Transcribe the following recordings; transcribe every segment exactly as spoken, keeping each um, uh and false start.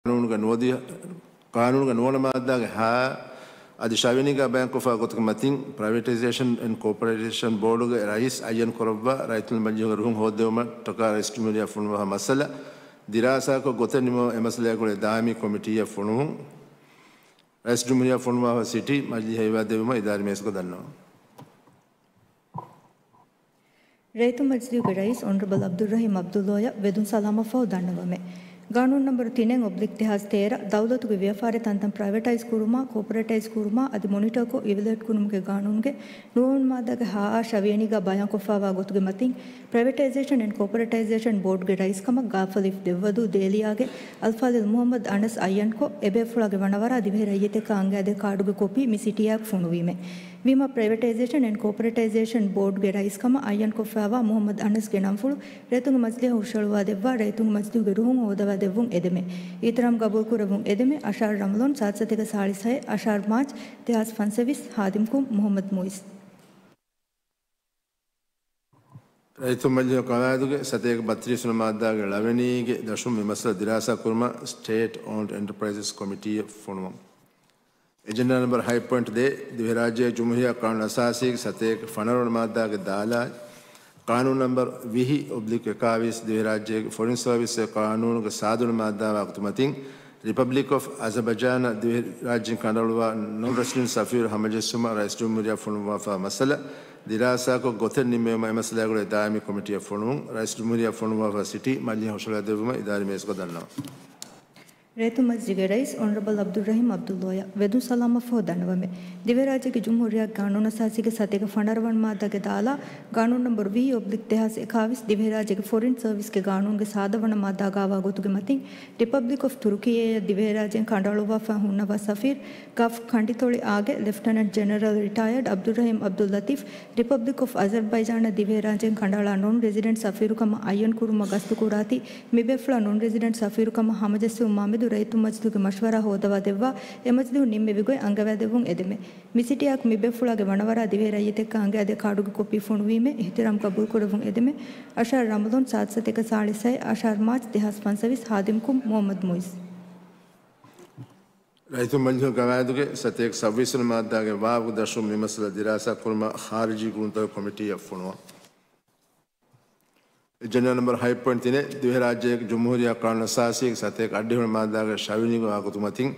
ޤާނޫނުގެ ނުވަދިހަ، ޤާނޫނުގެ ނުވަނަ މާއްދާގެ ހާ އަދި ޝަވިޔަނީގާ ބަޔާންކޮށްފާ ގޮތުގެ މަތިން، ޕްރައިވެޓައިޒޭޝަން އެންޑް ކޯޕަރޭޓައިޒޭޝަން ބޯޑުގެ ރައީސް އައްޔަން ކުރައްވާ ރައްޔިތުން މަޖިލީހުގެ ރުހުން ހޯއްދެވުމަށްޓަކާ ރައީސް ޖުމްހޫރިއްޔާ ފޮނުވާފާ މައްސަލަ ދިރާސާކޮށް ގޮތެއް ނިމުމަށް އެ މައްސަލައާ ގުޅޭ ދާއިމީ ކޮމިޓީއެއް ފޮނުވުން. ރައީސް ޖުމްހޫރިއްޔާ ފޮނުވާފާ ސިޓީ މަޖިލީހަށް ހިއްވާދެއްވުމަށް އިދާރީ މަޖިލިސްގަ ދަންނަވަން. ރައްޔިތުން މަޖިލީހުގެ ރައީސް އޮނަރަބަލް އަބްދުއްރަހީމް އަބްދުއްލާއަށް ވެދުން ސަލާމަތްފަހު ދަންނަވަމެ. ގާނޫނު ނަންބަރު ތިނެއް އޮބްލިކް ދެހާސް ތޭރަ، ދައުލަތުގެ ވިޔަފާރި ތަންތަން ޕްރައިވެޓައިޒް ކުރުމާ، ކޯޕަރޭޓައިޒް ކުރުމާ އަދި މޮނިޓަރކޮށް އިވެލުއޭޓް ކުރުމުގެ ގާނޫނުގެ ނުވަވަނަ މާއްދާގެ ހާއާ ޝަވިޔަނީގާ ބަޔާންކޮށްފާވާ ގޮތުގެ މަތިން، ޕްރައިވެޓައިޒޭޝަން އެންޑް ކޯޕަރޭޓައިޒޭޝަން ބޯޑްގެ ރައީސްކަމަށް ގާފަލިފް ދެއްވަދޫ ދޭލިޔާގެ އަލްފާޟިލް މުޙައްމަދު އަނަސް އައްޔަންކޮށް، އެބޭފުޅާގެ ވަނަވަރާ ދިވެހި ރައްޔިތެއްކާ އަންގައިދޭ ކާޑުގެ ކޮޕީ މި ސިޓީއާއެކު ފޮނުވީމެ. ވީމާ، ޕްރައިވެޓައިޒޭޝަން އެންޑް ކޯޕަރޭޓައިޒޭޝަން ބޯޑްގެ ރައީސްކަމަށް އައްޔަންކޮށްފައިވާ މުޙައްމަދު އަނަސްގެ ނަންފުޅު ރައްޔިތުންގެ މަޖިލީހަށް ހުށަހެޅުވާދެއްވާ، ރައްޔިތުންގެ މަޖިލީހުގެ ރުހުން ހޯދަވާދެއްވުން އެދެމެ. އިޙްތިރާމް ގަބޫލުކުރެއްވުން އެދެމެ. އަށާރަ ރަމަޟާން، ސާދަ ސަތޭކަ ސާޅީސް ހައެއް، އަށާރަ މާޗް، ދެހާސް ފަންސަވީސް، ހާދިމްކުރުން މުޙައްމަދު މުއިޒް. ރައްޔިތުން މަޖިލީހުގެ ޤަވާއިދުގެ ސަތޭކަ ބައްތިރީސް ވަނަ މާއްދާގެ ޅަވެނީގެ ދަށުން މި މައްސަލަ ދިރާސާ ކުރުމަށް ސްޓޭޓް އޯންޑް އެންޓަޕްރައިޒަސް ކޮމިޓީއެއް ފޮނުވަން. އެޖެންޑާ ނަންބަރު ހަތް ޕޮއިންޓް ދޭއް، ދިވެހިރާއްޖޭގެ ޖުމްހޫރިއްޔާ ޤާނޫނު އަސާސީގެ ސަތޭކަ ފަނަރަ ވަނަ މާއްދާގެ ދާލާ، ޤާނޫނު ނަންބަރު ވިހި އޮބްލިކް އެކާވީސް، ދިވެހިރާއްޖޭގެ ފޮރިން ސަރވިސްއެއް ޤާނޫނުގެ ސާދަ ވަނަ މާއްދާ ވާގޮތު މަތިން، ރިޕަބްލިކް އޮފް އަޒަބައިޖާނަށް ދިވެހިރާއްޖެއިން ކަނޑައަޅުވާ ނޮން ރެސިޑެންޓް ސަފީރު ހަމަޖެއްސުމަށް ރައީސް ޖުމްހޫރިއްޔާ ފޮނުއްވާފާ މައްސަލަ ދިރާސާކޮށް ގޮތެއް ނިންމެވުމަށް އެ މައްސަލައާ ގުޅޭ ދާއިމީ ކޮމިޓީއަށް ފޮނުވުން. ރައީސް ޖުމްހޫރިއްޔާ ފޮނުއްވާފާ ސިޓީ މަޖިލީހަށް ހުށަހަޅައިދެއްވުމަށް އިދާރީ މަޖިލިސްގަ ދަންނަވަން. ރައްޔިތުން މަޖިލީހުގެ ރައީސް އޮނަރަބަލް އަބްދުއްރަހީމް އަބްދުއްލާއަށް ވެދުން ސަލާމަތްފަހު ދަންނަވަމެ. ދިވެހިރާއްޖޭގެ ޖުމްހޫރިއްޔާގެ ޤާނޫނުއަސާސީގެ ސަތޭކަ ފަނަރަ ވަނަ މާއްދާގެ ދާލާ، ޤާނޫނު ނަންބަރު ވިހި އޮބްލިކް ދެހާސް އެކާވީސް، ދިވެހިރާއްޖޭގެ ފޮރިން ސަރވިސްގެ ޤާނޫނުގެ ސާދަ ވަނަ މާއްދާ ގާވާ ގޮތުގެ މަތިން، ރިޕަބްލިކް އޮފް ތުރުކިއްޔާއަށް ދިވެހިރާއްޖޭން ކަނޑައަޅުއްވާފަ ހުންނަވާ ސަފީރު ގަފް ކަނޑިތޮޅިއާގެ ލެފްޓަނަންޓް ޖެނެރަލް ރިޓަޔަރޑް އަބްދުއްރަހީމް އަބްދުއްލަތީފް، ރިޕަބްލިކް އޮފް އަޒަރބައިޖާނަށް ދިވެހިރާއްޖޭން ކަނޑައަޅާ ނޮން ރެސިޑެންޓް ސަފީރުކަމަށް އައްޔަން ކުރުމަށް ގަސްތުކުރާތީ، މިބޭފުޅާ ނޮން ރެސިޑެންޓް ސަފީރުކަމަށް ހަމަޖެއްސެވުމާމެދު ރައްޔިތުން މަޖިލީހުގެ މަޝްވަރާ ހޯދަވާދެއްވާ، އެ މަޖިލީހުން ނިންމެވި ގޮތް އަންގަވާދެއްވުން އެދެމެ. މި ސިޓީއާއެކު މިބޭފުޅާގެ ވަނަވަރާ ދިވެހި ރައްޔިތެއްކާ އަންގައިދޭ ކާޑުގެ ކޮޕީ ފޮނުވީމެ. އިޙްތިރާމް ގަބޫލުކުރެއްވުން އެދެމެ. އަށާރަ ރަމަޟާން، ސާދަ ސަތޭކަ ސާޅީސް ހައެއް، އަށާރަ މާޗް، ދެހާސް ފަންސަވީސް، ހާދިމްކުރުން މުޙައްމަދު މުއިޒް. ރައްޔިތުން މަޖިލީހުގެ ޤަވާއިދުގެ ސަތޭކަ ސައްބީސް ވަނަ މާއްދާގެ ވާވުގެ ދަށުން މި މައްސަލަ ދިރާސާ ކުރުމަށް ޚާރިޖީ ގުޅުންތަކުގެ ކޮމިޓީއަށް ފޮނުވަން. އެޖެންޑާ ނަންބަރު ހަތް ޕޮއިންޓް ތިނެއް، ދިވެހިރާއްޖޭގެ ޖުމްހޫރިއްޔާ ޤާނޫނު އަސާސީގެ ސަތޭކަ އަށްޑިހަ ވަނަ މާއްދާގެ ޝަވިޔަނީގެ ވާގޮތު މަތިން،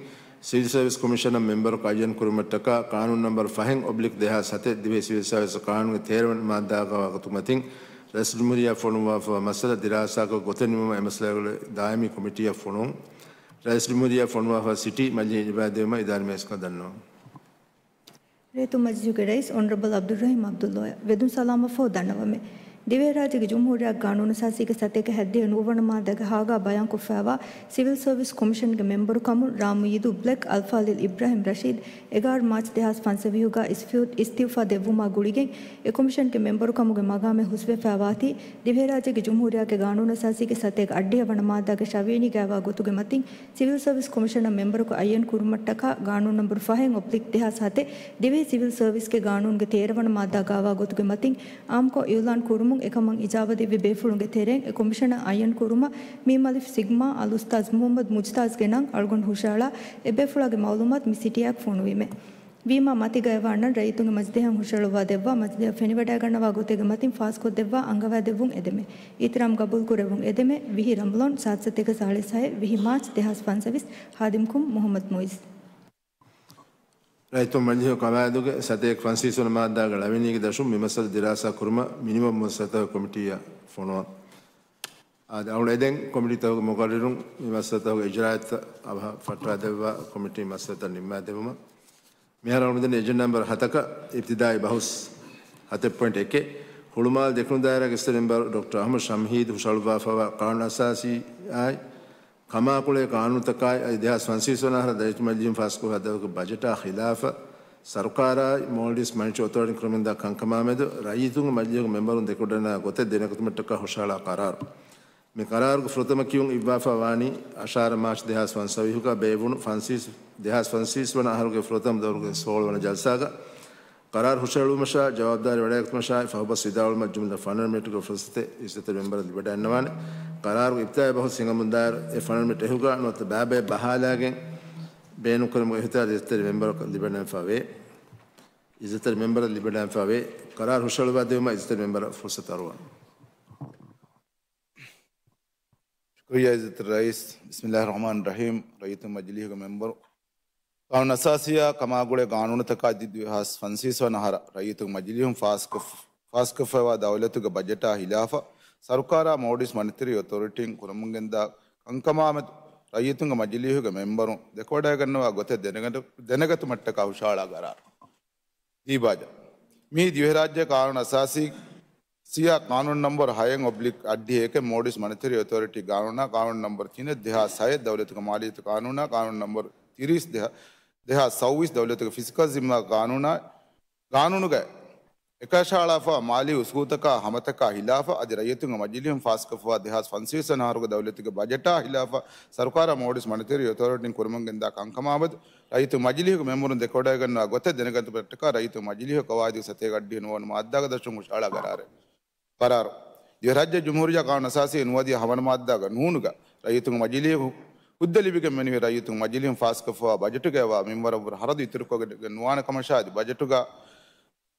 ސިވިލް ސަރވިސް ކޮމިޝަނަށް މެމްބަރަކު އައްޔަން ކުރުމަށްޓަކާ ޤާނޫނު ނަންބަރު ފަހެއް އޮބްލިކް ދެހާސް ހަތެއް، ދިވެހި ސިވިލް ސަރވިސް ޤާނޫނުގެ ތޭރަ ވަނަ މާއްދާގެ ވާގޮތު މަތިން، ރައީސް ޖުމްހޫރިއްޔާ ފޮނުއްވާފައިވާ މައްސަލަ ދިރާސާކޮށް ގޮތެއް ނިމުމަށް އެ މައްސަލައާ ގުޅޭ ދާއިމީ ކޮމިޓީއަށް ފޮނުވުން. ރައީސް ޖުމްހޫރިއްޔާ ފޮނުއްވާފައިވާ ސިޓީ މަޖިލީހަށް އިބާދެވުމަށް އިދާރީ މަޖިލިސްގަ ދަންނަވަން. ރައްޔިތުން މަޖިލީހުގެ ރައީސް އޮނަރަބަލް އަބްދުއްރަހީމް އަބްދުއްލާއަށް ވެދުން ސަލާމަތްފަހު ދަންނަވަމެ. ދިވެހިރާއްޖޭގެ ޖުމްހޫރިއްޔާގެ ޤާނޫނު އަސާސީގެ ސަތޭކަ ހަތްދިހަ ނުވަވަނަ މާއްދާގެ ހާގާ ބަޔާންކޮށްފައިވާ ސިވިލް ސަރވިސް ކޮމިޝަންގެ މެމްބަރުކަމުން ރާމުއްޔިދު ބްލެކް އަލްފާޟިލް އިބްރާހިމް ރަޝީދު އެގާރަ މާޗް ދެހާސް ފަންސަވީހުގަ އިސްތިއުފާ ދެއްވުމާ ގުޅިގެން، އެ ކޮމިޝަންގެ މެމްބަރުކަމުގެ މަގާމެއް ހުސްވެފައިވާތީ، ދިވެހިރާއްޖޭގެ ޖުމްހޫރިއްޔާގެ ޤާނޫނު އަސާސީގެ ސަތޭކަ އަށްޑިހަ ވަނަ މާއްދާގެ ޝަވިޔަނީގައިވާ ގޮތުގެ މަތިން، ސިވިލް ސަރވިސް ކޮމިޝަނަށް މެމްބަރަކު އައްޔަން ކުރުމަށްޓަކާ، ޤާނޫނު ނަންބަރު ފަހެއް އޮބްލިކް ދެހާސް ހަތެއް، ދިވެހި ސިވިލް ސަރވިސްގެ ޤާނޫނުގެ ތޭރަ ވަނަ މާއްދާ ގާވާ ގޮތުގެ މަތިން، އާއްމުކޮށް އިޢުލާން ކުރުމުން އެކަމަށް އިޖާބަ ދެއްވި ބޭފުޅުންގެ ތެރެއިން އެ ކޮމިޝަނަށް އައްޔަން ކުރުމަށް މީމް އަލިފް ސިގްމާ އަލްއުސްތާޛް މުޙައްމަދު މުޖްތާޒްގެ ނަން އަޅުގަނޑު ހުށަހަޅާ، އެބޭފުޅާގެ މަޢުލޫމާތު މި ސިޓީއާއެކު ފޮނުވީމެ. ވީމާ، މަތިގައިވާންނަން ރައްޔިތުންގެ މަޖިލީހަށް ހުށަހެޅުއްވާ ދެއްވާ، މަޖިލީހަށް ފެނިވަޑައިގަންނަވާ ގޮތެއްގެ މަތިން ފާސްކޮށްދެއްވާ އަންގަވާދެއްވުން އެދެމެ. އިޙްތިރާމް ގަބޫލުކުރެއްވުން އެދެމެ. ވިހި ރަމަޟާން، ސާދަ ސަތޭކަ ސާޅީސް ހައެއް، ވިހި މާޗް، ދެހާސް ފަންސަވީސް، ހާދިމްކުރުން މުޙައްމަދު މުއިޒް. ރައްޔިތުން މަޖިލީހުގެ ޤަވާއިދުގެ ސަތޭކަ ފަންސަވީސް ވަނަ މާއްދާގެ ޅަވެނީގެ ދަށުން މި މައްސަލަ ދިރާސާ ކުރުމަށް މިނިވަން މައްސަލަތަކުގެ ކޮމިޓީއަށް ފޮނުވަން. އާދެ، އަޅުގަނޑު އެދެން ކޮމިޓީތަކުގެ މުޤައްރަރުން މި މައްސަލަތަކުގެ އިޖްރާއަތްތައް އަވަހަށް ފައްޓާދެއްވާ ކޮމިޓީ މައްސަލަތައް ނިންމާދެއްވުމަށް. މިހާރު އަޅުގަނޑު ދެން އެޖެންޑާ ނަންބަރު ހަތަކަށް އިބްތިދާއީ ބަހުސް. ހަތެއް ޕޮއިންޓް އެކެއް، ހުޅުމާލު ދެކުނު ދާއިރާގެ އިސްތަށި މެމްބަރު ޑޮކްޓަރ އަޙްމަދު ޝަމްހީދު ހުށަހަޅުއްވާފައިވާ ޤާނޫނު އަސާސީއާއި، ކަމާކުޅޭ ޤާނޫނުތަކާއި، އަދި ދެހާސް ފަންސަވީސް ވަނަ އަހަރަށް ރައްޔިތު މަޖިލީހުން ފާސްކުރި ހަދާފަރު ބަޖެޓާ ޚިލާފަށް، ސަރުކާރާއި، މޯލްޑިވްސް މަނިޓަރީ އޮތޯރިޓީން ކުރަމުންދާ ކަންކަމާމެދު، ރައްޔިތުންގެ މަޖިލީހުގެ މެމްބަރުން ދެކެ ކުޑަނާ ގޮތެއް ދެނެގަތުމަށްޓަކާ ހުށަހަޅާ ޤަރާރު. މި ޤަރާރުގެ ފުރަތަމަ ކިޔުން އިއްވާފަ ވާނީ އަށާރަ މާޗް ދެހާސް ފަންސަވީހުގަ ބޭއްވުނު ފަންސީސް، ދެހާސް ފަންސީސް ވަނަ އަހަރުގެ ފުރަތަމަ ދައުރުގެ ސޯޅަ ވަނަ ޖަލްސާގަ. ޤަރާރު ހުށަހެޅުމަށާ ޖަވާބުދާރީ ވަޑައިގަތުމަށާއި ފަހުބަސް ވިދާޅުވުމަށް ޖުމްލަ ފަނަރަ މިނިޓުގެ ފުރުސަތެއް އިއްޒަތްތެރި މެމްބަރަށް ލިބިވަޑައިގަންނަވާނެ. ޤަރާރުގެ އިބްތިދާއީ ބަހުސް ހިނގަމުންދާއިރު އެ ފަނަރަ މިނިޓް އެހުގަ ނުވަތަ ބައިބައި ބަހާލާގެން ބޭނުންކުރުމުގެ އިހްތިޔާރު އިއްޒަތްތެރި މެމްބަރަކަށް ލިބިވަޑައިގަންނަވާފައިވޭ. އިއްޒަތްތެރި މެމްބަރަށް ލިބިވަޑައިގަންނަވާފައިވޭ. ޤަރާރު ހުށަހެޅުއްވާދެއްވުމަށް އިއްޒަތްތެރި މެމްބަރަށް ފުރުސަތު އަރުވަން. ޝުކުރިއްޔާ އިއްޒަތްތެރި ރައީސް. ބިސްމިއްލާހި ރަޙްމާނި ރަޙީމް. ރައްޔިތުންގެ މަޖިލީހުގެ މެމްބަރު، ޤާނޫނު އަސާސީއާ ކަމާގުޅޭ ޤާނޫނުތަކާ ދި ދުވަހަސް ފަންސަވީސް ވަނަ އަހަރަށް ރައްޔިތުންގެ މަޖިލީހުން ފާސްކޮށް، ފާސްކޮށްފައިވާ ދައުލަތުގެ ބަޖެޓާ ހިލާފަށް ސަރުކާރާ މޯލްޑިވްސް މަނިޓަރީ އޮތޯރިޓީން ކުރަމުންގެންދާ ކަންކަމާމެދު ރައްޔިތުންގެ މަޖިލީހުގެ މެމްބަރުން ދެކެވަޑައިގަންނަވާ ގޮތެއް ދެނެގަތު، ދެނެގަތުމަށްޓަކާ ހުށަހަޅާ ޤަރާރު. ދީބާޖަ. މިއީ ދިވެހިރާއްޖޭގެ ޤާނޫނު އަސާސީއާ ޤާނޫނު ނަންބަރު ހައެއް އޮބްލިކް އައްޑިހަ އެކެއް މޯލްޑިވްސް މަނިޓަރީ އޮތޯރިޓީ ޤާނޫނާ، ޤާނޫނު ނަންބަރު ތިނެއް ދެހާސް ހައެއް ދައުލަތުގެ މާލިއްޔަތު ޤާނޫނާ، ޤާނޫނު ނަންބަރު ތިރީސް ދެހާ، ދެހާސް ސައުވީސް ދައުލަތުގެ ފިސްކަލް ޒިންމާ ޤާނޫނާ، ޤާނޫނުގައި އެކަށައަޅާފައިވާ މާލީ އުސޫލުތަކާ ހަމަތަކާ ހިލާފަށް އަދި ރައްޔިތުންގެ މަޖިލީހުން ފާސްކޮށްފައިވާ ދެހާސް ފަންސަވީސް ވަނަ އަހަރުގެ ދައުލަތުގެ ބަޖެޓާ ހިލާފަށް ސަރުކާރާ މޯލްޑިވްސް މަނިޓަރީ އޮތޯރިޓީން ކުރަމުންގެންދާ ކަންކަމާމެދު ރައްޔިތުންގެ މަޖިލީހުގެ މެމްބަރުން ދެކެވަޑައިގަންނަވާ ގޮތެއް ދެނެގަތުމަށްޓަކާ ރައްޔިތުންގެ މަޖިލީހުގެ ޤަވާއިދުގެ ސަތޭކަ އައްޑިހަ ނުވަ ވަނަ މާއްދާގެ ދަށުން ހުށަހަޅާ ޤަރާރެއް. ޤަރާރު. ދިވެހިރާއްޖޭގެ ޖުމްހޫރިއްޔާ ޤާނޫނު އަސާސީގެ ނުވަދިހަ ހަވަނަ މާއްދާގެ ނޫނުގަ ރައްޔިތުންގެ މަޖިލީހު ހުއްދަ ލިބިގެން މިނިވި ރައްޔިތުންގެ މަޖިލީހުން ފާސްކޮށްފައިވާ ބަޖެޓުގައިވާ މިންވަރަށްވުރެ ހަރަދު އިތުރުކޮށްގެން ނުވާނެ ކަމަށާ އަދި ބަޖެޓުގަ،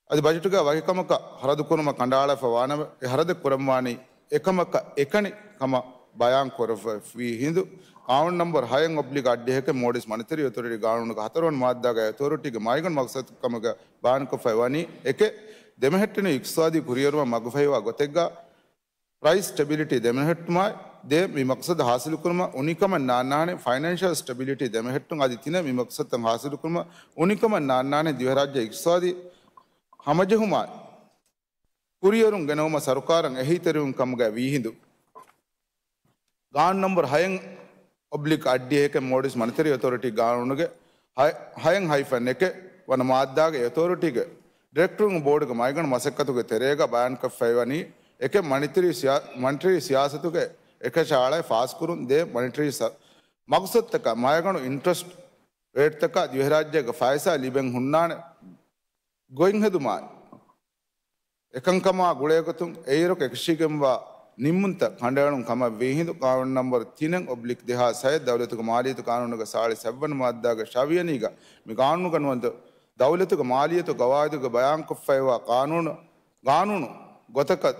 އަދި ބަޖެޓުގަ ވަކިކަމަކަށް ހަރަދުކުރުމަށް ކަނޑައަޅާފައިވާނަމަ، އެ ހަރަދެއް ކުރަންވާނީ އެކަމަކަށް އެކަނި ކަމަށް ބަޔާން ކުރެވިފައިވީ ހިނދު، ޤާނޫނު ނަންބަރު ހައެއް އޮބްލިކް އައްޑިހަ އެކެއް މޯލްޑިވްސް މަނިޓަރީ އޮތޯރިޓީ ޤާނޫނުގެ ހަތަރުވަނަ މާއްދާގައި އޮތޯރިޓީގެ މައިގަނޑު މަޤްޞަދު ކަމުގަ ބަޔާންކޮށްފައި ވަނީ، އެކެއް، ދެމެހެއްޓުނު އިޤްތިޞާދީ ކުރިއެރުމަށް މަގުފަހިވާ ގޮތެއްގަ، ޕްރައިސް ސްޓެބިލިޓީ ދެމެހެއްޓުމާއި، ދޭ މި މަޤްޞަދު ހާސިލުކުރުމަށް އުނިކަމަށް ނާންނާނެ ފައިނޭންޝަލް ސްޓެބިލިޓީ ދެމެހެއްޓުން އަދި ތިނެއް މި މަޤްޞަދުތައް ހާސިލުކުރުމަށް އުނިކަމަށް ނާންނާނެ ދިވެހިރާއްޖޭ އިޤްތިޞާދީ ހަމަޖެހުމާއި، ކުރިއެރުން ގެނައުމަށް ސަރުކާރަށް އެހީތެރިވުން ކަމުގައި ވީހިނދު، ޤާނޫނު ނަންބަރު ހައެއް އޮބްލިކް އައްޑިހަ އެކެއް މޯލްޑިވްސް މަނިޓަރީ އޮތޯރިޓީ ޤާނޫނުގެ ހަ-، ހައެއް ހައިފަން އެކެއް ވަނަ މާއްދާގެ އެ އޮތޯރިޓީގެ ޑިރެކްޓަރުން ބޯޑުގެ މައިގަނޑު މަސައްކަތުގެ ތެރޭގަ ބަޔާންކޮށްފައިވަނީ، އެކެއް މަނިޓަރީ ސިޔާ-، މަނިޓަރީ ސިޔާސަތުގެ އެކަށައަޅާ ފާސްކުރުން ދޭ މަނިޓަރީ ސަ-، މަޤްޞަދުތަކާ މައިގަނޑު އިންޓްރެސްޓް ރޭޓްތަކާ ދިވެހިރާއްޖޭގެ ފައިސާ ލިބެން ހުންނާނެ ގޮތް ހެދުމާއި، އެކަންކަމާ ގުޅޭގޮތުން އެއިރަކު އެކަށީގެންވާ ނިންމުންތައް ކަނޑައެޅުން ކަމަށް ވީހިނދު، ޤާނޫނު ނަންބަރު ތިނެއް އޮބްލިކް ދެހާސް ހައެއް ދައުލަތުގެ މާލިއްޔަތު ޤާނޫނުގެ ސާޅީސް ސައްވަނަ މާއްދާގެ ޝަވިޔަނީގަ މި ޤާނޫނުގަ ނުވަތަ ދައުލަތުގެ މާލިއްޔަތު ގަވާއިދުގަ ބަޔާންކޮށްފައިވާ ޤާނޫނު، ޤާނޫނު ގޮތަކަށް،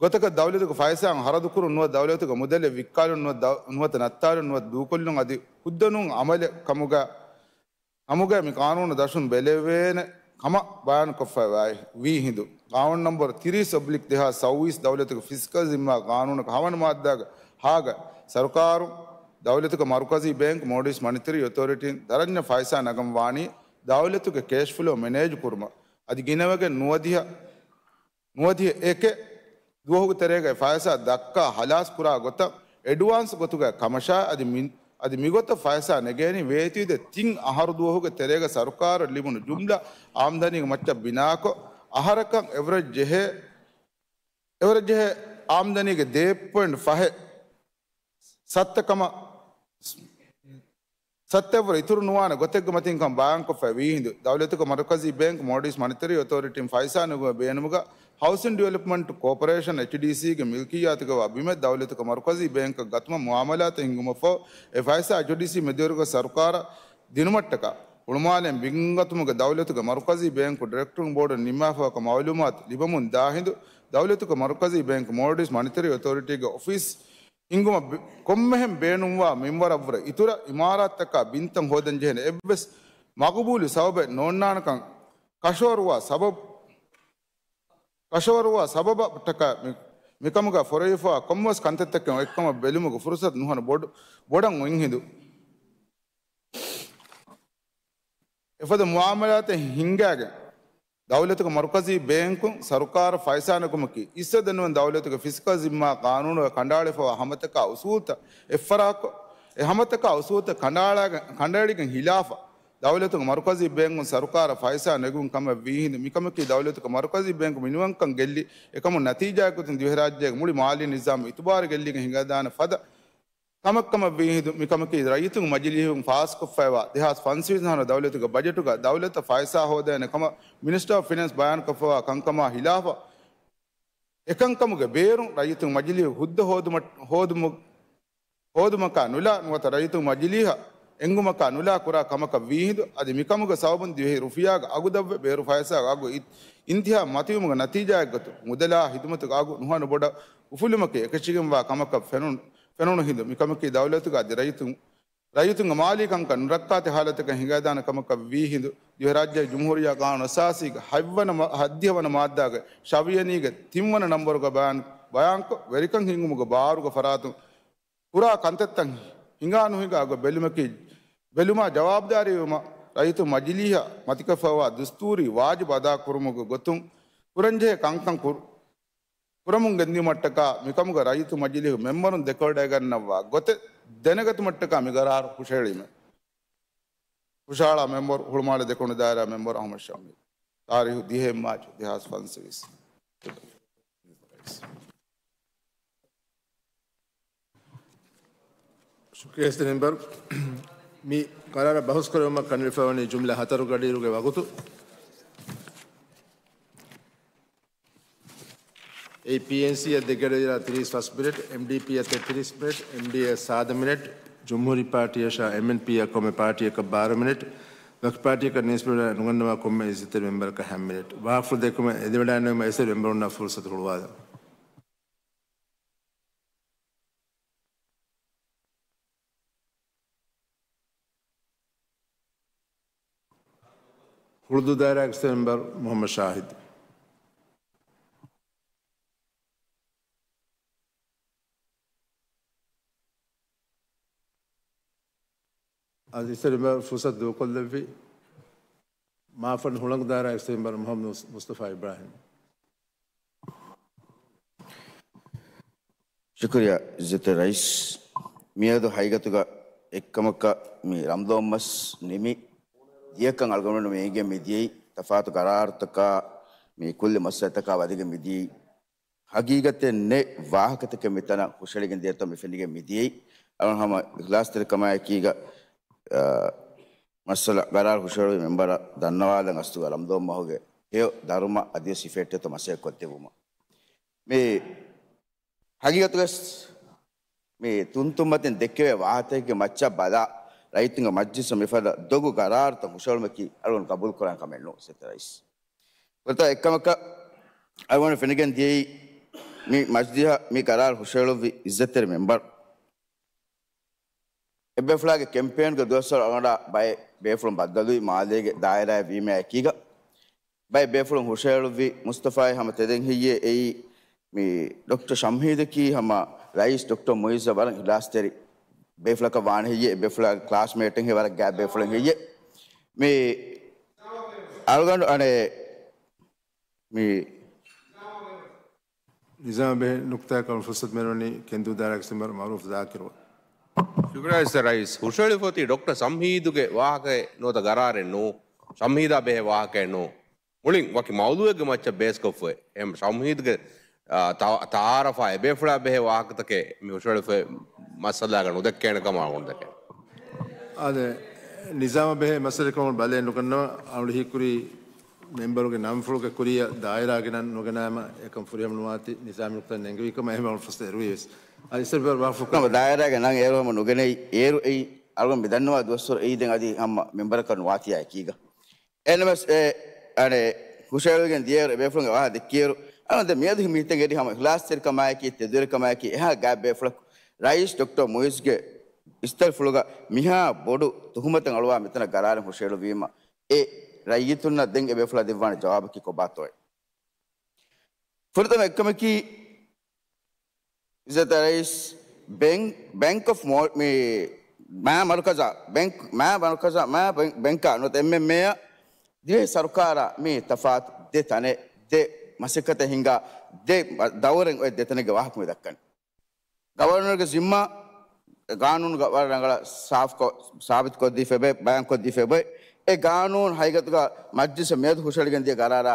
ގޮތަކަށް ދައުލަތުގެ ފައިސާއިން ހަރަދުކުރުން ނުވަތަ ދައުލަތުގެ މުދަލެއް ވިއްކާލުން ނުވަތަ ދަ-، ނުވަތަ ނައްތާލުން ނުވަތަ ދޫކޮށްލުން އަދި ހުއްދަނޫން އަމަލެއް ކަމުގަ ކަމުގައި މި ޤާނޫނު ދަށުން ބެލެވޭނެ ކަމަށް ބަޔާންކޮށްފައިވާ ވީ ހިނދު، ޤާނޫނު ނަންބަރު ތިރީސް އޮބްލިކް ދެހާސް ސައުވީސް ދައުލަތުގެ ފިސްކަލް ޒިންމާ ޤާނޫނުގެ ހަވަނަ މާއްދާގެ ހާގަ ސަރުކާރުން ދައުލަތުގެ މަރުކަޒީ ބޭންކް މޯލްޑިވްސް މަނިޓަރީ އޮތޯރިޓީން ދަރަންޏަށް ފައިސާ ނަގަން ވާނީ ދައުލަތުގެ ކޭޝް ފްލޯ މެނޭޖް ކުރުމަށް. އަދި ގިނަވެގެން ނުވަދިހަ، ނުވަދިހަ އެކެއް ދުވަހުގެ ތެރޭގައި ފައިސާ ދައްކާ ހަލާސް ކުރާ ގޮތަށް އެޑްވާންސް ގޮތުގައި ކަމަށާ އަދި މި، އަދި މިގޮތަށް ފައިސާ ނެގޭނީ ވޭތުވެދޭ ތިން އަހަރު ދުވަހުގެ ތެރޭގަ ސަރުކާރަށް ލިބުނު ޖުމްލަ އާމްދަނީގެ މައްޗަށް ބިނާކޮށް، އަހަރަކަށް އެވްރެޖް ޖެހޭ، އެވްރެޖް ޖެހޭ އާމްދަނީގެ ދޭއް ޕޮއިންޓް ފަހެއް ސައްތަ ކަމަށް، ސައްތައަށްވުރެ އިތުރު ނުވާނެ ގޮތެއްގެ މަތިން ކަމަށް ބަޔާންކޮށްފައި ވީ ހިނދު، ދައުލަތުގެ މަރުކަޒީ ބޭންކް މޯލްޑިވްސް މަނިޓަރީ އޮތޯރިޓީން ފައިސާ ނެގުމަށް ބޭނުމުގަ ހައުސިން ޑިވެލޮޕްމަންޓް ކޯޕަރޭޝަން، އެޗްޑީސީގެ މިލްކިއްޔާތުގައިވާ ބިމެއް ދައުލަތުގެ މަރުކަޒީ ބޭންކަށް ގަތުމަށް މުއާމަލާތެއް ހިންގުމަށްފަހު، އެ ފައިސާ އެޗްޑީސީ މެދުވެރިކޮށް ސަރުކާރަށް ދިނުމަށްޓަކާ، ހުޅުމާލެއިން ބިންގަތުމުގެ ދައުލަތުގެ މަރުކަޒީ ބޭންކު ޑިރެކްޓަރުން ބޯޑުން ނިންމާފައިވާ މައުލޫމާތު ލިބެމުން ދާ ހިނދު، ދައުލަތުގެ މަރުކަޒީ ބޭންކް މޯލްޑިވްސް މަނިޓަރީ އޮތޯރިޓީގެ އޮފީސް ހިންގުމަށް ބެ-، ކޮންމެހެން ބޭނުންވާ މިންވަރަށްވުރެ އިތުރަށް އިމާރާތްތަކާ ބިންތައް ހޯދަން ޖެހޭނެ އެއްވެސް މަގުބޫލު ސަބަބެއް ނޯންނާނެކަން ކަށަވަރުވާ ސަބަބް، ކަށަވަރުވާ ސަބަބަށްޓަކާ މި، މިކަމުގަ ފޮރުވިފައިވާ ކޮންމެސް ކަންތައްތަކެއް އެއްކަމަށް ބެލުމުގެ ފުރުސަތު ނުހަނު ބޮޑު، ބޮޑަށް އޮތް ހިނދު. އެފަދަ މުއާމަލާތެއް ހިންގާގެން، ދައުލަތުގެ މަރުކަޒީ ބޭންކުން ސަރުކާރަށް ފައިސާ ނެގުމަކީ، އިއްޒަތް ދެންނެވުނު ދައުލަތުގެ ފިސްކަލް ޒިންމާ ޤާނޫނުގަ ކަނޑައަޅިފައިވާ ހަމަތަކާ އުސޫލްތައް އެއްފަރާތްކޮށް، އެ ހަމަތަކާ އުސޫލްތައް ކަނޑައަޅާގެން، ކަނޑައެޅިގެން ހިލާފަށް، ދައުލަތުގެ މަރުކަޒީ ބޭންކުން ސަރުކާރަށް ފައިސާ ނެގުން ކަމަށް ވީ ހިނދު، މިކަމަކީ ދައުލަތުގެ މަރުކަޒީ ބޭންކު މިނިވަންކަން ގެއްލި، އެކަމުން ނަތީޖާއެއްގޮތުން ދިވެހިރާއްޖޭގެ މުޅި މާލީ ނިޒާމު އިތުބާރު ގެއްލިގެން ހިނގަދާނެ ފަދަ ކަމަށްކަމަށް ވީހިނދު މިކަމަކީ ރައްޔިތުންގެ މަޖިލީހުން ފާސްކޮށްފައިވާ ދެހާސް ފަންސަވީސް ހަނަ ދައުލަތުގެ ބަޖެޓުގަ ދައުލަތަށް ފައިސާ ހޯދޭނެ ކަމަށް މިނިސްޓަރ އޮފް ފިނޭންސް ބަޔާންކޮށްފައިވާ ކަންކަމާ ހިލާފަށް އެކަންކަމުގެ ބޭރުން ރައްޔިތުން މަޖިލީހު ހުއްދަ ހޯދުމަށް، ހޯދުމު، ހޯދުމަކާ ނުލާ ނުވަތަ ރައްޔިތުން މަޖިލީހަށް އެންގުމަކާ ނުލާ ކުރާ ކަމަކަށް ވީހިނދު އަދި މިކަމުގެ ސަބަބުން ދިވެހި ރުފިޔާގެ އަގު ދަށްވެ ބޭރު ފައިސާގެ އަގު އި-، އިންތިހާ މަތިވުމުގެ ނަތީޖާއެއްގޮތުން މުދަލާ ހިދުމަތުގެ އަގު ނުހަނު ބޮޑަށް އުފުލުމަކީ އެކަށީގެންވާ ކަމަކަށް ފެނުނު، ފެނުނު ހިނދު މިކަމަކީ ދައުލަތުގެ އަދި ރައްޔިތުން ރައްޔިތުންގެ މާލީ ކަންކަން ނުރައްކާތެރި ހާލަތަކަށް ހިނގައިދާނެ ކަމަކަށް ވީހިނދު، ދިވެހިރާއްޖޭގެ ޖުމްހޫރިއްޔާ ޤާނޫނު އަސާސީގެ ހަތްވަނަ މަ-، ހަތްދިހަ ވަނަ މާއްދާގެ ޝަވިޔަނީގެ ތިންވަނަ ނަންބަރުގަ ބަޔާން، ބަޔާންކޮށް، ވެރިކަން ހިންގުމުގެ ބާރުގެ ފަރާތުން ކުރާ ކަންތައްތައް ހިނގާ ނުހިނގާ ގޮތް ބެލުމަކީ، ބެލުމާ ޖަވާބުދާރީވުމަށް ރައްޔިތުން މަޖިލީހަށް މަތިކޮށްފައިވާ ދުސްތޫރީ ވާޖިބު އަދާކުރުމުގެ ގޮތުން ކުރަންޖެހޭ ކަންކަން ކުރު-، ކުރަމުން ގެންދިއުމަށްޓަކާ މިކަމުގަ ރައްޔިތު މަޖިލީހު މެންބަރުން ދެކެވަޑައިގަންނަވާ ގޮތެއް ދެނެގަތުމަށްޓަކާ މި ގަރާރު ހުށަހެޅީމެ. ހުށަހަޅާ މެންބަރު ހުޅުމާލެ ދެކުނު ދާއިރާ މެންބަރު އަހުމަދު ޝަމީމް. ތާރީހު ދިހައެއް މާޗު ދެހާސް ފަންސަވީސް. ޝުކުރިއްޔާ މެންބަރު. މި ގަރާރަށް ބަހުސް ކުރެވުމަށް ކަންނެރިފައިވަނީ ޖުމްލަ ހަތަރު ގަޑިއިރުގެ ވަގުތު. އެއީ ޕީއެންސީއަށް ދެ ގަޑިއިރާ ތިރީސް ފަސް މިނެޓް، އެމްޑީޕީއަށް ތެތިރީސް މިނެޓް، އެމްޑީއޭއަށް ސާދަ މިނެޓް، ޖުމްހޫރީ ޕާޓީއަށާ އެމްއެންޕީއަށް ކޮންމެ ޕާޓީއަކަށް ބާރަ މިނެޓް، ވަކި ޕާޓީއަކަށް ނިސްބަތް ނުގަންނަވާ ކޮންމެ އިއްޒަތްތެރި މެންބަރަކަށް ހަ މިނެޓް. ވާހަކަފުޅު ދެއްކުމަށް އެދެވަޑައިގަންނަވީމަ އިއްޒަތްތެރި މެންބަރުންނަށް ފުރުސަތު ހުޅުވާލަން. ހުޅުދޫ ދާއިރާގެ އިއްޒަތްތެރި މެންބަރު މުހައްމަދު ޝާހިދު. އަދި އިއްޒަތްތެރި މެންބަރު ފުރުސަތު ދޫކޮށްލެއްވި މާފަންނު ހުޅަނގު ދާއިރާގެ އިއްޒަތްތެރި މެންބަރު މުހައްމަދު މުސް-، މުސްތަފާ އިބްރާހިމް. ޝުކުރިއްޔާ އިއްޒަތްތެރި ރައީސް. މިއަދު ހަގީގަތުގަ އެއްކަމަކަށް މި ރަމަޟާން މަސް ނިމި ދިޔަކަން އަޅުގަނޑު މި އެނގިގެން މިދިޔައީ، ތަފާތު ގަރާރުތަކާ މި ކުއްލި މައްސަލަތަކާ ވަދެގެން މިދިޔައީ. ހަގީގަތެއް ނެތް ވާހަކަތަކެއް މިތަނަށް ހުށަހެޅިގެން ދިޔަތޯ މި ފެނިގެން މިދިޔައީ. އަޅުގަނޑު ހަމަ އިޚްލާޞްތެރިކަމާއެކީގަ، އާ، މައްސަލަ ގަރާރު ހުށަހެޅުވި މެންބަރަށް ދަންނަވާލަން އަސްލުގަ ރަމަޟާން މަހުގެ ހެޔޮ ދަރުމަ އަދިވެސް ހިފެހެއްޓޭތޯ މަސައްކަތް ކޮށްދެއްވުމަށް. މި ހަގީގަތުގަސް މި ތުންތުންމަތިން ދެއްކެވޭ ވާހަކަތަކެއްގެ މައްޗަށް ބަލާ، ރައްޔިތުންގެ މަޖްލިސަށް މިފަދަ ދޮގު ގަރާރުތައް ހުށަހެޅުމަކީ އަޅުގަނޑު ގަބޫލުކުރާނެ ކަމެއް ނޫން އިއްޒަތްތެރި ރައީސް. ފުރަތަމަ އެއްކަމަކަށް އަޅުގަނޑު ފެނިގެން ދިޔައީ މި މަޖިލީހަށް މި ގަރާރު ހުށަހެޅުއްވި އިއްޒަތްތެރި މެންބަރު. އެބޭފުޅާގެ ކެމްޕޭންގެ ދުވަސްވަރު އަޅުގަނޑާ ބައެއް ބޭފުޅުން ބައްދަލުވި މާލޭގެ ދާއިރާއެއް ވީމައެކީގަ، ބައެއް ބޭފުޅުން ހުށަހެޅުއްވި މުސްތަފާއި ހަމަ ތެދެއް ހެއްޔޭ އެއީ މި ޑޮކްޓަރ ޝަމްހީދަކީ ހަމަ ރައީސް ޑޮކްޓަރ މުއިއްޒަށް ވަރަށް އިޚްލާޞްތެރި ބޭފުޅަކަށް ވާނެ ހެއްޔޭ، އެ ބޭފުޅާގެ ކްލާސްމޭޓެއް ހެއްޔޭ، ވަރަށް ގާތް ބޭފުޅެއް ހެއްޔޭ. މި އަޅުގަނޑު އަނެއް މި ނިޒާމާ ބެހޭ ނުކުތާއަކަށް ފުރުސަތު މެނުވަނީ ކެންދޫ ދާއިރާގެ އިއްޒަތްތެރި މެންބަރު މައުރޫފް ޒާކިރު. ޝުކުރިއްޔާ އިއްޒަތްތެރި ރައީސް. ހުށަހެޅިފަ އޮތީ ޑޮކްޓަރ ޝަމްހީދުގެ ވާހަކައެއް ނުވަތަ ގަރާރެއް ނޫން. ޝަމްހީދާ ބެހޭ ވާހަކައެއް ނޫން. މުޅިން ވަކި މައުޟޫއެއްގެ މައްޗަށް ބޭސްކޮށްފައި. އެހެން ޝަމްހީދުގެ، އާ، ތަ-، ތައާރަފާ އެބޭފުޅާ ބެހޭ ވާހަކަތަކެއް މި ހުށަހެޅިފައި މައްސަލާގަ ނުދެއްކޭނެ ކަމަށް އަޅުގަނޑު ދެކެން. އާދެ، ނިޒާމަށް ބެހޭ މައްސަލަކަމުން ބަލައެއް ނުގަންނަވާ، އަޅުގަނޑު ހީކުރީ މެންބަރުގެ ނަންފުޅުގެ ކުރިއަށް ދާއިރާގެ ނަން ނުގަނާމަ އެކަން ފުރިހަމަ ނުވާތީ، ނިޒާމީ ނުކުތާ ނެނގެވި ކަމަށް އެހެން އަޅުގަނޑު ފުރުސަތު އެރުވީ ވެސް. އަދި އިއްޒަތްތެރި މެންބަރު ވާހަކަ ނަން ދާއިރާގެ ނަން އޭރު ހަމަ ނުގެނައީ، އޭރު އެއީ އަޅުގަނޑު މި ދަންނަވާ ދުވަސްވަރު އެއީ ދެން އަދި ހަމަ މެންބަރަކަށް ނުވާތީއާ އެކީގަ. އެހެންނަމަވެސް އެ، އަނެއް، ހުށަހެޅިގެން ދިޔައިރު އެބޭފުޅުންގެ ވާހަކަ ދެއްކިއިރު، އަޅުގަނޑު ދެން މިއަދު މިތަން އެރީ ހަމަ އިޚްލާޞްތެރިކަމާއެކީ، ތެދުވެރިކަމާއެކީ، އެހާ ގާތް ބޭފުޅަކު ރައީސް ޑޮކްޓަރ މުއިއްޒުގެ އިއްޒަތްތެރިފުޅުގަ މިހާ ބޮޑު ތުހުމަތެއް އަޅުވާ މިތަނަށް ގަރާރެއް ހުށަހެޅުއްވީމަ، އެ ރައްޔިތުންނަށް ދެން އެބޭފުޅާ ދެއްވާނެ ޖަވާބަކީ ކޮބާތޯއޭ؟ ފުރަތަމަ އެއްކަމަކީ، އިއްޒަތްތެރި ރައީސް، ބެން-، ބެންކް އޮފް މޯ-، މި މާ މަރުކަޒާ، ބެންކް، މާ މަރުކަޒާ، މާ ބެން-، ބެންކާ ނުވަތަ އެމްއެމްއޭއަށް ދިވެހި ސަރުކާރާ މި ތަފާތު ދެ ތަނެއް، ދެ މަސައްކަތެއް ހިނގާ، ދެ ދައުރެއް އޮތް ދެ ތަނެއްގެ ވާހަކަ މި ދައްކަނީ. ގަވަރނަރުގެ ޒިންމާ ގާނޫނުގަ ވަރަށް ރަނގަޅަށް ސާފުކޮށް، ސާބިތުކޮށްދީފައި އެބައޮތް، ބަޔާންކޮށްދީފައި އެބައޮތް. އެ ގާނޫނު ހަގީގަތުގަ މަޖްލިސް މިއަދު ހުށަހެޅިގެން ދިޔަ ގަރާރާ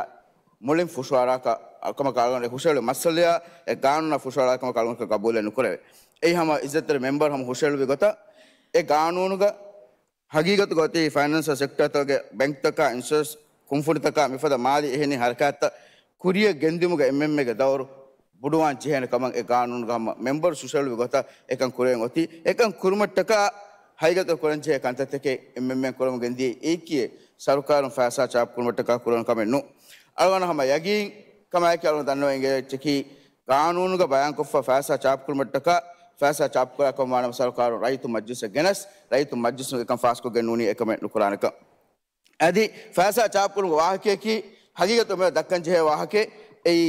މުޅިން ފުށުއަޅާކަށް ކަމަކަށް އަޅުގަނޑު ހުށަހެޅި މައްސަލަޔާ އެ ގާނޫނާ ފުށުއަޅާ ކަމަކަށް އަޅުގަނޑަކަށް ގަބޫލެއް ނުކުރެވޭ. އެއީ ހަމަ އިއްޒަތްތެރި މެމްބަރު ހަމަ ހުށައެޅުއްވި ގޮތަށް އެ ގާނޫނުގަ ހަގީގަތުގަ އޮތީ ފައިނޭންސަލް ސެކްޓަރތަކުގެ ބެންކްތަކާ، އިންޝުރެންސް ކުންފުނިތަކާ މިފަދަ މާލީ އެހެނި ހަރަކާތްތައް ކުރިއަށް ގެންދިއުމުގަ އެމްއެމްއޭގެ ދައުރު ބޮޑުވާން ޖެހޭނެ ކަމަށް އެ ގާނޫނުގަ ހަމަ މެމްބަރު ހުށައެޅުއްވި ގޮތަށް އެކަން ކުރެވެން އޮތީ. އެކަން ކުރުމަށްޓަކާ ހަގީގަތުގަ ކުރަންޖެހޭ ކަންތައްތަކެއް އެމްއެމްއޭން ކުރަމުން ގެންދިޔަ އެއީކީ ސަރުކާރުން ފައިސާ ޗާޕް ކުރުމަށްޓަކާ ކުރަން ކަމެއް ނޫން. އަޅުގަނޑަށް ހަމަ ޔަގީން ކަމާއެކީ އަޅުގަނޑު ދަންނަވަން އިނގޭ އެއްޗަކީ ގާނޫނުގަ ބަޔާންކޮށްފަ ފައިސާ ޗާޕް ކުރުމަށްޓަކާ ފައިސާ ޗާޕް ކުރާ ކަމަށް ވާނަމަ ސަރުކާރުން ރައްޔިތު މަޖްލިސަށް ގެނަސް ރައްޔިތު މަޖްލިސުން އެކަން ފާސްކޮށްގެން ނޫނީ އެކަމެއް ނުކުރާނެކަން. އަދި ފައިސާ ޗާޕްކުރުމުގެ ވާހަކަޔަކީ ހަގީގަތު މި ދައްކަން ޖެހޭ ވާހަކައެއް. އެއީ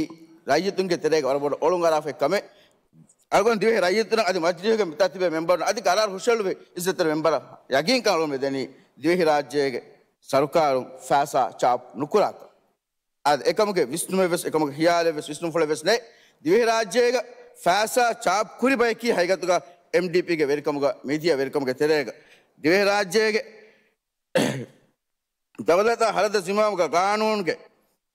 ރައްޔިތުންގެ ތެރޭގަ ވަރަށް ބޮޑު އޮޅުން އަރާފައި ކަމެއް. އަޅުގަނޑު ދިވެހި ރައްޔިތުން އަދި މަޖިލީހުގެ މިތާ ތިބޭ މެމްބަރުން އަދި ގަރާރު ހުށައެޅުވި އިއްޒަތްތެރި މެމްބަރަށް ޔަގީންކަން އަޅުގަނޑު މި ދެނީ ދިވެހިރާއްޖޭގެ ސަރުކާރުން ފައިސާ ޗާޕް ނުކުރާކަށް. އަދި އެކަމުގެ ވިސްނުމެއް ވެސް، އެކަމުގެ ހިޔާލެއް ވެސް، ވިސްނުންފުޅެއް ވެސް ނެތް. ދިވެހިރާއްޖޭގަ ފައިސާ ޗާޕް ކުރި ބަޔަކީ ހަގީގަތުގަ އެމްޑީޕީގެ ވެރިކަމުގަ މިދިޔަ ވެރިކަމުގެ ތެރޭގަ ދިވެހިރާއްޖޭގެ ދައުލަތާ ހަރަދަ ޒިންމާވުމުގަ ގާނޫނުގެ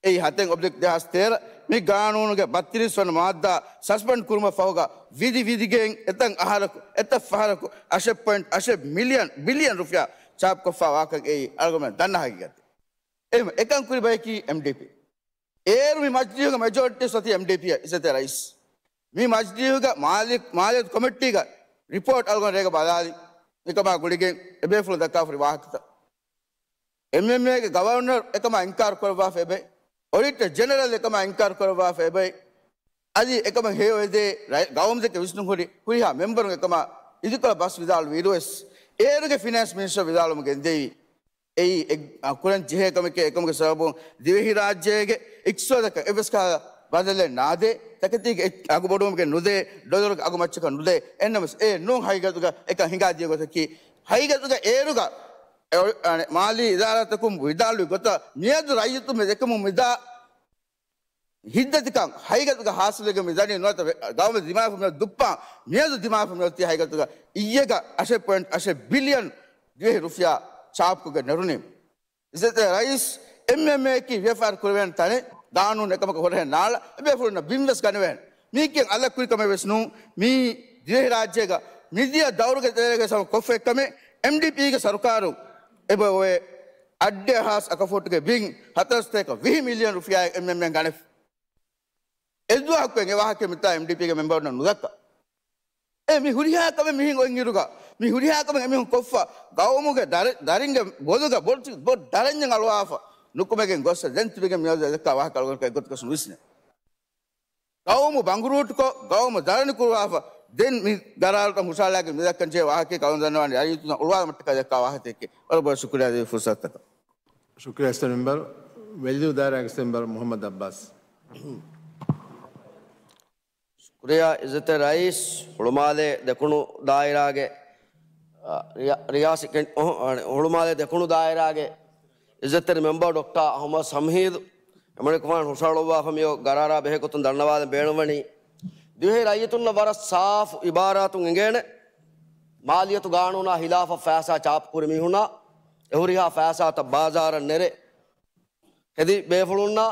އެއީ ހަތެއް އޮބްލިކް ދެހާސް ތޭރަ މި ގާނޫނުގެ ބައްތިރީސް ވަނަ މާއްދާ ސަސްޕެންޑް ކުރުމަށް ފަހުގަ ވިދި ވިދިގެން އެތައް އަހަރަކު އެތައް ފަހަރަކު އަށެއް ޕޮއިންޓް އަށެއް މިލިއަން، ބިލިއަން ރުފިޔާ ޗާޕްކޮށްފަ ވާކަން އެއީ އަޅުގަނޑުމެން ދަންނަ ހަގީގަތެއް. އެހެން އެކަން ކުރި ބަޔަކީ އެމްޑީޕީ. އޭރު މި މަޖިލީހުގެ މެޖޯރިޓީ އޮތީ އެމްޑީޕީ އިއްޒަތްތެރި ރައީސް. މި މަޖިލީހުގެ މާލި-، މާލިޔަތު ކޮމިޓީގެ ރިޕޯޓް އަޅުގަނޑު ރޭގަ ބަލާލި. މިކަމާ ގުޅިގެން އެބޭފުޅުން ދައްކާފައި ވާހަކަތައް. އެމްއެމްއޭގެ ގަވަރނަރު އެކަމާ އިންކާރު ކުރައްވާފަ އެބައި. އޮޑިޓަރ ޖެނެރަލް އެކަމާ އިންކާރު ކުރައްވާފަ އެބައި. އަދި އެކަމަށް ހެޔޮއެދޭ ރައި-، ގައުމުތަކެއް ވިސްނުން ހުރި ހުރިހާ މެމްބަރުން އެކަމާ އިދިކޮޅަށް ބަސް ވިދާޅުވިއިރުވެސް، އޭރުގެ ފިނޭންސް މިނިސްޓަރ ވިދާޅުވަމުން ގެންދެވީ، އެއީ އެ-، އަ، ކުރަން ޖެހޭ ކަމެކޭ. އެކަމުގެ ސަބަބުން ދިވެހިރާއްޖޭގެ އިޤްތިޞާދަކަށް އެއްވެސް ކަހަލަ ބަދަލެއް ނާދޭ، ތަކެތީގެ އެއް-، އަގު ބޮޑުވުމުގެ ނުދޭ، ޑޮލަރުގެ އަގު މައްޗަކަށް ނުދޭ. އެހެންނަމަވެސް އެ ނޫން ހަގީގަތުގަ އެކަން ހިނގާދިޔަ ގޮތަކީ، ހަގީގަތުގަ އޭރުގަ އެ-، އަނެ-، މާލީ އިދާރާތަކުން ވިދާޅުވި ގޮތަށް މިއަދު ރައްޔިތުން މި ދެކެމުން މިދާ ހިތްދަތިކަން ހަގީގަތުގަ ހާސިލުވެގެން މި ދަނީ ނުވަތަ ވެ-، ގައުމު ދިމާވެފަ މިއޮތް ދުއްޕާ މިއަދު ދިމާވެފަ މިއޮތީ ހަގީގަތުގަ އިއްޔެގަ އަށެއް ޕޮއިންޓް އަށެއް ބިލިއަން ދިވެހި ރުފިޔާ ޗާޕްކޮށްގެން ނެރުނީ. އިއްޒަތްތެރި ރައީސް، އެމްއެމްއޭއަކީ ވިޔަފާރި ކުރެވޭނެ ތަނެއް، ގާނޫނު އެކަމަކަށް ހުރަހެއް ނާޅަ، އެބޭފުޅުންނަށް ބިންވެސް ގަނެވޭނެ. މީކީ އަލަށް ކުރި ކަމެއް ވެސް ނޫން. މީ ދިވެހިރާއްޖޭގަ މިދިޔަ ދައުރުގެ ތެރޭގަ ސަމަ ކޮށްފަ ކަމެއް. އެމްޑީޕީގެ ސަރުކާރު އެބަ އޮވޭ އަށްޑިހަ ހާސް އަކަފޫޓުގެ ބިން ހަތަރުސަތޭކަ ވިހި މިލިއަން ރުފިޔާއެއް އެމްއެމްއޭން ގަނެފަ. އެއްދުވަހަކުވެސް އެ ވާހަކަ މިތާ އެމްޑީޕީގެ މެމްބަރުންނަށް ނުދައްކާ. އެ މި ހުރިހާ ކަމެއް މިހެން އޮތްއިރުގަ، މި ހުރިހާ ކަމެއް އެމީހުން ކޮށްފަ، ގައުމުގެ ދަރި-، ދަރިންގެ ބޮލުގަ ބޮޑު، ބޮޑު ދަރަންޏެއް އަޅުވާފަ، ނުކުމެގެން ގޮއްސަ ދެން ތިބެގެން މިއަދު އެދައްކާ ވާހަކަ އަޅުގަނޑަކަށް އެއްގޮތަކަށް ނުވިސްނޭ. ގައުމު ބަނގުރޫޓުކޮށް، ގައުމު ދަރަނި ކުރުވާފަ، ދެން މި ގަރާރުތައް ހުށަހަޅާގެން މި ދައްކަން ޖެހޭ ވާހަކައެއް އަޅުގަނޑު ދަންނަވާނީ ރައްޔިތުންނަށް އުޅުވާލުމަށްޓަކާ ދައްކާ ވާހަކައެކޭ. ވަރަށް ބޮޑަށް ޝުކުރިއްޔާ ދެއްވި ފުރުސަތަކަށް. ޝުކުރިއްޔާ އިއްޒަތްތެރި މެމްބަރު، ވެލިދޫ ދާއިރާގެ އިއްޒަތްތެރި މެމްބަރު މުޙައްމަދު އައްބާސް. ޝުކުރިއްޔާ އިއްޒަތްތެރި ރައީސް، ހުޅުމާލޭ ދެކުނު ދާއިރާގެ، އަ، ރިޔާ-، ރިޔާސީ ކެން-، އޮހޮ-، އަ، ހުޅުމާލޭ ދެކުނު ދާއިރާގެ އިއްޒަތްތެރި މެމްބަރު ޑޮކްޓަރ އަޙްމަދު ސަމްހީދު އެމަނިކުފާނު ހުށަހަޅުއްވާފަ މިއޮތް ގަރާރާ ބެހޭގޮތުން ދަންނަވާލަން ބޭނުންވަނީ، ދިވެހި ރައްޔިތުންނަށް ވަރަށް ސާފު އިބާރާތުން އެނގޭނެ، މާލިޔަތު ގާނޫނާ ހިލާފަށް ފައިސާ ޗާޕް ކުރި މީހުންނާ، އެ ހުރިހާ ފައިސާތައް ބާޒާރަށް ނެރެ، ހެދި ބޭފުޅުންނާ،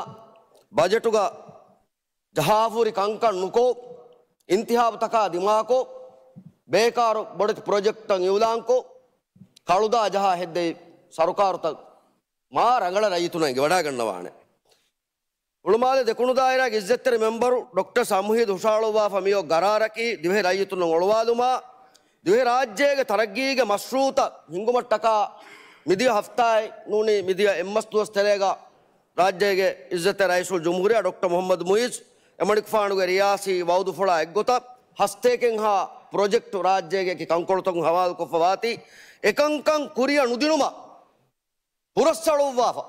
ބަޖެޓުގަ ޖަހާފަހުރި ކަންކަން ނުކޮށް، އިންތިހާބުތަކާ ދިމާކޮށް، ބޭކާރު ބޮޑެތި ޕްރޮޖެކްޓްތައް އިއުލާންކޮށް، ކަޅުދާ ޖަހާ ހެއްދެވި ސަރުކާރުތައް މާ ރަނގަޅަށް ރައްޔިތުންނަށް އެނގިވަޑައިގަންނަވާނެ. ހުޅުމާލެ ދެކުނު ދާއިރާގެ އިއްޒަތްތެރި މެމްބަރު ޑޮކްޓަރ ސަމްހީދު ހުށަހަޅުއްވާފަ މިއޮތް ގަރާރަކީ ދިވެހި ރައްޔިތުންނަށް އޮޅުވާލުމާ، ދިވެހި ރާއްޖޭގެ ތަރައްގީގެ މަޝްރޫއުތައް ހިންގުމަށްޓަކާ މިދިޔަ ހަފްތާއެއް ނޫނީ މިދިޔަ އެއްމަސް ދުވަސް ތެރޭގަ ރާއްޖޭގެ އިއްޒަތްތެރި ރައީސުލްޖުމްހޫރިއްޔާ ޑޮކްޓަރ މުޙައްމަދު މުޢިއްޒު އެމަނިކުފާނުގެ ރިޔާސީ ވަޢުދުފުޅާ އެއްގޮތަށް ހަސަތޭކައެއްހާ ޕްރޮޖެކްޓު ރާއްޖޭގެ އެކި ކަންކޮޅުތަކުން ހަވާލުކޮށްފަ ވާތީ، އެކަންކަން ކުރިއަށް ނުދިނުމަށް ހުރަސްއަޅުއްވާފަ،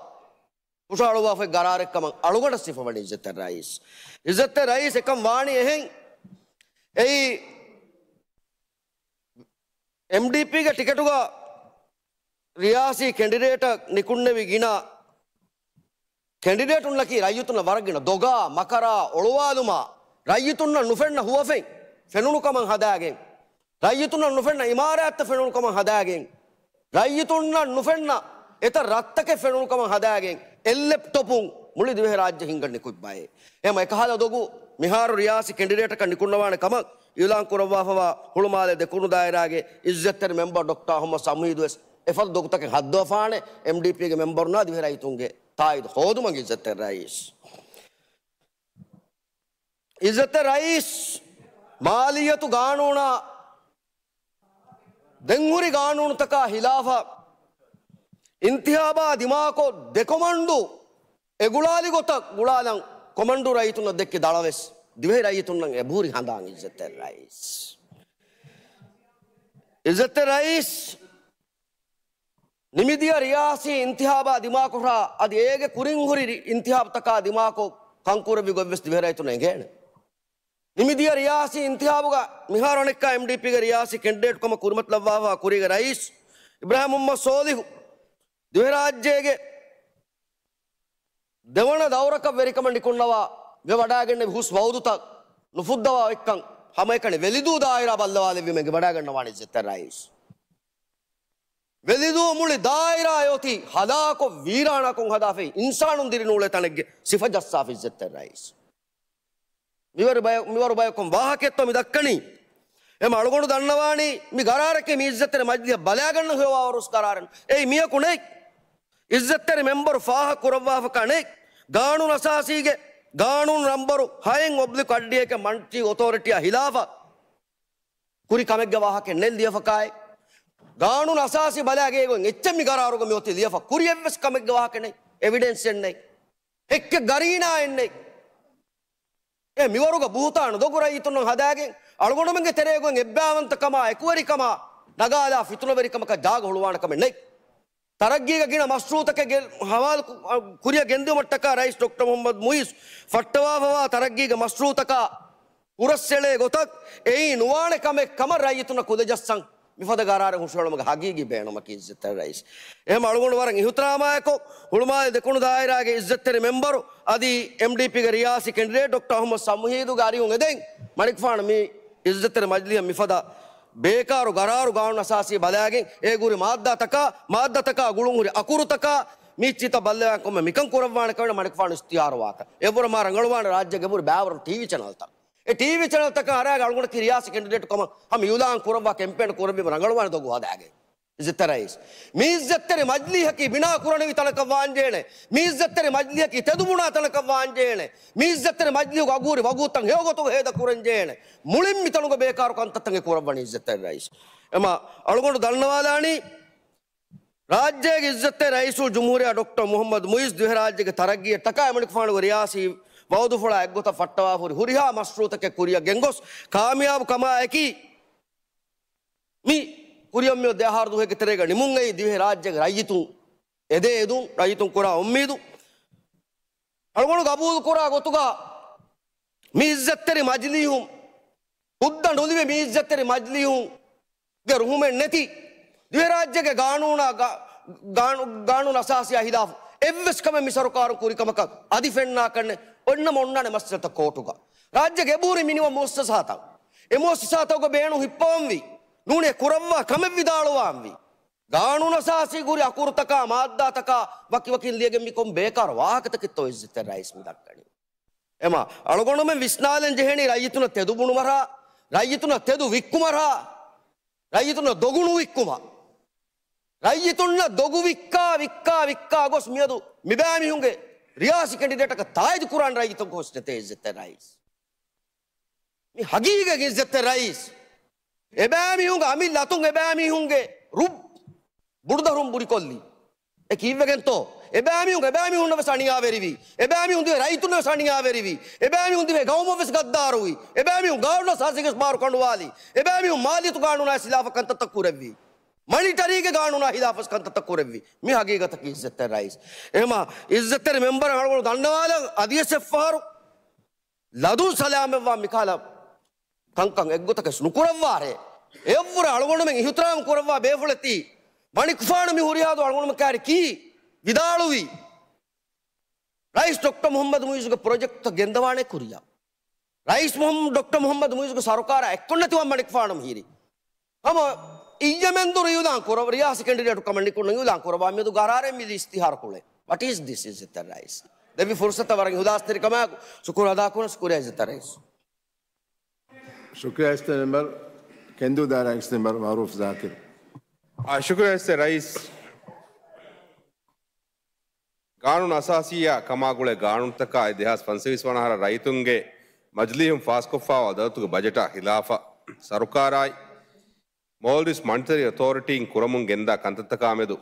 ހުށަހަޅުއްވާފައި ގަރާރެއްކަމަށް އަޅުގަނޑަށް ސިފަވަނީ އިއްޒަތްތެރި ރައީސް. އިއްޒަތްތެރި ރައީސް އެކަން ވާނީ އެހެން. އެއީ އެމްޑީޕީގެ ޓިކެޓުގަ ރިޔާސީ ކެނޑިޑޭޓަށް ނިކުންނެވި ގިނަ ކެނޑިޑޭޓުންނަކީ ރައްޔިތުންނަށް ވަރަށް ގިނަ ދޮގާ، މަކަރާ، އޮޅުވާލުމާ، ރައްޔިތުންނަށް ނުފެންނަ ހުވަފެން ފެނުނުކަމަށް ހަދާގެން، ރައްޔިތުންނަށް ނުފެންނަ އިމާރާތްތައް ފެނުނުކަމަށް ހަދާގެން، ރައްޔިތުންނަށް ނުފެންނަ އެތައް ރަށްތަކެއް ފެނުނުކަމަށް ހަދާގެން، އެއްލެޕްޓޮޕުން މުޅި ދިވެހިރާއްޖެ ހިންގަން ނިކުތް ބައެއް. އެހެން އެކަހަލަ ދޮގު މިހާރު ރިޔާސީ ކެނޑިޑޭޓަކަށް ނިކުންނަވާނެ ކަމަށް އިއުލާން ކުރައްވާފަވާ ހުޅުމާލެ ދެކުނު ދާއިރާގެ އިއްޒަތްތެރި މެމްބަރު ޑޮކްޓަރ އަހުމަދު ސަމްހީދު ވެސް އެފަދަ ދޮގުތަކެއް ހައްދަވާފާނެ، އެމްޑީޕީގެ މެމްބަރުންނާ ދިވެހި ރައްޔިތުންގެ ތާއީދު ހޯދުމަށް އިއްޒަތްތެރި ރައީސް. އިއްޒަތްތެރި ރައީސް، މާލިއްޔަތު ގާނޫނާ ދެންހުރި ގާނޫނުތަކާ ހިލާފަށް އިންތިހާބާ ދިމާކޮށް ދެކޮމަންޑު އެގުޅާލި ގޮތަށް ގުޅާލަން ކޮމަންޑޫ ރައްޔިތުންނަށް ދެއްކި ދަޅަވެސް ދިވެހި ރައްޔިތުންނަށް އެބަހުރި ހަނދާން އިއްޒަތްތެރި ރައީސް. އިއްޒަތްތެރި ރައީސް، ނިމިދިޔަ ރިޔާސީ އިންތިހާބާ ދިމާކޮށްރާ އަދި އޭގެ ކުރިން ހުރި ރި-، އިންތިހާބުތަކާ ދިމާކޮށް ކަންކުރެއްވި ގޮތްވެސް ދިވެހި ރައްޔިތުންނަށް އެނގޭނެ. ނިމިދިޔަ ރިޔާސީ އިންތިހާބުގަ މިހާރު އަނެއްކާ އެމްޑީޕީގެ ރިޔާސީ ކެންޑިޑޭޓް ކަމަށް ކުރިމަތިލައްވާފަ ކުރީގެ ރައީސް އިބްރާހިމް މުހައްމަދު ސޯލިހު ދިވެހިރާއްޖޭގެ ދެވަނަ ދައުރަކަށް ވެރިކަމަށް ނިކުންނަވާ ވެވަޑައިގެންނެވި ހުސް ވައުދުތައް ނުފުއްދަވާ އޮތްކަން ހަމައެކަނި ވެލިދޫ ދާއިރާ ބައްލަވާލެއްވީމަ އެނގިވަޑައިގަންނަވާނެ އިއްޒަތްތެރި ރައީސް. ވެލިދޫ މުޅި ދާއިރާ އޮތީ ހަލާކޮށް ވީރާނާކޮށް ހަދާފައި އިންސާނުން ދިރިނޫޅޭ ތަނެއްގެ ސިފަ ޖައްސާފަ އިއްޒަތްތެރި ރައީސް. މިވަރު ބަޔަ-، މިވަރު ބަޔަކުން ވާހަކައެއްތޯ މި ދައްކަނީ؟ އެމަ އަޅުގަނޑު ދަންނަވާނީ މި ގަރާރަކީ މި އިއްޒަތްތެރި މަޖިލީހަށް ބަލާގަންނަ ހެޔޮވާވަރުސް ގަރާރެއް. އެއީ މިޔަކު ނެތް. އިއްޒަތްތެރި މެމްބަރު ފާހަގަ ކުރައްވާފަކާ ނެތް. ގާނޫނު އަސާސީގެ ގާނޫނު ނަންބަރު ހައެއް އޮބްލިކް އައްޑިއެކެ މަންޓީ އޮތޯރިޓީއާ ހިލާފަށް ކުރި ކަމެއްގެ ވާހަކައެއް ނެތް ލިޔެފަކާއެއް. ގާނޫނު އަސާސީ ބަލާގެ އެގޮތް އެއްޗެއް މި ގަރާރުގަ މިއޮތީ ލިޔެފަ ކުރި އެއްވެސް ކަމެއްގެ ވާހަކަ ނެތް. އެވިޑެންސްއެއް ނެތް. ހެއްކެއް ގަރީނާއެއް ނެތް. އެ މިވަރުގަ ބުހުތާނު ދޮގު ރައްޔިތުންނަށް ހަދާގެން، އަޅުގަނޑުމެންގެ ތެރޭގޮތް އެއްބައިވަންތަކަމާ، އެކުވެރިކަމާ ނަގާލާ ފިތުނަވެރިކަމަކަށް ޖާގަ ހުޅުވާނެ ކަމެއް ނެތް. ތަރައްގީގަ ގިނަ މަޝްރޫއުތަކެއް ގެ-، ހަވާލު ކު-، އަ، ކުރިއަށް ގެންދިއުމަށްޓަކާ ރައީސް ޑޮކްޓަރ މުހައްމަދު މުއިއްޒު ފައްޓަވާފަވާ ތަރައްގީގެ މަޝްރޫއުތަކާ ހުރަސްއެޅޭ ގޮތަށް އެއީ ނުވާނެ ކަމެއް ކަމަށް ރައްޔިތުންނަށް ކުލަޖައްސަން މިފަދަ ގަރާރެއް ހުށައެޅުމުގެ ހަގީގީ ބޭނުމަކީ އިއްޒަތްތެރި ރައީސް. އެހެން އަޅުގަނޑު ވަރަށް އިހުތިރާމާއެކު، ހުޅުމާލެ ދެކުނު ދާއިރާގެ އިއްޒަތްތެރި މެމްބަރު އަދި އެމްޑީޕީގެ ރިޔާސީ ކެންޑިޑޭޓް ޑޮކްޓަރ އަހުމަދު ސަމްހީދުގެ އަރިހުން އެދެން، މަނިކުފާނު މި އިއްޒަތްތެރި މަޖިލީހަށް މިފަދަ ބޭކާރު ގަރާރު ގާނޫނު އަސާސީ ބަލާގެން، އޭގެ ހުރި މާއްދާތަކާ، މާއްދާތަކާ ގުޅުން ހުރި އަކުރުތަކާ، މިއްޗިތައް ބައްލަވާ ކޮންމެ މިކަން ކުރައްވާނެ ކަމަށް މަނިކުފާނު އިސްތިހާރު ވާތަން. އެއްވުރެ މާ ރަނގަޅުވާނެ ރާއްޖޭގެ ހުރި ބައިވަރު ޓީވީ ޗެނަލްތައް. އެ ޓީވީ ޗެނަލްތަކަށް އަރާގެ އަޅުގަނޑަކީ ރިޔާސީ ކެންޑިޑޭޓު ކަމަށް ހަމަ އިއުލާން ކުރައްވާ ކެމްޕޭން ކުރެއްވީމަ ރަނގަޅުވާނެ ދޮގު ހަދާގެން. އިއްޒަތްތެރި ރައީސް. މި އިއްޒަތްތެރި މަޖިލީހަކީ ބިނާ ކުރަނިވި ތަނަކަށް ވާންޖެހޭނެ. މި އިއްޒަތްތެރި މަޖިލީހަކީ ތެދުބުނާ ތަނަކަށް ވާންޖެހޭނެ. މި އިއްޒަތްތެރި މަޖިލީހުގެ އަގުހުރި ވަގުތުތައް ހެޔޮގޮތުގަ ހޭދަ ކުރަންޖެހޭނެ. މުޅިން މިތަނުގަ ބޭކާރު ކަންތައްތައް އެ ކުރައްވަނީ އިއްޒަތްތެރި ރައީސް. އެމަ އަޅުގަނޑު ދަންނަވާލާނީ ރާއްޖޭގެ އިއްޒަތްތެރި ރައީސުލްޖުމްހޫރިއްޔާ ޑޮކްޓަރ މުހައްމަދު މުއިއްޒު ދިވެހިރާއްޖޭގެ ތަރައްގީއަށްޓަކާ އެމަނިކުފާނުގެ ރިޔާސީ ވައުދުފުޅާ އެއްގޮތަށް ފައްޓަވާފަ ހުރި ހުރިހާ މަޝްރޫއުތަކެއް ކުރިއަށް ގެންގޮސް، ކާމިޔާބު ކަމާއެކީ މި ކުރިއަށް މިއޮތް ދެއަހަރު ދުވަހެއްގެ ތެރޭގަ ނިމުން އައި ދިވެހިރާއްޖޭގެ ރައްޔިތުން އެދޭ އެދުން، ރައްޔިތުން ކުރާ އުއްމީދު. އަޅުގަނޑު ގަބޫލުކުރާ ގޮތުގަ މި އިއްޒަތްތެރި މަޖިލީހުން، ހުއްދަ ނުލިބި މި އިއްޒަތްތެރި މަޖިލީހުންގެ ރުހުމެއް ނެތި، ދިވެހިރާއްޖޭގެ ގާނޫނާ، ގާ-، ގާނޫ-، ގާނޫނު އަސާސީއާ ހިލާފު އެއްވެސް ކަމެއް މި ސަރުކާރުން ކުރި ކަމަކަށް އަދި ފެންނާކަށްނެ. އޮންނަމަ އޮންނާނެ މައްސަލަތައް ކޯޓުގަ. ރާއްޖޭގެ އެބަހުރި މިނިވަން މުއައްސަސާތައް، އެ މުއައްސަސާތަކުގެ ބޭނުން ހިއްޕަވަންވީ، ނޫނީ ކުރައްވާ ކަމެއް ވިދާޅުވާންވީ. ގާނޫނު އަސާސީ ހުރި އަކުރުތަކާ މާއްދާތަކާ ވަކިވަކިން ލިޔެގެން މި ކޮން ބޭކާރު ވާހަކަތަކެއްތޯ އިއްޒަތްތެރި ރައީސް މި ދައްކަނީ؟ އެމަ އަޅުގަނޑުމެން ވިސްނާލަން ޖެހެނީ ރައްޔިތުންނަށް ތެދު ބުނުމަށާ، ރައްޔިތުންނަށް ތެދު ވިއްކުމަށާ، ރައްޔިތުންނަށް ދޮގު ނުވިއްކުމަށް. ރައްޔިތުންނަށް ދޮގު ވިއްކާ، ވިއްކާ، ވިއްކާ ގޮސް މިއަދު މިބައިމީހުންގެ ރިޔާސީ ކެންޑިޑޭޓަކަށް ތާއީދު ކުރާނެ ރައްޔިތަކު ހުސްނެތޭ އިއްޒަތްތެރި ރައީސް. މި ހަގީގަތް އިއްޒަތްތެރި ރައީސް. އެބައިމީހުންގެ އަމިއްލަ އަތުން އެބައިމީހުންގެ ރުއް ބުޑުދަށުން ބުރިކޮށްލީ. އެ ކީއްވެގެންތޯ؟ އެބައިމީހުން، އެބައިމީހުންނަށް ވެސް އަނިޔާވެރިވީ. އެބައިމީހުން ދިވެހި ރައްޔިތުންނަށް ވެސް އަނިޔާވެރިވީ. އެބައިމީހުން ދިވެހި ގައުމަށް ވެސް ގައްދާރުވީ. އެބައިމީހުން ގާނޫނު އަސާސީގެ ވެސް ބާރު ކަނޑުވާލީ. އެބައިމީހުން މާލިޔަތު ގާނޫނާ ހިލާފަށް ކަންތައްތައް ކުރެއްވީ. މަނިޓަރީގެ ގާނޫނާ ހިލާފަށް ކަންތައްތައް ކުރެއްވީ. މި ހަގީގަތަކީ އިއްޒަތްތެރި ރައީސް. އެހެމަ އިއްޒަތްތެރި މެމްބަރަށް އަޅުގަނޑު ދަންނަވާލަން އަދިވެސް އެއްފަހަރު ލަދުން ސަލާމަތްވާ މިކަހަލަ ކަންކަން އެއްގޮތަކަށް ނުކުރައްވާށޭ. އެއަށްވުރެ އަޅުގަނޑުމެން އިހުތިރާމް ކުރައްވާ ބޭފުޅެއް ތީ މަނިކުފާނު މި ހުރިހާ ދުވަހު އަޅުގަނޑުމެން ކާރި ކީ ވިދާޅުވީ. ރައީސް ޑޮކްޓަރ މުހައްމަދު މުއިއްޒުގެ ޕްރޮޖެކްޓްތައް ގެންދަވާނެ ކުރިއަށް. ރައީސް މުހައްމަ-، ޑޮކްޓަރ މުހައްމަދު މުއިއްޒުގެ ސަރުކާރާ އެއްކޮށްނެތިވާން މަނިކުފާނު މިހިރީ. ހަމަ އިއްޔެމެންދުރު އިއުލާން ކުރަ، ރިޔާސީ ކެންޑިޑޭޓު ކަމަށް ނިކުންނަ އިއުލާން ކުރައްވާ މިއަދު ގަރާރެއް މި އިސްތިހާރު ކުޅެ. What is this އިއްޒަތްތެރި ރައީސް؟ ދެއްވި ފުރުސަތަށް ވަރަށް އިހުލާސްތެރިކަމާއެކު ޝުކުރު އަދާކުރަން. ޝުކުރިއްޔާ އިއްޒަތްތެރި ރައީސް. ޝުކުރިއްޔާ އިސްތެ މެމްބަރު. ކެންދޫ ދާއިރާގެ އިސްތެ މެމްބަރު މައުރޫފް ޒާކިރު. އާ، ޝުކުރިއްޔާ އިސްތެ ރައީސް. ގާނޫނު އަސާސީއާ ކަމާ ގުޅޭ ގާނޫނުތަކާއި ދެހާސް ފަންސަވީސް ވަނަ އަހަރަށް ރައްޔިތުންގެ މަޖިލީހުން ފާސްކޮށްފައިވާ ދައުލަތުގެ ބަޖެޓާ ހިލާފަށް ސަރުކާރާއި މޯލްޑިވްސް މަނިޓަރީ އޮތޯރިޓީން ކުރަމުން ގެންދާ ކަންތައްތަކާމެދު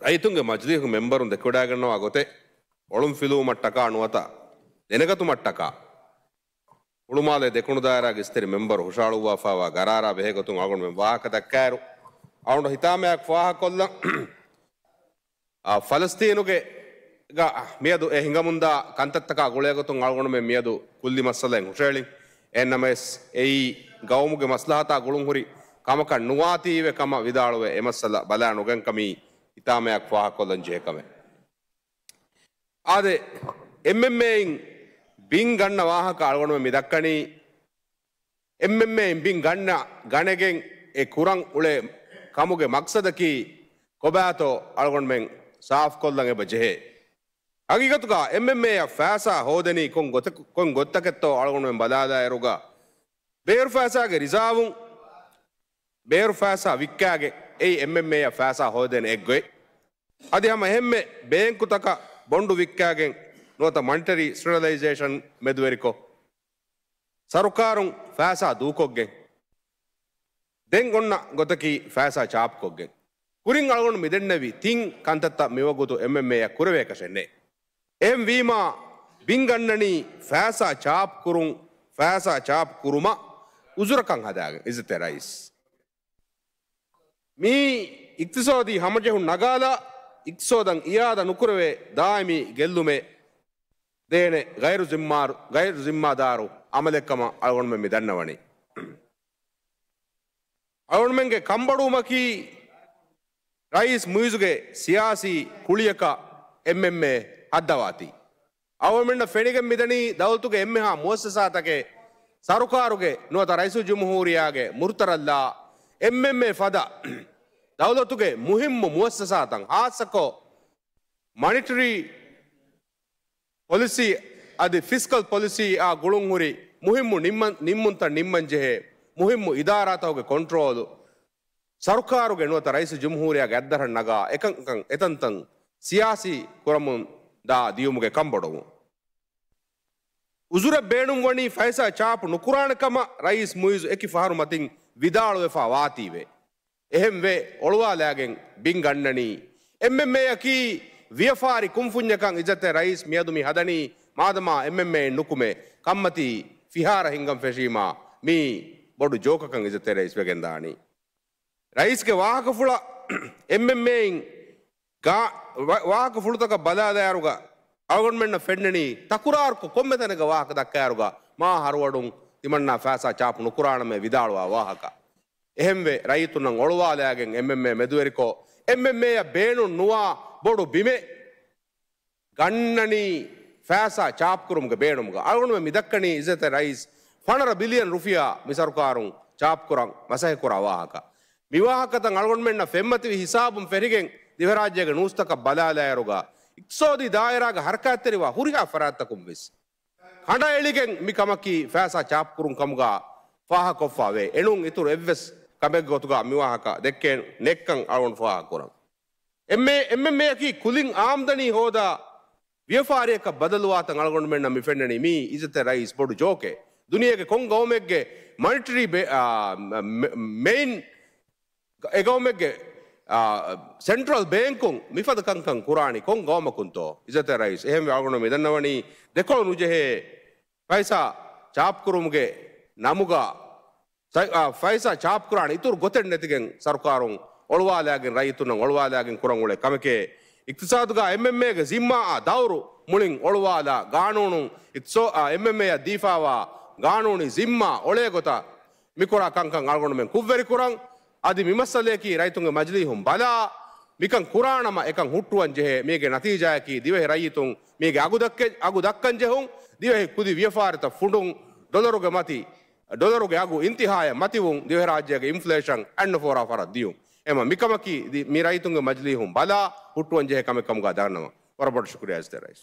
ރައްޔިތުންގެ މަޖިލީހުގެ މެމްބަރުން ދެކެވަޑައިގަންނަވާ ގޮތެއް އޮޅުންފިލުވުމަށްޓަކާ ނުވަތަ ދެނެގަތުމަށްޓަކާ ހުޅުމާލޭ ދެކުނު ދާއިރާގެ އިސްތެރި މެމްބަރު ހުށަހަޅުއްވާފައިވާ ގަރާރާ ބެހޭގޮތުން އަޅުގަނޑުމެން ވާހަކަ ދައްކާއިރު، އަޅުގަނޑު ހިތާމަޔާއެކު ފާހަގަކޮށްލަން. އާ، ފަލަސްތީނުގެ ގަ މިއަދު އެ ހިނގަމުންދާ ކަންތައްތަކާ ގުޅޭގޮތުން އަޅުގަނޑުމެން މިއަދު ކުއްލި މައްސަލައިން ހުށައެޅިން. އެހެންނަމަވެސް، އެއީ ގައުމުގެ މަސްލަހަތާ ގުޅުންހުރި ކަމަކަށް ނުވާތީވެ ކަމަށް ވިދާޅުވެ، އެ މައްސަލަ ބަލާ ނުގަން ކަމީ ހިތާމަޔާއެކު ފާހަގަކޮށްލަން ޖެހޭ ކަމެއް. އާދެ، އެމްއެމްއޭއިން ބިން ގަންނަ ވާހަކަ އަޅުގަނޑުމެން މި ދައްކަނީ، އެމްއެމްއޭއިން ބިން ގަންނަ ގަނެގެން އެ ކުރަން އުޅޭ ކަމުގެ މަޤްޞަދަކީ ކޮބާތޯ އަޅުގަނޑުމެން ސާފުކޮށްލަން އެބަ ޖެހޭ. ހަގީގަތުގަ އެމްއެމްއޭއަށް ފައިސާ ހޯދެނީ ކޮން ގޮތަކު-، ކޮން ގޮތްތަކެއްތޯ އަޅުގަނޑުމެން ބަލާލާއިރުގަ، ބޭރު ފައިސާގެ ރިޒާވުން، ބޭރު ފައިސާ ވިއްކާގެން އެއީ އެމްއެމްއޭއަށް ފައިސާ ހޯދޭނެ އެއްގޮތް. އަދި ހަމަ އެހެންމެ ބޭންކުތަކަށް ބޮންޑު ވިއްކާގެން ނުވަތަ މަނިޓަރީ ސްޓެރިލައިޒޭޝަން މެދުވެރިކޮށް، ސަރުކާރުން ފައިސާ ދޫކޮށްގެން، ދެން އޮންނަ ގޮތަކީ ފައިސާ ޗާޕްކޮށްގެން. ކުރިން އަޅުގަނޑު މިދެންނެވި ތިން ކަންތައްތައް މިވަގުތު އެމްއެމްއޭއަށް ކުރެވޭކަށެއް ނެތް. އެހެންވީމާ، ބިން ގަންނަނީ ފައިސާ ޗާޕް ކުރުން، ފައިސާ ޗާޕް ކުރުމަށް އުޒުރަކަށް ހަދާގެން، އިއްޒަތްތެރި ރައީސް. މީ އިޤްތިޞާދީ ހަމަޖެހުން ނަގާލާ، އިޤްތިޞާދަށް އިއާދަ ނުކުރެވޭ ދާއިމީ ގެއްލުމެއް ދޭނެ ޣައިރު ޒިންމާރު-، ޣައިރު ޒިންމާދާރު ޢަމަލެއްކަމަށް އަޅުގަނޑުމެން މި ދަންނަވަނީ. އަޅުގަނޑުމެންގެ ކަންބޮޑުވުމަކީ ރައީސް މުއިއްޒުގެ ސިޔާސީ ކުޅިޔަކަށް އެމްއެމްއޭ ހައްދަވާތީ. އަޅުގަނޑުމެންނަށް ފެނިގެން މިދަނީ ދައުލަތުގެ އެންމެހާ މުއައްސަސާތަކެއް ސަރުކާރުގެ ނުވަތަ ރައީސުލްޖުމްހޫރިއްޔާގެ މުރުތަރަށްލާ އެމްއެމްއޭ ފަދަ ދައުލަތުގެ މުހިއްމު މުއައްސަސާތައް ހާއްސަކޮށް މަނިޓަރީ ޕޮލިސީ އަދި ފިސްކަލް ޕޮލިސީއާ ގުޅުންހުރި މުހިއްމު ނިންމަން-، ނިންމުންތައް ނިންމަންޖެހޭ މުހިއްމު އިދާރާތަކުގެ ކޮންޓްރޯލު، ސަރުކާރުގެ ނުވަތަ ރައީސުލްޖުމްހޫރިއްޔާގެ އަތްދަށަށް ނަގާ އެކަންކަން އެތަންތަން ސިޔާސީ ކުރަމުން ދާ ދިޔުމުގެ ކަންބޮޑުވުން. އުޒުރެއް ބޭނުންވަނީ ފައިސާ ޗާޕު ނުކުރާނެ ކަމަށް ރައީސް މުއިއްޒު އެކި ފަހަރު މަތިން ވިދާޅުވެފަ ވާތީވެ. އެހެންވެ، އޮޅުވާލާގެން ބިން ގަންނަނީ އެމްއެމްއޭއަކީ ވިޔަފާރި ކުންފުންޏަކަށް އިއްޒަތްތެރި ރައީސް މިއަދު މި ހަދަނީ. މާދަމާ އެމްއެމްއޭއެއް ނުކުމެ ކަންމަތީ ފިހާރަ ހިންގަން ފެށީމާ މީ ބޮޑު ޖޯކަކަށް އިއްޒަތްތެރި ރައީސް ވެގެންދާނީ. ރައީސްގެ ވާހަކަފުޅަށް އެމްއެމްއޭއިން ގާ-، ވާ-، ވާހަކަފުޅުތަކަށް ބަލާލާއިރުގަ އަޅުގަނޑުމެންނަށް ފެންނަނީ ތަކުރާރުކޮށް ކޮންމެ ތަނެއްގަ ވާހަކަ ދައްކާއިރުގަ މާ ހަރުވަޑުން ތިމަންނާ ފައިސާ ޗާޕު ނުކުރާނަމޭ ވިދާޅުވާ ވާހަކަ. އެހެންވެ، ރައްޔިތުންނަށް އޮޅުވާލާގެން އެމްއެމްއޭ މެދުވެރިކޮށް، އެމްއެމްއޭއަށް ބޭނުން ނުވާ ބޮޑު ބިމެއް ގަންނަނީ ފައިސާ ޗާޕްކުރުމުގެ ބޭނުމުގަ. އަޅުގަނޑުމެން މި ދައްކަނީ އިއްޒަތްތެރި ރައީސް ފަނަރަ ބިލިއަން ރުފިޔާ މި ސަރުކާރުން ޗާޕްކުރަން މަސައްކަތްކުރާ ވާހަކަ. މި ވާހަކަތައް އަޅުގަނޑުމެންނަށް ފެންމަތިވި ހިސާބުން ފެށިގެން ދިވެހިރާއްޖޭގެ ނޫސްތަކަށް ބަލާލާއިރުގަ، އިޤްތިޞާދީ ދާއިރާގެ ހަރަކާތްތެރިވާ ހުރިހާ ފަރާތްތަކުން ވެސް ކަނޑައެޅިގެން މި ކަމަކީ ފައިސާ ޗާޕްކުރުން ކަމުގަ ފާހަގަކޮށްފަ ވޭ. އެނޫން އިތުރު އެއްވެސް ކަމެއްގެ ގޮތުގަ މި ވާހަކަ ދެއްކޭ ނެތްކަން އަޅުގަނޑު ފާހަގަކުރަން. އެމްއޭ-، އެމްއެމްއޭއަކީ ކުލިން އާމްދަނީ ހޯދާ ވިޔަފާރިއަކަށް ބަދަލުވާތަން އަޅުގަނޑުމެންނަށް މި ފެންނަނީ މީ އިއްޒަތްތެރި ރައީސް ބޮޑު ޖޯކެއް. ދުނިޔޭގެ ކޮން ގައުމެއްގެ މަނިޓަރީ ބެ-، އާ، މެ-، މެ-، މެއިން އެ ގައުމެއްގެ، އާ، ސެންޓްރަލް ބޭންކުން މިފަދަ ކަންކަން ކުރާނީ ކޮން ގައުމަކުންތޯ އިއްޒަތްތެރި ރައީސް؟ އެހެންވެ އަޅުގަނޑު މި ދަންނަވަނީ ދެކޮޅު ނުޖެހޭ ފައިސާ ޗާޕްކުރުމުގެ ނަމުގަ ސަ-، އާ، ފައިސާ ޗާޕްކުރާނެ އިތުރު ގޮތެއް ނެތިގެން ސަރުކާރުން އޮޅުވާލާގެން ރައްޔިތުންނަށް އޮޅުވާލާގެން ކުރަން އުޅޭ ކަމެކޭ. އިޤްތިޞާދުގަ އެމްއެމްއޭގެ ޒިންމާއާ ދައުރު މުޅިން އޮޅުވާލާ ގާނޫނުން އިޤްތިޞާ-، އާ، އެމްއެމްއޭއަށް ދީފާވާ ގާނޫނީ ޒިންމާ އޮޅޭ ގޮތަށް މިކުރާ ކަންކަން އަޅުގަނޑުމެން ކުށްވެރިކުރަން. އަދި މިމައްސަލަޔަކީ ރައްޔިތުންގެ މަޖިލީހުން ބަލާ، މިކަން ކުރާނަމަ އެކަން ހުއްޓުވަން ޖެހޭ. މީގެ ނަތީޖާއަކީ ދިވެހި ރައްޔިތުން މީގެ އަގު ދައްކެ-، އަގު ދައްކަން ޖެހުން، ދިވެހި ކުދި ވިޔަފާރިތައް ފުނޑުން، ޑޮލަރުގެ މަތި، ޑޮލަރުގެ އަގު އިންތިހާޔަށް މަތިވުން، ދިވެހިރާއްޖޭގެ އިންފްލޭޝަން އަތްނުފޯރާ ފަރަށް ދިޔުން. އެމަ މިކަމަކީ ދި-، މި ރައްޔިތުންގެ މަޖިލީހުން ބަލާ ހުއްޓުވަން ޖެހޭ ކަމެއް ކަމުގަ ދަންނަވަން. ވަރަށް ބޮޑަށް ޝުކުރިއްޔާ އިއްޒަތްތެރި ރައީސް.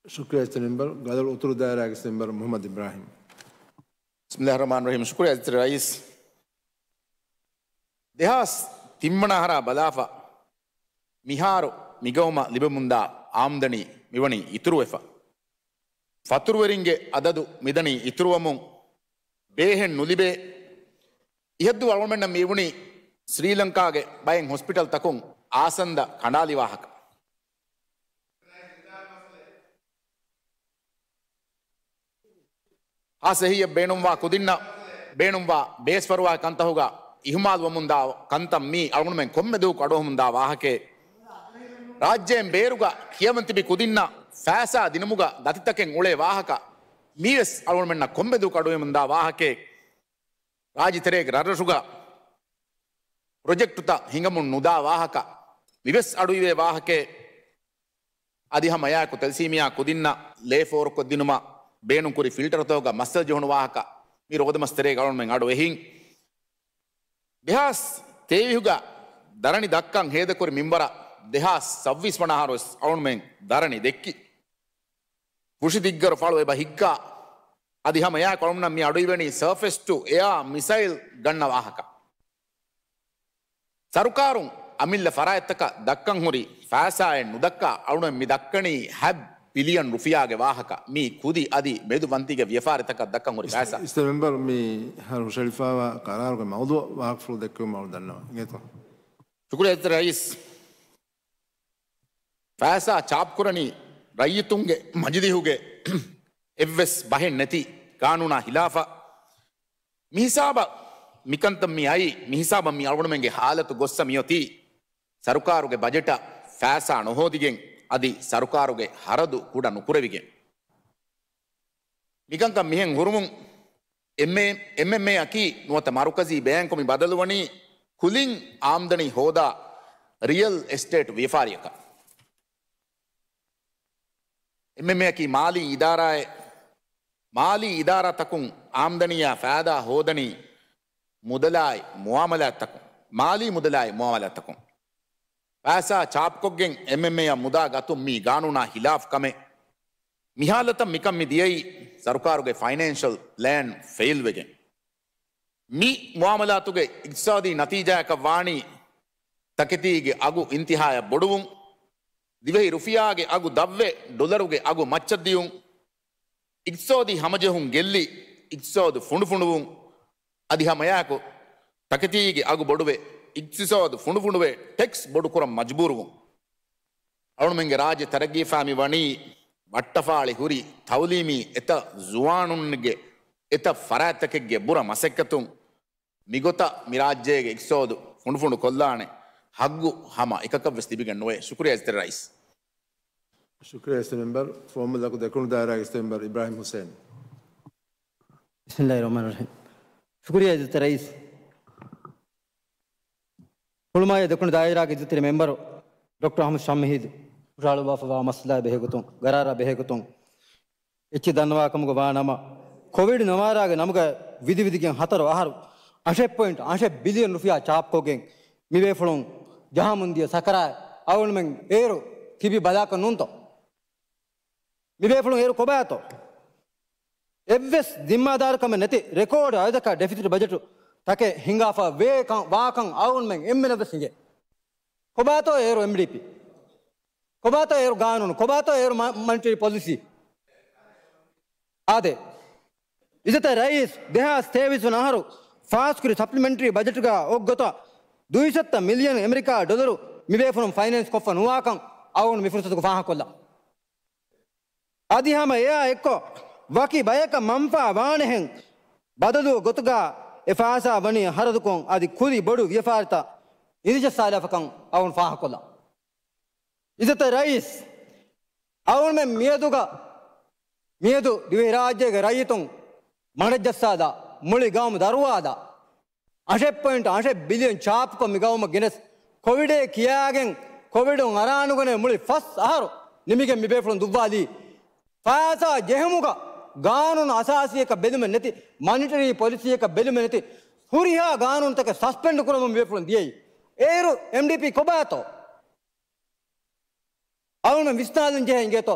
ޝުކުރިއްޔާ އިއްޒަތްތެރި މެމްބަރު. ގަދަރު އުތުރު ދާއިރާގެ މެމްބަރު މުޙައްމަދު އިބްރާހިމް. ބިސްމިއްލާހިއްރަޙްމާނިއްރަޙީމް. ޝުކުރިއްޔާ އިއްޒަތްތެރި ރައީސް. ދެހާސް ތިން ވަނަ އަހަރާ ބަލާފަ، މިހާރު މިގައުމަށް ލިބެމުންދާ އާމްދަނީ މިވަނީ އިތުރުވެފަ. ފަތުރުވެރިންގެ އަދަދު މިދަނީ އިތުރުވަމުން، ބޭހެއް ނުލިބޭ. އިހަށްދުވަހު އަޅުގަނޑުމެންނަށް މި އިވުނީ ސްރީލަންކާގެ ބައެއް ހޮސްޕިޓަލްތަކުން އާސަންދަ ކަނޑާލި ވާހަކަ. ހާސް އެހީއަށް ބޭނުންވާ ކުދިންނަށް ބޭނުންވާ ބޭސްފަރުވާ ކަންތަހުގަ އިހުމާލުވަމުންދާ ކަންތައް މީ އަޅުގަނޑުމެން ކޮންމެ ދުވަހަކު އަޑުއެހުމުންދާ ވާހަކައެއް. ރާއްޖޭން ބޭރުގަ ކިޔަވަން ތިބި ކުދިންނަށް ފައިސާ ދިނުމުގަ ދަތިތަކެއް އުޅޭ ވާހަކަ މީވެސް އަޅުގަނޑުމެންނަށް ކޮންމެ ދުވަހަކު އަޑުއެހުމުންދާ ވާހަކައެއް. ރާއްޖެ ތެރޭގެ ރަށްރަށުގަ ޕްރޮޖެކްޓުތައް ހިނގަމުން ނުދާ ވާހަކަ މިވެސް އަޑުއިވޭ ވާހަކައެއް. އަދި ހަމަ އެއާއެކު ތެލެސީމިއާ ކުދިންނަށް ލޭ ފޯރުކޮށްދިނުމަށް ބޭނުންކުރި ފިލްޓަރުތަކުގަ މައްސަލަ ޖެހުނު ވާހަކަ މި ރޯދަމަސް ތެރޭގަ އަޅުގަނޑުމެން އަޑު އެހިން. ދެހާސް ތޭވީހުގަ ދަރަނި ދައްކަން ހޭދަކުރި މިންވަރަށް ދެހާސް ސައްބީސް ވަނަ އަހަރު ވެސް އަޅުގަނޑުމެން ދަރަނި ދެއްކި. ކުށި ދިއްގަރު ފަޅު އެބަ ހިއްކާ. އަދި ހަމަ އެއާއެކު އަޅުގަނޑުމެންނަށް މި އަޑުއިވެނީ ސަރފޭސް ޓު އެއާ މިސައިލް ގަންނަ ވާހަކަ. ސަރުކާރުން އަމިއްލަ ފަރާތްތަކަށް ދައްކަން ހުރި ފައިސާއެއް ނުދައްކާ އަޅުގަނޑުމެން މި ދައްކަނީ ހަތް ބިލިއަން ރުފިޔާގެ ވާހަކަ. މީ ކުދި އަދި މެދު ވަންތީގެ ވިޔަފާރިތަކަށް ދައްކަން ހުރި ފައިސާ. އިސް-، އިސްތެ މެމްބަރު މި ހަރު ހުށަހެޅިފައިވާ ޤަރާރުގެ މައުޟޫޢަށް ވާހަކަފުޅު ދެއްކެވުމަށް އަޅު ދަންނަވަން. އިނގޭތޯ؟ ޝުކުރިއްޔާ އިއްޒަތްތެރި ރައީސް. ފައިސާ ޗާޕްކުރަނީ ރައްޔިތުންގެ މަޖިލީހުގެ އެއްވެސް ބަހެއް ނެތި ގާނޫނާ ހިލާފަށް. މިހިސާބަށް މިކަންތައް މި އައީ، މިހިސާބަށް މި އަޅުގަނޑުމެންގެ ހާލަތު ގޮއްސަ މިއޮތީ، ސަރުކާރުގެ ބަޖެޓަށް ފައިސާ ނުހޯދިގެން، އަދި ސަރުކާރުގެ ހަރަދު ކުޑަ ނުކުރެވިގެން. މިކަންކަން މިހެން ހުރުމުން، އެމްއޭ، އެމްއެމްއޭއަކީ ނުވަތަ މަރުކަޒީ ބޭންކު މި ބަދަލުވަނީ ކުލިން އާމްދަނީ ހޯދާ ރިއަލް އެސްޓޭޓް ވިޔަފާރިއަކަށް. އެމްއެމްއޭއަކީ މާލީ އިދާރާއެއް. މާލީ އިދާރާތަކުން އާމްދަނީއާ ފައިދާ ހޯދަނީ މުދަލާއި މުއާމަލާތްތަކުން، މާލީ މުދަލާއި މުއާމަލާތްތަކުން. ފައިސާ ޗާޕްކޮށްގެން އެމްއެމްއޭއަށް މުދާ ގަތުން މީ ގާނޫނާ ހިލާފް ކަމެއް. މިހާލަތަށް މިކަން މި ދިޔައީ ސަރުކާރުގެ ފައިނޭންޝަލް ޕްލޭން ފެއިލްވެގެން. މި މުއާމަލާތުގެ އިޤްތިޞާދީ ނަތީޖާއަކަށް ވާނީ ތަކެތީގެ އަގު އިންތިހާއަށް ބޮޑުވުން، ދިވެހި ރުފިޔާގެ އަގު ދަށްވެ ޑޮލަރުގެ އަގު މައްޗަށް ދިޔުން، އިޤްތިޞާދީ ހަމަޖެހުން ގެއްލި އިޤްތިޞާދު ފުނޑުފުނޑުވުން، އަދި ހަމައެއާއެކު ތަކެތީގެ އަގު ބޮޑުވެ، އިޤްތިޞާދު ފުނޑުފުނޑުވެ، ޓެކްސް ބޮޑުކުރަން މަޖުބޫރުވުން. އަޅުމެންގެ ރާއްޖެ ތަރައްގީފާ މި ވަނީ ވައްޓަފާޅި ހުރި ތައުލީމީ އެތައް ޒުވާނުންގެ އެތައް ފަރާތްތަކެއްގެ ބުރަ މަސައްކަތުން. މިގޮތަށް މި ރާއްޖޭގެ އިޤްތިޞާދު ފުނޑުފުނޑު ކޮށްލާނެ ހައްގު ހަމަ އެކަކަށްވެސް ލިބިގެން ނުވޭ. ޝުކުރިއްޔާ އިއްޒަތްތެރި ރައީސް. ޝުކުރިއްޔާ އިއްޒަތްތެރި މެމްބަރު. ފުވައްމުލަކު ދެކުނު ދާއިރާގެ އިއްޒަތްތެރި މެމްބަރު އިބްރާހިމް ހުސެން. بسم الله الرحمن الرحيم. ޝުކުރިއްޔާ އިއްޒަތްތެރި ރައީސް. ހުޅުމާޔާ ދެކުނު ދާއިރާގެ އިއްޒަތްތެރި މެމްބަރު ޑޮކްޓަރ އަޙްމަދު ޝާމް މަހީދު ހުށަހަޅުއްވާފައިވާ މައްސަލާއާ ބެހޭގޮތުން، ގަރާރާ ބެހޭގޮތުން އެއްޗެއް ދަންނަވާ ކަމުގަ ވާނަމަ، ކޮވިޑް ނަވާރާގެ ނަމުގަ ވިދިވިދިގެން ހަތަރު އަހަރު އަށެއް ޕޮއިންޓް އަށެއް ބިލިއަން ރުފިޔާ ޗާޕްކޮށްގެން މިބޭފުޅުން ޖަހާމުންދިޔަ ސަކަރާތް އަޅުމެން އޭރު ތިބި ބަލާކަށް ނޫންތޯ؟ މިބޭފުޅުން އޭރު ކޮބާތޯ؟ އެއްވެސް ޒިންމާދާރުކަމެއް ނެތި ރެކޯޑް އަދަދަކަށް ޑެފިސިޓް ބަޖެޓު ތަކެއް ހިނގާފަ ވޭ ކަން، ވާކަން އަޅުމެން އެންމެނަށްވެސް ހިނގޭ. ކޮބާތޯ އޭރު އެމްޑީޕީ؟ ކޮބާތޯ އޭރު ގާނޫނު؟ ކޮބާތޯ އޭރު މަ-، މަނިޓަރީ ޕޮލިސީ؟ އާދެ، އިއްޒަތްތެރި ރައީސް، ދެހާސް ތޭވީސް ވަނަ އަހަރު ފާސްކުރި ސަޕްލިމެންޓަރީ ބަޖެޓުގަ އޮތްގޮތަށް ދުއިސައްތަ މިލިއަން އެމެރިކާ ޑޮލަރު މިބޭފުޅުން ފައިނޭންސް ކޮށްފަ ނުވާކަން އަޅުގަނޑު މި ފުރުސަތުގަ ފާހަގަކޮށްލަން. އަދި ހަމަ އެއާ އެއްކޮށް، ވަކި ބަޔަކަށް މަންފާ ވާނެހެން ބަދަލު ގޮތުގަ އެ ފައިސާ ވަނީ ހަރަދުކޮށް، އަދި ކުލި ބޮޑު ވިޔަފާރިތައް އިނދިޖައްސާލާފަކަން އަޅުގަނޑު ފާހަގަކޮށްލަން. އިއްޒަތްތެރި ރައީސް، އަޅުމެން މިއަދުގަ، މިއަދު ދިވެހިރާއްޖޭގެ ރައްޔިތުން މަޑަށްޖައްސާލާ، މުޅި ގައުމު ދަރުވާލާ، އަށެއް ޕޮއިންޓް އަށެއް ބިލިއަން ޗާޕުކޮށް މި ގައުމަށް ގެނެސް، ކޮވިޑޭ ކިޔާގެން، ކޮވިޑުން އަރާނުގަނެ މުޅި ފަސް އަހަރު ނިމިގެން މިބޭފުޅުން ދުއްވާލީ. ފައިސާ ޖެހުމުގަ ގާނޫނު އަސާސީއަކަށް ބެލުމެއް ނެތި، މަނިޓަރީ ޕޮލިސީއަކަށް ބެލުމެއް ނެތި، ހުރިހާ ގާނޫނުތަކެއް ސަސްޕެންޑް ކުރަމުން މިބޭފުޅުން ދިޔައީ. އޭރު އެމްޑީޕީ ކޮބާތޯ؟ އަޅުމެން ވިސްނާލަން ޖެހޭ އިނގޭތޯ؟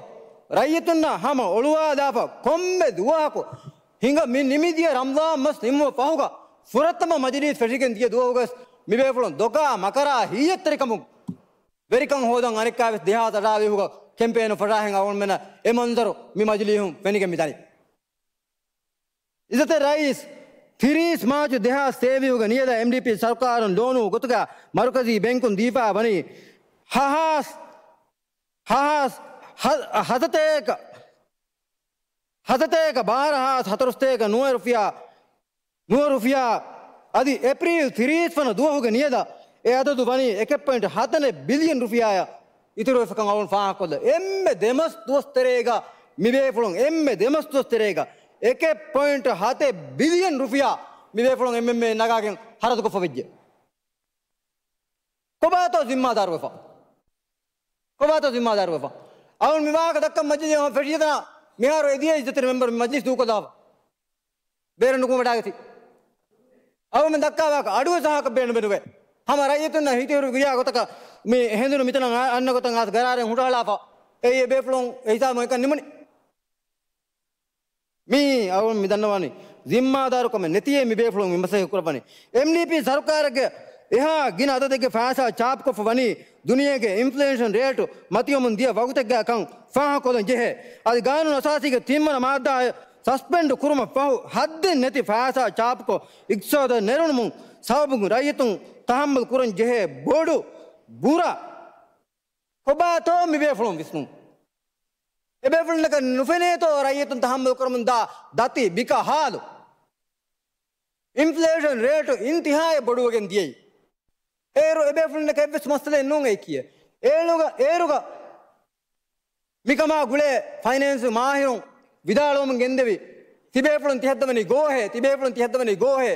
ރައްޔިތުންނަށް ހަމަ އޮޅުވާލާފަ ކޮންމެ ދުވަހަކު ހިނގަ މި ނިމިދިޔަ ރަމްޟާން މަސް ނިމުމަށް ފަހުގަ ފުރަތަމަ މަޖިލީސް ފެށިގެން ދިޔަ ދުވަހުގަސް މިބޭފުޅުން ދޮގާ މަކަރާ ހިތްތެރިކަމުން ވެރިކަން ހޯދަން އަނެއްކާވެސް ދެހާސް އަށާވީހުގަ ކެމްޕޭނު ފަށާހެން އަޅުގަނޑުމެންނަށް އެ މަންޒަރު މި މަޖިލީހުން ފެނިގެން މިދަނީ. އިއްޒަތެއް ރައީސް، ތިރީސް މާޗު ދެހާސް ތޭވީހުގަ ނިޔަލަ އެމްޑީޕީ ސަރުކާރުން ލޯނު ގޮތުގަ މަރުކަޒީ ބޭންކުން ދީފާ ވަނީ ހަހާސް، ހަހާސް، ހަ-، ހަތަތޭކަ، ހަތަތޭކަ ބާރަ ހާސް ހަތަރުސަތޭކަ ނުވަ ރުފިޔާ، ނުވަ ރުފިޔާ އަދި އޭޕްރީލް ތިރީސް ވަނަ ދުވަހުގެ ނިޔަލަ އެ އަދަދު ވަނީ އެކެއް ޕޮއިންޓް ހަތަނެއް ބިލިއަން ރުފިޔާއަށް އިތުރުވެފަކަން އަޅުން ފާހަގަކޮށްލަ. އެންމެ ދެމަސް ދުވަސް ތެރޭގަ މިބޭފުޅުން އެންމެ ދެމަސް ދުވަސް ތެރޭގަ އެކެއް ޕޮއިންޓް ހަތެއް ބިލިއަން ރުފިޔާ މިބޭފުޅުން އެމްއެމްއޭ ނަގާގެން ހަރަދުކޮށްފަ ވެއްޖެ. ކޮބާތޯ ޒިންމާދާރުވެފަ؟ ކޮބާތޯ ޒިންމާދާރުވެފަ؟ އަޅުން މި ވާހަކަ ދައްކަން މަޖިލީހަށް ފެށިއްޖެތަނާ މިހާރު އެދިޔަ އިއްޒަތްތެރި މެމްބަރު މި މަޖިލީސް ދޫކޮށްލާފަ. ބޭރަށް ނުކުމެވަޑާގަތީ. އަޅުމެން ދައްކާ ވާހަކަ އަޑުވެސް އަހާކަށް ބޭނުމެއް ނުވޭ. ހަމަ ރައްޔިތުންނަ ހިތިހުރި ވިރިޔާ ގޮތަކަށް މި ހެނދުނު މިތަނަށް އަ-، އަންނަ ގޮތަށް އައިސް ގަރާރެއް ހުށަހަޅާފަ. އެއީ އެ ބޭފުޅުން އެ ހިސާބުން އެކަން ނިމުނީ. މީ އަޅުން މި ދަންނަވާނީ ޒިންމާދާރުކަމެއް ނެތިއޭ މި ބޭފުޅުން މި މަސައްކަތް ކުރައްވަނީ. އެމްޑީޕީ ސަރުކާރެއްގެ އެހާ ގިނަ އަދަދެއްގެ ފައިސާ ޗާޕްކޮށްފަ ވަނީ ދުނިޔޭގެ އިންފްލޭޝަން ރޭޓު މަތިވަމުން ދިޔަ ވަގުތެއްގަ ކަން ފާހަގަކޮށްލަން ޖެހޭ. އަދި ގާނޫނު އަސާސީގެ ތިންވަނަ މާއްދާއެއް ސަސްޕެންޑް ކުރުމަށް ފަހު ހައްދެއް ނެތި ފައިސާ ޗާޕްކޮށް އިޤްތިޞާދަށް ނެރުނުމުން ސަބަބުން ރައްޔިތުން ތަހައްމަލް ކުރަން ޖެހޭ ބޮޑު ބުރަ ކޮބާތޯ މިބޭފުޅުން ވިސްނުން؟ އެބޭފުޅުންނަކަށް ނުފެނޭތޯ ރައްޔިތުން ތަހައްމަލް ކުރަމުންދާ ދަތި ބިކަ ހާލު؟ އިންފްލޭޝަން ރޭޓު އިންތިހާއަށް ބޮޑުވެގެން ދިޔައީ. އޭރު އެބޭފުޅުންނަކަށް އެއްވެސް މައްސަލައެއް ނޫން އެއްކިޔެ. އޭރުގަ، އޭރުގަ މިކަމާ ގުޅޭ ފައިނޭންސް މާހިރުން ވިދާޅުވަމުން ގެންދެވި، ތިބޭފުޅުން ތިހައްދަވަނީ ގޯހޭ، ތިބޭފުޅުން ތިހައްދަވަނީ ގޯހޭ،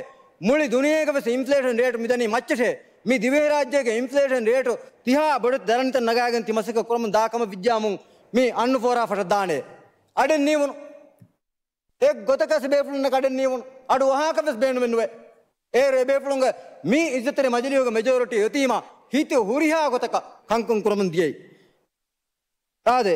މުޅި ދުނިޔޭގަވެސް އިންފްލޭޝަން ރޭޓު މިދަނީ މައްޗަށޭ، މި ދިވެހިރާއްޖޭގެ އިންފްލޭޝަން ރޭޓު ތިހާ ބޮޑެތި ދަރަނިތައް ނަގާގެން ތި މަސައްކަތް ކުރަމުން ދާ ކަމަށް ވިއްޖާމުން މި އަންނުފޯރާ ފަށަށްދާނެ. އަޑެއް ނީވުނު. އެއްގޮތަކަސް ބޭފުޅުންނަކަށް އަޑެއް ނީވުނު. އަޑު އަހާކަށްވެސް ބޭނުމެއް ނުވޭ. އޭރު އެބޭފުޅުންގެ މި އިއްޒަތްތެރި މަޖިލީހުގެ މެޖޯރިޓީ އޮތީމާ ހިތި ހުރިހާ ގޮތަކަށް ކަންކަން ކުރަމުން ދިޔައީ. އާދެ،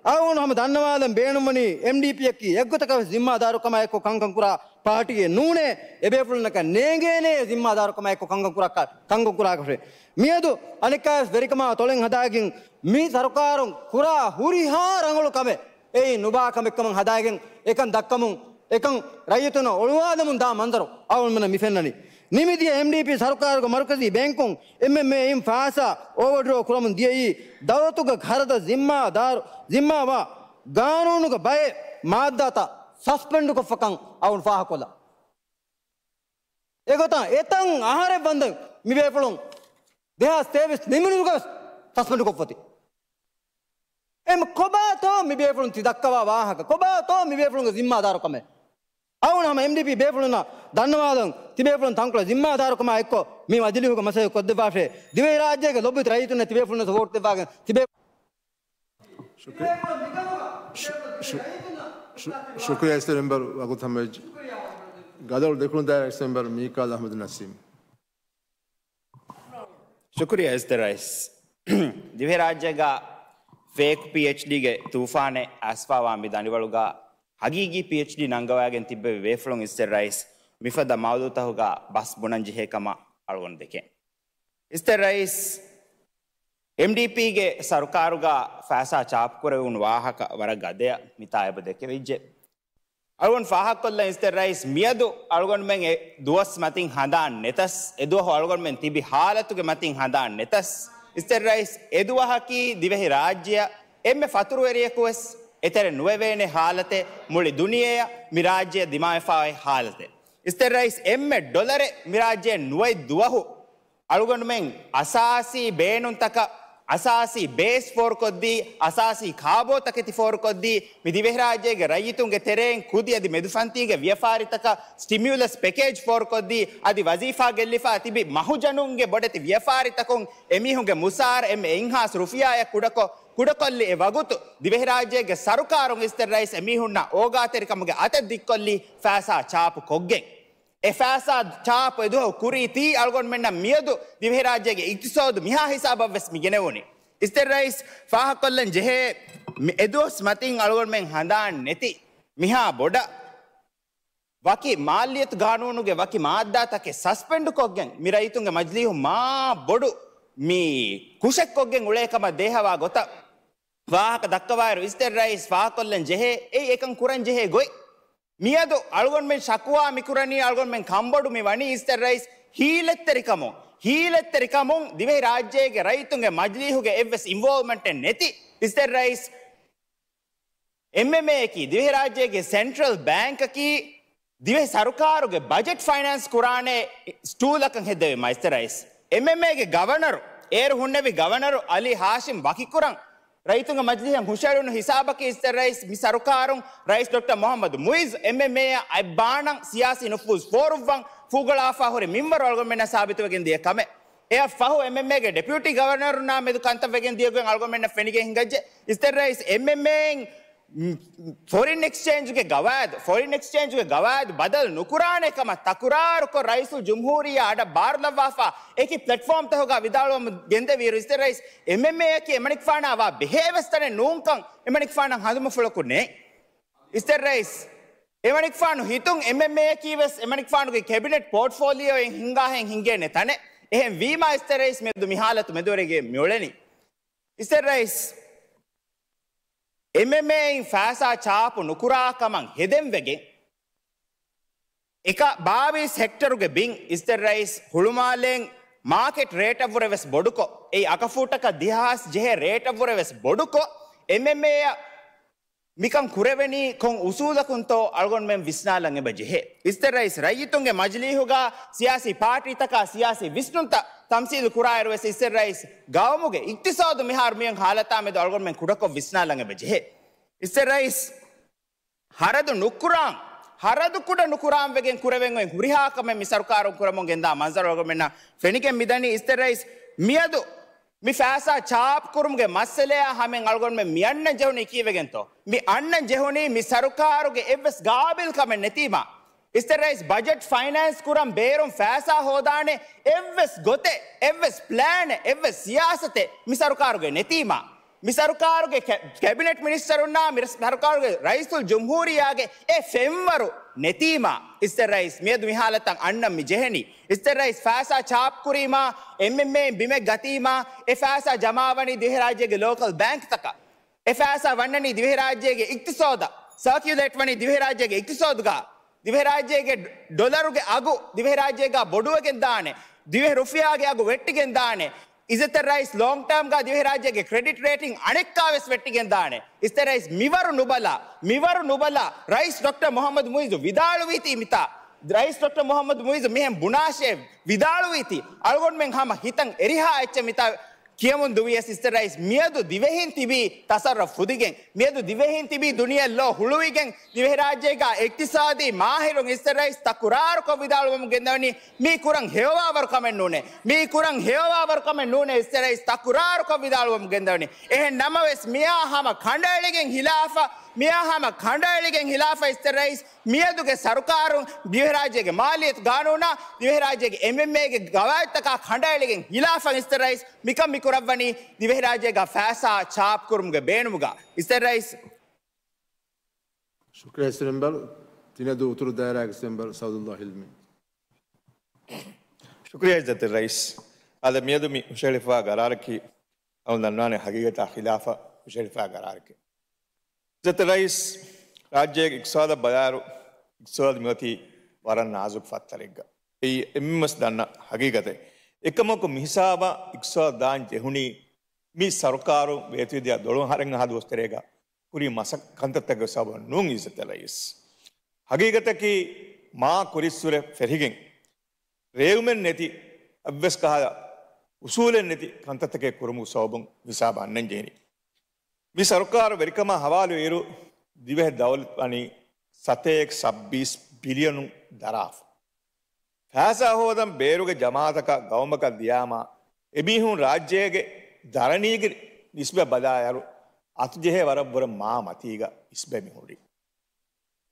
އަޅުގަނޑު ހަމަ ދަންނަވާލަން ބޭނުންވަނީ އެމްޑީޕީއަކީ އެއްގޮތަކަށް ވެސް ޒިންމާދާރުކަމާ އެއްކޮށް ކަންކަން ކުރާ ޕާޓީއެއް ނޫނޭ. އެބޭފުޅުންނަކަށް ނޭނގޭނޭ ޒިންމާދާރުކަމާ އެއްކޮށް ކަންކަން ކުރާ، ކަންކަން ކުރާކަށެއް. މިއަދު އަނެއްކާވެސް ވެރިކަމާ ތޮޅެއް ހަދާގެން މި ސަރުކާރުން ކުރާ ހުރިހާ ރަނގަޅު ކަމެއް އެއީ ނުބާ ކަމެއްކަމަށް ހަދާގެން އެކަން ދައްކަމުން، އެކަން ރައްޔިތުންނަށް އޮޅުވާލަމުން ދާ މަންޒަރު އަޅުގަނޑުމެންނަށް މި ފެންނަނީ. ނިމިދިޔަ އެމްޑީޕީ ސަރުކާރުގެ މަރުކަޒީ ބޭންކުން، އެމްއެމްއޭ އިން ފައިސާ އޯވަރޑްރޯ ކުރަމުން ދިޔައީ ދައުލަތުގެ ޚަރަދަށް ޒިންމާދާރު، ޒިންމާވާ ގާނޫނުގެ ބައެއް މާއްދާތައް ސަސްޕެންޑް ކޮށްފަކަން އަޅުން ފާހަގަކޮށްލަން. އެގޮތަށް އެތަން އަހަރެއް ވަންދެން މި ބޭފުޅުން ދެހާސް ތޭވީސް ނިމުނުގަވެސް ސަސްޕެންޑް ކޮށްފަތި. އެމް ކޮބާތޯ މި ބޭފުޅުން ތި ދައްކަވާ ވާހަކަ؟ ކޮބާތޯ މި ބޭފުޅުންގެ ޒިންމާދާރުކަމެއް؟ އަޅުން ހަމަ އެމްޑީޕީ ބޭފުޅުންނަށް ދަންނަވާލަން، ތިބޭފުޅުން ތަންކޮޅެއް ޒިންމާދާރުކަމާ އެއްކޮށް މި މަޖިލީހުގެ މަސައްކަތް ކޮށްދެއްވާށޭ. ދިވެހިރާއްޖޭގެ ލޮބުވެތި ރައްޔިތުންނަށް ތިބޭފުޅުންނަށް ވޯޓް ދެއްވާގެން ތިބޭ ޝުކްރި-، ޝު-، ޝު-، ޝު-، ޝުކުރިއްޔާ އިއްޒަތްތެރި މެމްބަރު ވަގުތު ހަމަވެއްޖެ. ގަދައަޅު ދެކުނު ދާއިރާ އިއްޒަތްތެރި މެމްބަރު މީކާލް އަޙްމަދު ނަސީމް. ޝުކުރިއްޔާ އިއްޒަތްތެރި ރައީސް. ދިވެހިރާއްޖޭގަ ފޭކް ޕީއެޗްޑީގެ ތޫފާނެއް އައިސްފާވާ މި ދަނޑިވަޅުގަ ހަގީގީ ޕީއެޗްޑީ ނަންގަވާގެން ތިއްބެވި ބޭފުޅުން އިއްޒަތްތެރި ރައީސް މިފަދަ މައުޟޫޢުތަކުގަ ބަސް ބުނަން ޖެހޭ ކަމަށް އަޅުގަނޑު ދެކެން. އިއްޒަތްތެރި ރައީސް، އެމްޑީޕީގެ ސަރުކާރުގަ ފައިސާ ޗާޕްކުރެވުނު ވާހަކަ ވަރަށް ގަދަޔަށް މިތާ އެބަ ދެކެވިއްޖެ. އަޅުގަނޑު ފާހަގަކޮށްލަން އިއްޒަތްތެރި ރައީސް، މިއަދު އަޅުގަނޑުމެން އެ ދުވަސް މަތިން ހަނދާން ނެތަސް، އެ ދުވަހު އަޅުގަނޑުމެން ތިބި ހާލަތުގެ މަތިން ހަނދާން ނެތަސް، އިއްޒަތްތެރި ރައީސް، އެ ދުވަހަކީ ދިވެހި ރާއްޖެއަށް އެންމެ ފަތުރުވެރިޔަކު ވެސް އެތެރެ ނުވެވޭނެ ހާލަތެއް، މުޅި ދުނިޔެއަށް މި ރާއްޖެއަށް ދިމާވެފާ އޮތް ހާލަތެއް. އިއްޒަތްތެރި ރައީސް، އެންމެ ޑޮލަރެއް މި ރާއްޖެއަށް ނުވައި ދުވަހު އަޅުގަނޑުމެން އަސާސީ ބޭނުންތަކަށް، އަސާސީ ބޭސް ފޯރުކޮށްދީ، އަސާސީ ކާބޯތަކެތި ފޯރުކޮށްދީ، މި ދިވެހިރާއްޖޭގެ ރައްޔިތުންގެ ތެރެއިން ކުދި އަދި މެދުފަންތީގެ ވިޔަފާރިތަކަށް ސްޓިމިއުލަސް ޕެކޭޖް ފޯރުކޮށްދީ، އަދި ވަޒީފާ ގެއްލިފާ ތިބި މަހުޖަނުންގެ ބޮޑެތި ވިޔަފާރިތަކުން އެމީހުންގެ މުސާރަ އެންމެ އެއްހާސް ރުފިޔާއަށް ކުޑަކޮށް، ކުޑަކޮށްލި އެ ވަގުތު، ދިވެހިރާއްޖޭގެ ސަރުކާރުން އިއްޒަތްތެރި ރައީސް އެމީހުންނަށް އޯގާތެރިކަމުގެ އަތެއް ދިއްކޮށްލީ ފައިސާ ޗާޕު ކޮށްގެން. އެ ފައިސާ ޗާޕު އެދުވަހު ކުރީތީ އަޅުގަނޑުމެންނަށް މިއަދު ދިވެހިރާއްޖޭގެ އިޤްތިޞާދު މިހާ ހިސާބަށްވެސް މި ގެނެވުނީ. އިސްތެ ރައީސް ފާހަގަކޮށްލަން ޖެހޭ، މި އެދުވަސް މަތިން އަޅުގަނޑުމެން ހަނދާން ނެތި މިހާ ބޮޑަށް ވަކި މާލިޔަތު ގާނޫނުގެ ވަކި މާއްދާތަކެއް ސަސްޕެންޑު ކޮށްގެން، މި ރައްޔިތުންގެ މަޖިލީހުން މާ ބޮޑު މި ކުށެއް ކޮށްގެން އުޅޭ ކަމަށް ދޭހަވާ ގޮތަށް ވާހަކަ ދައްކަވާއިރު، އިސްތެ ރައީސް ފާހަގަކޮށްލަން ޖެހޭ، އެއީ އެކަން ކުރަން ޖެހޭ ގޮތް. މިއަދު އަޅުގަނޑުމެން ޝަކުވާ މިކުރަނީ، އަޅުގަނޑުމެން ކަންބޮޑު މި ވަނީ އިސްތެ ރައީސް ހީލަތްތެރިކަމުން، ހީލަތްތެރިކަމުން ދިވެހި ރާއްޖޭގެ ރައްޔިތުންގެ މަޖިލީހުގެ އެއްވެސް އިންވޯލްވްމަންޓެއް ނެތި އިސްތެ ރައީސް، އެމްއެމްއޭއަކީ، ދިވެހިރާއްޖޭގެ ސެންޓްރަލް ބޭންކަކީ، ދިވެހި ސަރުކާރުގެ ބަޖެޓް ފައިނޭންސް ކުރާނެ ސްޓޫލަކަށް ހެއްދެވީމާ އިސްތެ ރައީސް. އެމްއެމްއޭގެ ގަވަނަރު، އޭރު ހުންނެވި ގަވަނަރު އަލީ ހާޝިމް ވަކިކުރަން، ރައްޔިތުންގެ މަޖިލީހަށް ހުށައެޅުނު ހިސާބަކީ އިސްތެ ރައީސް، މި ސަރުކާރުން ރައީސް ޑޮކްޓަރ މުހައްމަދު މުއިއްޒު އެމްއެމްއޭއަށް އަތް ބާނަން ސިޔާސީ ނުފޫޒު ފޯރުއްވަން ފޫގަޅާފާ ހުރި މިންވަރު އަޅުގަނޑުމެންނަށް ސާބިތުވެގެން ދިޔަ ކަމެއް. އެއަށް ފަހު އެމްއެމްއޭގެ ޑެޕިއުޓީ ގަވަރނަރުންނާ މެދު ކަންތައް ވެގެން ދިޔަ ގޮތް އަޅުގަނޑުމެންނަށް ފެނިގެން ހިނގައްޖެ. އިސްތެ ރައީސް އެމްއެމްއޭއިން ފޮރިން އެކްސްޗޭންޖުގެ ގަވާއިދު، ފޮރިން އެކްސްޗޭންޖުގެ ގަވާއިދު ބަދަލު ނުކުރާނެ ކަމަށް ތަކުރާރުކޮށް ރައީސުލް ޖުމްހޫރިއްޔާ އަޑަށް ބާރުލައްވާފާ އެކި ޕްލެޓްފޯމްތަކުގަ ވިދާޅުވަމުން ގެންދެވިއިރު، އިސްތެ ރައީސް އެމްއެމްއޭއަކީ އެމަނިކުފާނާ ވާ ބެހޭވެސް ތަނެއް ނޫންކަން އެމަނިކުފާނަށް ހަނދުމަފުޅަކު ނެތް. އިސްތެ ރައީސް، އެމަނިކުފާނު ހިތުން އެމްއެމްއޭއަކީ ވެސް އެމަނިކުފާނުގެ ކެބިނެޓް ޕޯޓްފޯލިއޯއިން ހިންގާހެން ހިނގޭނެ ތަނެއް. އެހެން ވީމާ އިސްތެ ރައީސް މިއަދު މި ހާލަތު މެދުވެރިގެން މިއުޅެނީ. އިސްތެ ރައީސް، އެމްއެމްއޭއިން ފައިސާ ޗާޕު ނުކުރާ ކަމަށް ހެދެން ވެގެން، އެކަ ބާވީސް ހެކްޓަރުގެ ބިން އިސްތެ ރައީސް ހުޅުމާލޭން މާކެޓް ރޭޓަށްވުރެ ވެސް ބޮޑުކޮށް، އެއީ އަކަފޫޓަކަށް ދިހަ ހާސް ޖެހޭ ރޭޓަށްވުރެ ވެސް ބޮޑުކޮށް، އެމްއެމްއޭއަށް މިކަން ކުރެވެނީ ކޮން އުސޫލަކުންތޯ އަޅުގަނޑުމެން ވިސްނާލަން އެބަ ޖެހޭ. އިސްތެ ރައީސް ރައްޔިތުންގެ މަޖިލީހުގަ ސިޔާސީ ޕާޓީތަކާ ސިޔާސީ ވިސްނުންތައް ތަމްސީލު ކުރާއިރު ވެސް އިސްތެ ރައީސް ގައުމުގެ އިޤްތިޞާދު މިހާރު މިއޮތް ހާލަތާ މެދު އަޅުގަނޑުމެން ކުޑަކޮށް ވިސްނާލަން އެބަ ޖެހޭ. އިސްތެ ރައީސް ހަރަދު ނުކުރާން، ހަރަދު ކުޑަ ނުކުރާން ވެގެން ކުރެވެން އޮތް ހުރިހާ ކަމެއް މި ސަރުކާރުން ކުރަމުން ގެންދާ މަންޒަރު އަޅުގަނޑުމެންނަށް ފެނިގެން މިދަނީ. އިސްތެ ރައީސް މިއަދު މި ފައިސާ ޗާޕް ކުރުމުގެ މައްސަލަޔާ ހަމައިން އަޅުގަނޑުމެން މި އަންނަން ޖެހުނީ ކީއްވެގެންތޯ؟ މި އަންނަން ޖެހުނީ މި ސަރުކާރުގެ އެއްވެސް ގާބިލް ކަމެއް ނެތީމާ. އިސްތެ ރައީސް ބަޖެޓް ފައިނޭންސް ކުރަން ބޭރުން ފައިސާ ހޯދާނެ އެއްވެސް ގޮތެއް، އެއްވެސް ޕްލޭނެއް، އެއްވެސް ސިޔާސަތެއް މި ސަރުކާރުގެ ނެތީމާ. މި ސަރުކާރުގެ ކެ-، ކެބިނެޓް މިނިސްޓަރުންނާ މި ސަރުކާރުގެ ރައީސުލް ޖުމްހޫރިއްޔާގެ އެ ފެންވަރު ނެތީމާ، އިސްތެ ރައީސް މިއަދު މި ހާލަތަށް އަންނަން މި ޖެހެނީ. އިސްތެ ރައީސް ފައިސާ ޗާޕް ކުރީމާ، އެމްއެމްއޭއިން ބިމެއް ގަތީމާ، އެ ފައިސާ ޖަމާވަނީ ދިވެހިރާއްޖޭގެ ލޯކަލް ބޭންކްތަކަށް. އެ ފައިސާ ވަންނަނީ ދިވެހިރާއްޖޭގެ އިޤްތިޞާދަށް، ސާކިއުލޭޓް ވަނީ ދިވެހިރާއްޖޭގެ އިޤްތިޞާދުގަ. ދިވެހިރާއްޖޭގެ ޑޮލަރުގެ އަގު ދިވެހިރާއްޖޭގަ ބޮޑުވެގެން ދާނެ. ދިވެހި ރުފިޔާގެ އަގު ވެއްޓިގެން ދާނެ. އިއްޒަތްތެރި ރައީސް ލޯންގް ޓާމްގަ ދިވެހިރާއްޖޭގެ ކްރެޑިޓް ރޭޓިން އަނެއްކާވެސް ވެއްޓިގެން ދާނެ. އިސްތެ ރައީސް މިވަރު ނުބަލާ، މިވަރު ނުބަލާ، ރައީސް ޑޮކްޓަރ މުހައްމަދު މުއިއްޒު ވިދާޅުވީތީ މިތާ. ރައީސް ޑޮކްޓަރ މުހައްމަދު މުއިއްޒު މިހެން ބުނާށޭ ވިދާޅުވީތީ. އަޅުގަނޑުމެން ހަމަ ހިތަށް އެރިހާ އެއްޗެއް މިތާ ކިޔަމުން ދުވިޔަސް އިސްތެ ރައީސް މިއަދު ދިވެހިން ތިބީ ތަސައްރަފް ފުދިގެން، މިއަދު ދިވެހިން ތިބީ ދުނިޔެ ލޯ ހުޅުވިގެން، ދިވެހިރާއްޖޭގަ އިޤްތިޞާދީ މާހިރުން އިސްތެ ރައީސް ތަކުރާރުކޮށް ވިދާޅުވަމުން ގެންދަވަނީ މީ ކުރަން ހެޔޮވާވަރު ކަމެއް ނޫނޭ. މީ ކުރަން ހެޔޮވާވަރު ކަމެއް ނޫނޭ އިސްތެ ރައީސް ތަކުރާރުކޮށް ވިދާޅުވަމުން ގެންދަވަނީ. އެހެން ނަމަވެސް މިއާ ހަމަ ކަނޑައެޅިގެން ހިލާފަށް، މިއާ ހަމަ ކަނޑައެޅިގެން ހިލާފަށް އިސްތެ ރައީސް މިއަދުގެ ސަރުކާރުން ދިވެހިރާއްޖޭގެ މާލިޔަތު ގާނޫނާ، ދިވެހިރާއްޖޭގެ އެމްއެމްއޭގެ ގަވާއިދުތަކާ ކަނޑައެޅިގެން ހިލާފަށް އިސްތެ ރައީސް މިކަން މިކުރައްވަނީ ދިވެހިރާއްޖޭގަ ފައިސާ ޗާޕްކުރުމުގެ ބޭނުމުގަ. އިސްތެ ރައީސް. ޝުކުރިއްޔާ އިސް މެމްބަރު. ތިނަދޫ އުތުރު ދާއިރާގެ އިސް މެމްބަރު ސައުދުﷲ ހިލްމީ. ޝުކުރިއްޔާ އިއްޒަތްތެރި ރައީސް. އާދެ، މިއަދު މި ހުށަހެޅިފައި ގަރާރަކީ އަޅުގަނޑު ދަންނާނެ ހަގީގަތާ ޚިލާފަށް ހުށަހެޅިފައި ގަރާރެކޭ. އިއްޒަތްތެރި ރައީސް، ރާއްޖޭގެ އިޤްތިޞާދަށް ބަލާއިރު، އިޤްތިޞާދު މިއޮތީ ވަރަށް ނާޒުކު ފައްތަރެއްގަ. އެއީ އެންމެންވެސް ދަންނަ ހަގީގަތެއް. އެކަމަކު މިހިސާބަށް އިޤްތިޞާދު ދާން ޖެހުނީ މި ސަރުކާރު ވޭތުވެދިޔަ ދޮޅު އަހަރެއްހާ ދުވަސްތެރޭގަ ކުރި މަސައް-، ކަންތައްތަކުގެ ސަބަބުން ނޫން އިއްޒަތްތެރި ރައީސް. ހަގީގަތަކީ މާ ކުރިއްސުރެ ފެށިގެން، ރޭވުމެއް ނެތި، އައްވެސް ކަހަލަ އުސޫލެއް ނެތި ކަންތައްތަކެއް ކުރުމުގެ ސަބަބުން ހިސާބަށް އަންނަން ޖެހެނީ. މި ސަރުކާރު ވެރިކަމާ ހަވާލުވިއިރު، ދިވެހި ދައުލަތް ވަނީ ސަތޭކަ ސައްބީސް ބިލިއަނުން ދަރާފަ. ފައިސާ ހޯދަން ބޭރުގެ ޖަމާއަތަކަށް ގައުމަކަށް ދިޔާމާ، އެމީހުން ރާއްޖޭގެ ދަރަނީގެ ނިސްބަތް ބަލާއިރު، އަތުޖެހޭ ވަރަށް ބުރަ މާ މަތީގަ އިސްބެ މި ހުރީ.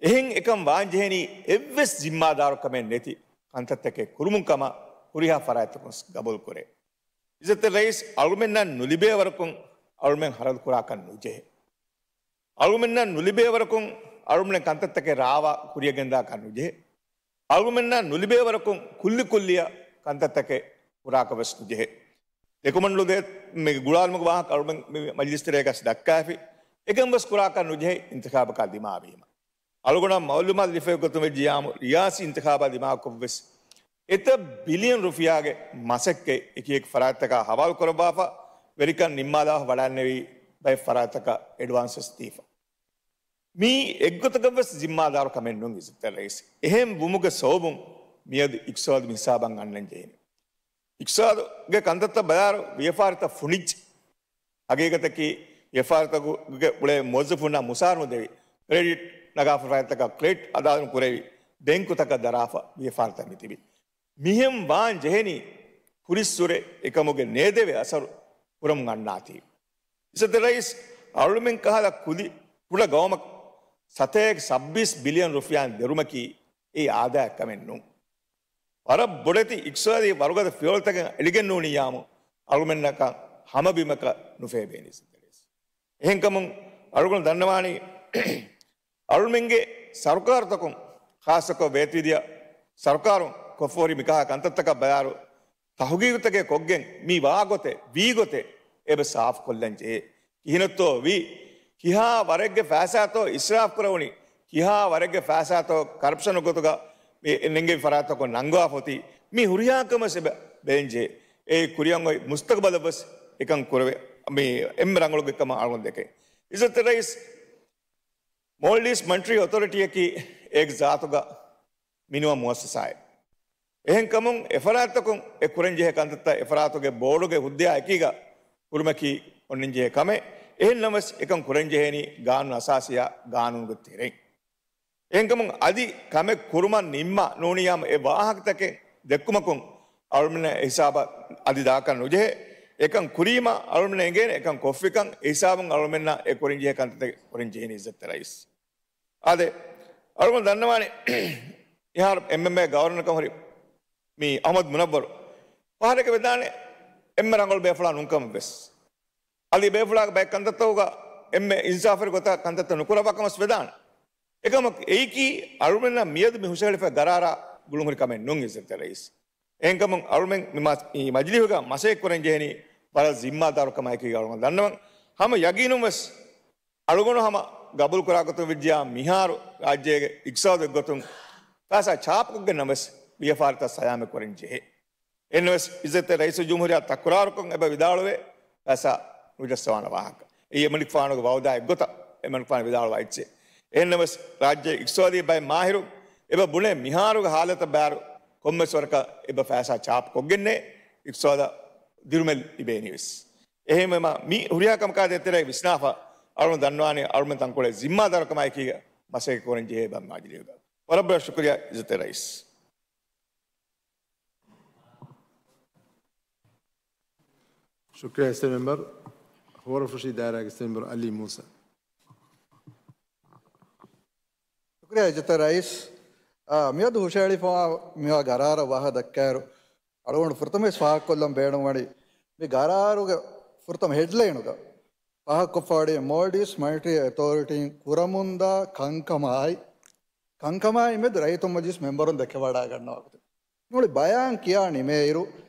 އެހެން އެކަން ވާންޖެހެނީ އެއްވެސް ޒިންމާދާރުކަމެއް ނެތި ކަންތައްތަކެއް ކުރުމުން ކަމަށް ހުރިހާ ފަރާތްތަކުން ގަބޫލުކުރޭ. އިއްޒަތްތެރި ރައީސް، އަޅުމެންނަށް ނުލިބޭ ވަރަކުން އަޅުމެން ހަރަދު ކުރާކަށް ނުޖެހޭ. އަޅުމެންނަށް ނުލިބޭ ވަރަކުން އަޅުމެން ކަންތައްތަކެއް ރާވާ ކުރިޔަށް ގެންދާކަށް ނުޖެހޭ. އަޅުމެންނަށް ނުލިބޭ ވަރަކުން ކުއްލި ކުއްލިއަށް ކަންތައްތަކެއް ކުރާކަށް ވެސް ނުޖެހޭ. ދެކުމަން ލުދޭ މި ގުޅާލުމުގެ ވާހަކަ އަޅުމެން މި މަޖިލިސް ތެރޭގަސް ދައްކާފި. އެކަން ވެސް ކުރާކަށް ނުޖެހޭ އިންތިޚާބަކާ ދިމާވީމަ. އަޅުގަނޑަށް މައުލޫމާތު ލިބިފައި ގޮތުން ވެއްޖިޔާމު ރިޔާސީ އިންތިޚާބާ ދިމާކޮށް ވެސް އެތައް ބިލިއަން ރުފިޔާގެ މަސައްކަތް އެކި އެކި ފަރާތްތަކާ ހަވާލު ކުރައްވާފަ، ވެރިކަން ނިންމާލާފަ ވަޑައިގެންނެވި ބައެއް ފަރާތްތަކަށް އެޑްވާންސް ވެސް ދީފަ. މީ އެއްގޮތަކަށް ވެސް ޒިންމާދާރު ކަމެއް ނޫން އިއްޒަތްތެރި ރައީސް. އެހެން ވުމުގެ ސަބަބުން މިއަދު އިޤްތިޞާދު މިހިސާބަށް އަންނަން ޖެހެނީ. އިޤްތިޞާދުގެ ކަންތައްތައް ބަލާއިރު ވިޔަފާރިތައް ފުނިއްޖެ. ހަގީގަތަކީ ވިޔަފާރިތަކުގެ އުޅޭ މުވައްޒަފުންނާ މުސާރަ ނުދެވި، ކްރެޑިޓް ނަގާފަ ފަރާތްތަކަށް ކްރެޑިޓް އަދާލުން ކުރެވި، ބޭންކުތަކަށް ދަރާފަ ވިޔަފާރިތައް މިތިބި. މިހެން ވާން ޖެހެނީ ކުރިއްސުރެ އެކަމުގެ ނޭދެވޭ އަސަރު ކުރަމުން އަންނާތީ. އިއްޒަތްތެރި ރައީސް، އަޅުމެން ކަހަލަ ކުލި ކުޑަ ގައުމަކަށް ސަތޭކަ ސައްބީސް ބިލިއަން ރުފިޔާ ދެރުމަކީ އެއީ އާދައިގެ ކަމެއް ނޫން. ވަރަށް ބޮޑެތި އިޤްތިޞާދީ ވަރުގަދަ ފިޔަވަޅުތަކެއް އެޅިގެން ނޫނިއްޔާމު އަޅުމެންނަކަށް ހަމަބިމަކަށް ނުފޭބޭނީ އިއްޒަތްތެރި ރައީސް. އެހެންކަމުން އަޅުގަނޑު ދަންނަވާނީ އަޅުމެންގެ ސަރުކާރުތަކުން، ޚާއްޞަކޮށް ވޭތުވެދިޔަ ސަރުކާރުން ކޮށްފަހުރި މިކަހަލަ ކަންތައްތަކަށް ބަލާއިރު، ތަހުގީގުތަކެއް ކޮށްގެން މި ވާގޮތެއް، ވީގޮތެއް އެބަ ސާފުކޮށްލަން ޖެހޭ. ކިހިނެއްތޯ ވީ، ކިހާ ވަރެއްގެ ފައިސާތޯ އިސްރާފް ކުރެވުނީ، ކިހާ ވަރެއްގެ ފައިސާތޯ ކަރަޕްޝަނު ގޮތުގަ މި ނެންގެވި ފަރާތްތަކުން ނަންގަވާފަ އޮތީ، މި ހުރިހާ ކަމެއް އެބަ ބޭންޖެހޭ. އެ ކުރިއަށް އޮތް މުސްތަޤުބަލަށް ވެސް އެކަން ކުރެވޭ. މި އެންމެ ރަނގަޅު ކަމަށް އަޅުގަނޑު ދެކޭ. އިއްޒަތްތެރި ރައީސް، މޯލްޑިވްސް މޮނިޓަރީ އޮތޯރިޓީއަކީ އޭގެ ޒާތުގަ މިނިވަން މުއައްސަސާއެއް. އެހެންކަމުން އެފަރާތްތަކުން އެ ކުރަންޖެހޭ ކަންތައްތައް އެފަރާތުގެ ބޯޑުގެ ހުއްދަޔާ އެކީގަ ކުރުމަކީ އޮންނަންޖެހޭ ކަމެއް. އެހެންނަމަވެސް އެކަން ކުރަންޖެހޭނީ ގާނޫނު އަސާސީއާ ގާނޫނުގެ ތެރެއިން. އެހެންކަމުން އަދި ކަމެއް ކުރުމަށް ނިންމާ ނޫނިއްޔާމު އެ ވާހަކަތަކެއް ދެއްކުމަކުން އަޅުމެންނަށް އެ ހިސާބަށް އަދި ދާކަށް ނުޖެހޭ. އެކަން ކުރީމަ އަޅުމެންނަށް އެނގޭނެ އެކަން ކޮށްފިކަން. އެ ހިސާބުން އަޅުމެންނަށް އެ ކުރަންޖެހޭ ކަންތައްތަކެއް ކުރަންޖެހޭނީ އިއްޒަތްތެރި ރައީސް. އާދެ، އަޅުގަނޑު ދަންނަވާނެ، އެހާރު އެމްއެމްއޭ ގަވަރނަރ ކަމަށް ހުރި މި އަޙްމަދު މުނައްވަރު ފަހަރެއްގަ ވެދާނެ، އެންމެ ރަނގަޅު ބޭފުޅާ ނޫންކަމަށް ވެސް. އަދި ބޭފުޅާގެ ބައެއް ކަންތައްތަކުގަ އެންމެ އިންސާފުވެރި ގޮތަށް ކަންތައްތައް ނުކުރައްވާ ކަމަށް ވެދާނެ. އެކަމަކު އެއީކީ އަޅުމެންނަށް މިއަދު މި ހުށަހެޅިފައި ގަރާރާ ގުޅުން ހުރި ކަމެއް ނޫން އިއްޒަތްތެރި ރައީސް. އެހެންކަމުން އަޅުމެން މި މަ-، މި މަޖިލީހުގަ މަސައްކަތް ކުރަން ޖެހެނީ ވަރަށް ޒިންމާދާރު ކަމާއެކީގަ އަޅުގަނޑު ދަންނަވަން. ހަމަ ޔަގީނުން ވެސް އަޅުގަނޑު ހަމަ ގަބޫލުކުރާ ގޮތުން ވެއްޖިޔާ މިހާރު ރާއްޖޭގެ އިޤްތިޞާދު އެއްގޮތުން ފައިސާ ޗާޕްކޮށްގެން ނަމަވެސް ވިޔަފާރިތައް ސަލާމަތް ކުރަން ޖެހޭ. އެހެންނަމަވެސް އިއްޒަތްތެރި ރައީސުލްޖުމްހޫރިއްޔާ ތަކުރާރުކޮށް އެބަ ވިދާޅުވޭ ފައިސާ ނުޖައްސަވާނެ ވާހަކަ. އެއީ އެމަނިކުފާނުގެ ވައުދާ އެއްގޮތަށް އެމަނިކުފާނު ވިދާޅުވާ އެއްޗެއް. އެހެންނަމަވެސް ރާއްޖޭ އިޤްތިޞާދީ ބައެއް މާހިރުން އެބަ ބުނޭ މިހާރުގެ ހާލަތަށް ބައިވަރު ކޮންމެސް ވަރަކަށް އެބަ ފައިސާ ޗާޕްކޮށްގެންނޭ އިޤްތިޞާދަށް ދިރުމެއް ލިބޭނީ ވެސް. އެހެންވީމަ މި ހުރިހާ ކަމަކާ ދޭތެރޭ ވިސްނާފަ އަޅުގަނޑު ދަންނަވާނީ އަޅުމެން ތަންކޮޅެއް ޒިންމާދާރުކަމާއެކީގަ މަސައްކަތް ކުރަން ޖެހޭ ބަ-، މަޖިލީހުގަ. ވަރަށް ބޮޑަށް ޝުކުރިއްޔާ އިއްޒަތްތެރި ރައީސް. ޝުކުރިއްޔާ އެސްޓޭޓް މެމްބަރު. ހޯރަފުށި ދާއިރާގެ އެސްޓޭޓް މެމްބަރު އަލީ މޫސާ. ޝުކުރިއްޔާ އިއްޒަތްތެރި ރައީސް. އާ، މިއަދު ހުށަހެޅިފައިވާ މިވާ ގަރާރަށް ވާހަކަ ދައްކާއިރު، އަޅުގަނޑު ފުރަތަމަވެސް ފާހަގަކޮށްލަން ބޭނުންވަނީ، މި ގަރާރުގެ ފުރަތަމަ ހެޑްލައިނުގަ ފާހަގަކޮށްފައިވަނީ މޯލްޑިވްސް މޮނިޓަރީ އޮތޯރިޓީން ކުރަމުންދާ ކަންކަމާއި، ކަންކަމާއި މެދު ރައްޔިތުން މަޖިލިސް މެމްބަރުން ދެކެވަޑައިގަންނަވާ ގޮތެއް. ނޫނީ ބަޔާން ކިޔާ ނިމޭއިރު،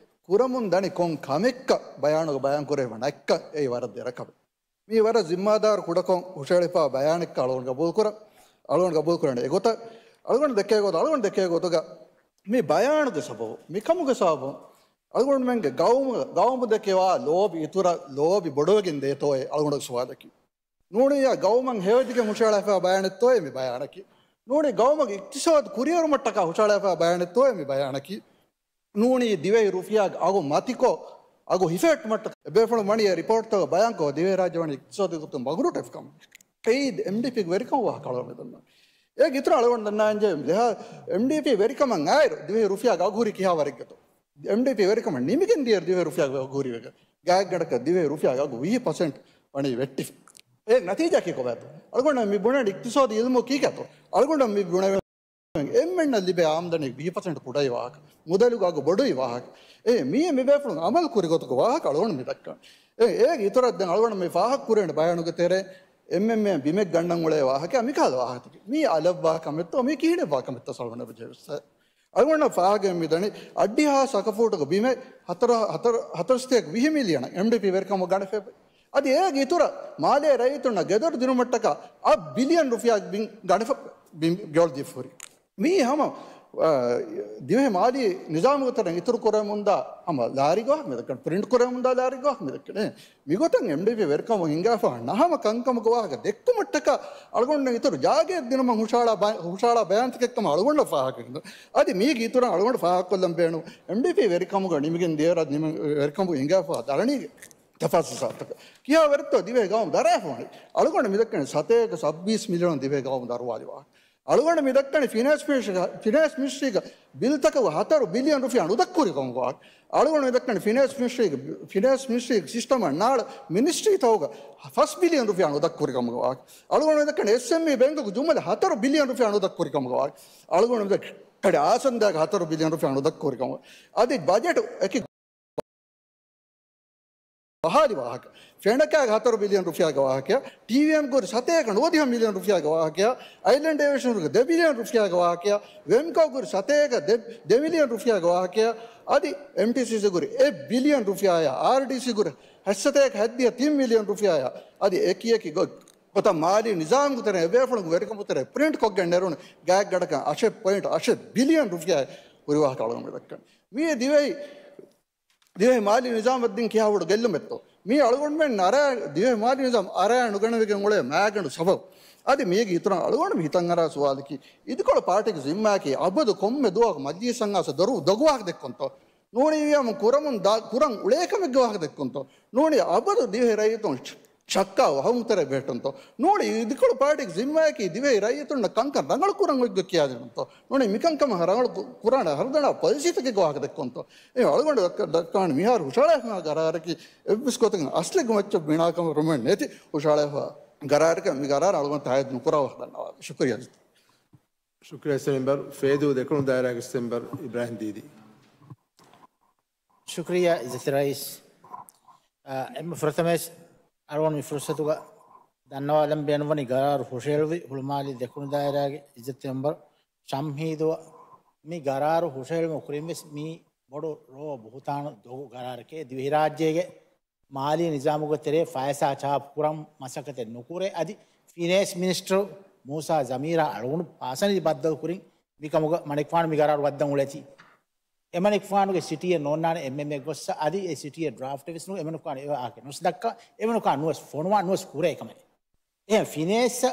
ކުރަމުން ދަނީ ކޮން ކަމެއްކަ ބަޔާނުގަ ބަޔާން ކުރެވޭ ނައްކަ އެއީ ވަރަށް ދެރަ ކަމެއް. މީ ވަރަށް ޒިންމާދާރު ކުޑަކޮށް ހުށަހެޅިފައި ބަޔާނެއްކަ އަޅުގަނޑު ގަބޫލުކުރަން، އަޅުގަނޑު ގަބޫލުކުރަނީ އެގޮތަށް. އަޅުގަނޑު ދެކޭ ގޮތު، އަޅުގަނޑު ދެކޭ ގޮތުގަ މި ބަޔާނުގެ ސަބަބު، މިކަމުގެ ސަބަބުން އަޅުގަނޑުމެންގެ ގައުމު، ގައުމު ދެކެވާ ލޯބި އިތުރަށް ލޯބި ބޮޑުވެގެން ދޭތޯއޭ އަޅުގަނޑުގެ ސުވާލަކީ. ނޫނިއްޔާ ގައުމަށް ހެޔޮއެދިގެން ހުށަހަޅާފައި ބަޔާނެއްތޯއޭ މި ބަޔާނަކީ. ނޫނީ ގައުމަށް އިޤްތިޞާދު ކުރިއެރުމަށްޓަކާ ހުށަހަޅާފައި ބަޔާނެއްތޯއޭ މި ބަޔާނަކީ. ނޫނީ ދިވެހި ރުފިޔާގެ އަގު މަތިކޮށް، އަގު ހިފެހެއްޓުމަށްޓަކާ އެބޭފުޅުން ވަނީ އެ ރިޕޯޓްތަކަށް ބަޔާންކޮށް ދިވެހިރާއްޖެ ވަނީ އިޤްތިޞާދީ ގޮތުން ބަނގުރޫޓްވެފަ ކަމަށް. އެއީ އެމްޑީޕީގެ ވެރިކަމުގެ ވާހަކަ އަޅުގަނޑު ދަންނަވަނީ. އޭގެ އިތުރަށް އަޅުގަނޑު ދަންނާންޖެހޭ މި ދެހާ އެމްޑީޕީ ވެރިކަމަށް އައިރު ދިވެހި ރުފިޔާގެ އަގު ހުރީ ކިހާ ވަރެއްގެތޯ؟ އެމްޑީޕީ ވެރިކަމަށް ނިމިގެން ދިޔައިރު ދިވެހި ރުފިޔާގެ އަގު ހުރީ ވެގެން. ގާތްގަނޑަކަށް ދިވެހި ރުފިޔާގެ އަގު ވިހި ޕަސެންޓް ވަނީ ވެއްޓިފަ. އޭގެ ނަތީޖާއަކީ ކޮބާތޯ؟ އަޅުގަނޑަށް މި ބުނަނީ އިޤްތިޞާދީ އިލްމު ކީކޭތޯ؟ އަޅުގަނޑަށް މި ބުނެވޭ އެންމެންނަށް ލިބޭ އާމްދަނީ ވިހި ޕަސެންޓް ކުޑައި ވާހަކަ، މުދަލުގަ އަގު ބޮޑުއި ވާހަކަ. އެ މީ މި ބޭފުޅުން އަމަލު ކުރި ގޮތުގެ ވާހަކަ އަޅުގަނޑު މި ދައްކަން. އެ އޭގެ އިތުރަށް ދެން އަޅުގަނޑު މި ފާހަގަ ކުރޭނެ ބަޔާނުގެ ތެރޭ އެމްއެމްއޭ ބިމެއް ގަންނަން އުޅޭ ވާހަކަ މިކަހަލަ ވާހަކަތަކެއް. މީ އަލަށްވާ ކަމެއްތޯ މީ ކިހިނެއްވާ ކަމެއްތޯ އަޅުގަނޑަށް އަޅުގަނޑަށް ފާހަގަ މިދަނީ އައްޑިހާސް އަކަފޫޓުގެ ބިމެއް ހަތަރު، ހަތަރު، ހަތަރުސަތޭކަ ވިހި މިލިއަނަށް އެމްޑީޕީ ވެރިކަމުގަ ގަނެފަ. އަދި އޭގެ އިތުރަށް މާލޭ ރައްޔިތުންނަށް ގެދޮރު ދިނުމަށްޓަކާ އަށް ބިލިއަން ރުފިޔާ ބިން ގަނެފަ، ބިން ގެއޮޅު ދީފަހުރި. މީ ހަމަ، އާ، ދިވެހި މާލީ ނިޒާމުގެ ތެރެއިން އިތުރު ކުރެވެމުންދާ ހަމަ ލާރިގެ ވާހަކަ މި ދައްކަން، ޕްރިންޓް ކުރެވެމުންދާ ލާރިގެ ވާހަކަ މި ދައްކަން. މިގޮތަށް އެމްޑީޕީ ވެރިކަމުން ހިނގާފަ ނަހަމަ ކަންކަމުގެ ވާހަކަ ދެއްކުމަށްޓަކާ އަޅުގަނޑު އިތުރު ޖާގައެއް ދިނުމަށް ހުށަހަޅާ ބަ-، ހުށަހަޅާ ބަޔާންތަކެއްކަމަށް އަޅުގަނޑަށް ފާހަގަކަން. އަދި މީގެ އިތުރަށް އަޅުގަނޑު ފާހަގަކޮށްލަން ބޭނުން އެމްޑީޕީ ވެރިކަމުގަ ނިމިގެން ދިޔަ ރަށް ނިމި-، ވެރިކަމުގަ ހިނގާފަ ދަރަނީގެ ތަފާސް ސާތަކަށް ކިހާ ވެރިތޯ ދިވެހި ގައުމު ދަރާފަ ވަނީ. އަޅުގަނޑު މި ދައްކަނީ ސަތޭކަ ސައްބީސް މިލިއަން ދިވެހި ގައުމު ދަރުވާލި ވާހަކަ. އަޅުގަނޑު މި ދައްކަނީ ފިނޭންސް މިނިސްޓްރީ، ފިނޭންސް މިނިސްޓްރީގަ ބިލްތަކަށް ހަތަރު ބިލިއަން ރުފިޔާ ނުދައްކުރި ކަމުގަ ވާހަކަ. އަޅުގަނޑު މި ދައްކަނީ ފިނޭންސް މިނިސްޓްރީގެ، ފިނޭންސް މިނިސްޓްރީގެ ސިސްޓަމަށް ނާޅަ މިނިސްޓްރީތަކުގަ ފަސް ބިލިއަން ރުފިޔާ ނުދައްކުރި ކަމުގަ ވާހަކަ. އަޅުގަނޑު މި ދައްކަނީ އެސްއެމްއީ ބޭންކަކު ޖުމްލަ ހަތަރު ބިލިއަން ރުފިޔާ ނުދައްކުރި ކަމުގަ ވާހަކަ. އަޅުގަނޑު މި ދައްކަނީ އާސަންދާގެ ހަތަރު ބިލިއަން ރުފިޔާ ނުދައްކުރި ކަމުގަ. އަދި ބަޖެޓު އެކި ބަހާލި ވާހަކަ. ފެނަކާގެ ހަތަރު ބިލިއަން ރުފިޔާގެ ވާހަކަ، ޓީވީއެމްގެ ހުރި ސަތޭކަ ނުވަދިހަ މިލިއަން ރުފިޔާގެ ވާހަކަ، އައިލެންޑް އޭވިއޭޝަންގެ ދެ ބިލިއަން ރުފިޔާގެ ވާހަކަ، ވެމްކޯގެ ހުރި ސަތޭކަ ދެ، ދެ މިލިއަން ރުފިޔާގެ ވާހަކަ، އަދި އެމްޓީސީސީގެ ހުރި އެއް ބިލިއަން ރުފިޔާއާ، އާރްޑީސީގެ ހުރި ހަތްސަތޭކަ ހަތްދިހަ ތިން މިލިއަން ރުފިޔާއާ، އަދި އެކި އެކި ގޮ-، ގޮތަށް މާލީ ނިޒާމުގެ ތެރެއިން އެބޭފުޅުންގެ ވެރިކަމުގެ ތެރެއިން ޕްރިންޓް ކޮށްގެން ނެރުނު ގާތްގަނޑަކަށް އަށެއް ޕޮއިންޓް އަށެއް ބިލިއަން ރުފިޔާ ހުރި ވާހަކަ އަޅުގަނޑު މި ދައްކަނީ. މިއީ ދިވެހި ދިވެހި މާލީ ނިޒާމަށް ދިން ކިހާ ބޮޑު ގެއްލުމެއްތޯ؟ މީ އަޅުގަނޑުމެން އަރާ، ދިވެހި މާލީ ނިޒާމް އަރާ ނުގަނެވިގެން އުޅޭ މާގަނޑު ސަބަބު. އަދި މީގެ އިތުރަށް އަޅުގަނޑު މި ހިތަށް އަރާ ސުވާލަކީ، އިދިކޮޅު ޕާޓީގެ ޒިންމާއަކީ އަބަދު ކޮންމެ ދުވަހަކު މަޖިލީސަށް އައިސް ދޮރު ދޮގު ވާހަކަ ދެއްކުންތޯ؟ ނޫނީ ވިޔަމުން ކުރަމުން ދާ، ކުރަން އުޅޭ ކަމެއްގެ ވާހަކަ ދެއްކުންތޯ؟ ނޫނީ އަބަދު ދިވެހި ރައްޔިތުން ޝައްކާ ވަހުމުތެރޭ ބެހެއްޓުންތޯ؟ ނޫނީ އިދިކޮޅު ޕާޓީގެ ޒިންމާއަކީ ދިވެހި ރައްޔިތުންނަށް ކަންކަން ރަނގަޅު ކުރަން އޮތްގޮތް ކިޔާދިނުންތޯ؟ ނޫނީ މިކަންކަމަށް ރަނގަޅު ކު-، ކުރާނެ ހަރުދަނާ ޕޮލިސީތަކެއްގެ ވާހަކަ ދެއްކުންތޯ؟ އެ އަޅުގަނޑު ދައްކަ-، ދައްކާނެ މިހާރު ހުށަހަޅާފަ ގަރާރަކީ އެއްވެސް ގޮތަކަށް އަސްލެއްގެ މައްޗަށް ބިނާކަމެއް ރުމެއް ނެތި ހުށަހަޅާފަ ގަރާރަކަށް މި ގަރާރަށް އަޅުގަނޑު ތާއީދު ނުކުރައްވާ ދަންނަވާ. ޝުކުރިއްޔާ. ޝުކުރިއްޔާ އިސް މެމްބަރު. ފޭދޫ ދެކުނު ދާއިރާގެ އިސް މެމްބަރު އިބްރާހިމް ދީދީ. ޝުކުރިއްޔާ އިއްޒަތްތެރި ރައީސް. އާ، އެންމެ ފުރަތަމަވެސް އަޅުގަނޑު މި ފުރުސަތުގަ ދަންނަވާލަން ބޭނުންވަނީ ގަރާރު ހުށަހެޅުވި ހުޅުމާލި ދެކުނު ދާއިރާގެ އިއްޒަތްތެރި މެމްބަރު ޝަމްހީދުއަށް. މި ގަރާރު ހުށަހެޅުމުގެ ކުރިންވެސް މީ ބޮޑު ރޯ ބުހުތާނު ދޮގު ގަރާރެކޭ. ދިވެހިރާއްޖޭގެ މާލީ ނިޒާމުގެ ތެރޭ ފައިސާ ޗާޕުކުރަން މަސައްކަތެއް ނުކުރޭ. އަދި ފިނޭންސް މިނިސްޓަރު މޫސާ ޒަމީރާ އަޅުގަނޑު ޕާސަނަލީ ބައްދަލު ކުރިން މިކަމުގަ މަނިކުފާނު މި ގަރާރު ވައްދަން އުޅެތީ. އެމަނިކުފާނުގެ ސިޓީއެއް ނޯންނާނެ އެމްއެމްއޭ ގޮއްސަ އަދި އެ ސިޓީއެއް ޑްރާފްޓެއް ވެސް ނުވެ އެމަނިކުފާނު އެ ވާހަކަ ނުވެސް ދައްކާ، އެމަނިކުފާނު ނުވެސް ފޮނުވާ، ނުވެސް ކުރޭ ކަމެއް. އެހެން ފިނޭންސް،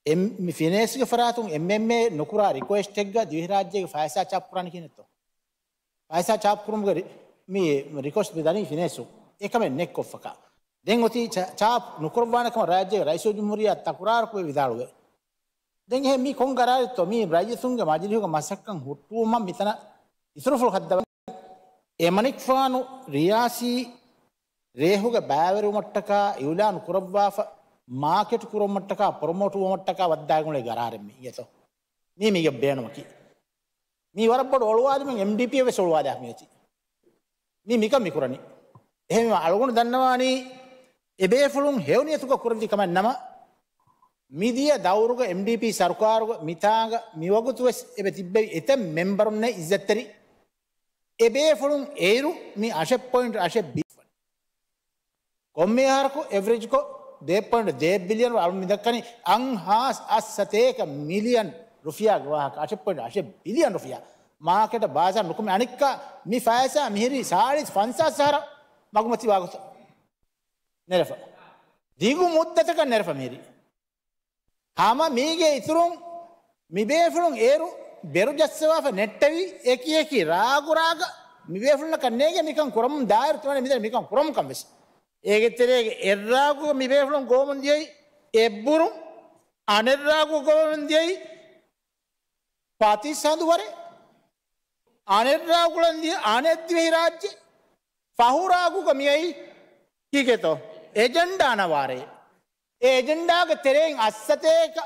އެމް-، މި ފިނޭންސްގެ ފަރާތުން އެމްއެމްއޭ ނުކުރާ ރިކުއެސްޓެއްގަ ދިވެހިރާއްޖޭގެ ފައިސާ ޗާޕް ކުރާނީ ކިހިނެއްތޯ؟ ފައިސާ ޗާޕް ކުރުމުގެ ރި-، މި ރިކުއެސްޓް މި ދަނީ ފިނޭންސުން. އެކަމެއް ނެތްކޮށްފަކާ. ދެން އޮތީ ޗާ-، ޗާޕް ނުކުރައްވާނެ ކަމަށް ރާއްޖޭގެ ރައީސުލްޖުމްހޫރިއްޔާ ތަކުރާރުކޮށް ވިދާޅުވޭ. ދެން އެހެން މީ ކޮން ގަރާރެއްތޯ؟ މީ ރައްޔިތުންގެ މަޖިލީހުގެ މަސައްކަތް ހުއްޓުވުމަށް މިތަނަށް އިތުރުފުޅު ހައްދަވަން. އެމަނިކުފާނު ރިޔާސީ ރޭހުގެ ބައިވެރިވުމަށްޓަކާ އިއުލާނު ކުރައްވާފަ، މާކެޓް ކުރުމަށްޓަކާ، ޕްރޮމޯޓް ވުމަށްޓަކާ ވައްދާގެން އުޅޭ ގަރާރެއް މީ އިނގޭތޯ؟ މީ މީގެ ބޭނުމަކީ. މީ ވަރަށް ބޮޑު އޮޅުވާލުމެއް އެމްޑީޕީއަށް ވެސް އޮޅުވާލާފަ މިއޮތީ. މީ މިކަން މިކުރަނީ. އެހެންވީމަ އަޅުގަނޑު ދަންނަވާނީ އެބޭފުޅުން ހެޔޮ ނިޔަތުގަ ކުރެއްވި ކަމެއް ނަމަ، މިދިޔަ ދައުރުގަ އެމްޑީޕީ ސަރުކާރުގަ މިތާނގަ މިވަގުތުވެސް އެބަ ތިއްބެވި އެތައް މެމްބަރުންނެއް އިއްޒަތްތެރި އެބޭފުޅުން އޭރު މި އަށެއް ޕޮއިންޓް އަށެއް ބިލިއަން ކޮންމެ އަހަރަކު އެވްރެޖްކޮށް ދެ ޕޮއިންޓް ދެ ބިލިއަން އަޅު މި ދައްކަނީ އަށް ހާސް އަށް ސަތޭކަ މިލިއަން ރުފިޔާގެ ވާހަކަ، އަށެއް ޕޮއިންޓް އަށެއް ބިލިއަން ރުފިޔާ. މާކެޓަށް ބާޒާރު ނުކުމެ އަނެއްކާ މި ފައިސާ މިހިރީ ސާޅީސް ފަންސާސް އަހަރަށް މަގުމަތިވާ ގޮތަށް ނެރެފަ. ދިގު މުއްދަތަކަށް ނެރެފަ މިހިރީ. ހަމަ މީގެ އިތުރުން މިބޭފުޅުން އޭރު ބެރު ޖައްސަވާފަ ނެއްޓެވި އެކި އެކި ރާގު ރާގަށް މިބޭފުޅުންނަކަށް ނޭނގެ މިކަން ކުރަމުން ދާއިރު ތިމަން މިދަނީ މިކަން ކުރަމުން ކަން ވެސް. އޭގެ ތެރޭގަ އެއްރާގު މިބޭފުޅުން ގޮވަމުން ދިޔައީ އެއްބުރު، އަނެއްރާގު ގޮވަމުން ދިޔައީ ޕަތި ސަނދުވަރެއް، އަނެއްރާގުޅަން ދިޔަ އަނެއް ދިވެހިރާއްޖެ، ފަހުރާގުގަ މިއައީ ކީކޭތޯ؟ އެޖެންޑާ ނަވާރޭ. އެ އެޖެންޑާގެ ތެރެއިން އަށްސަތޭކަ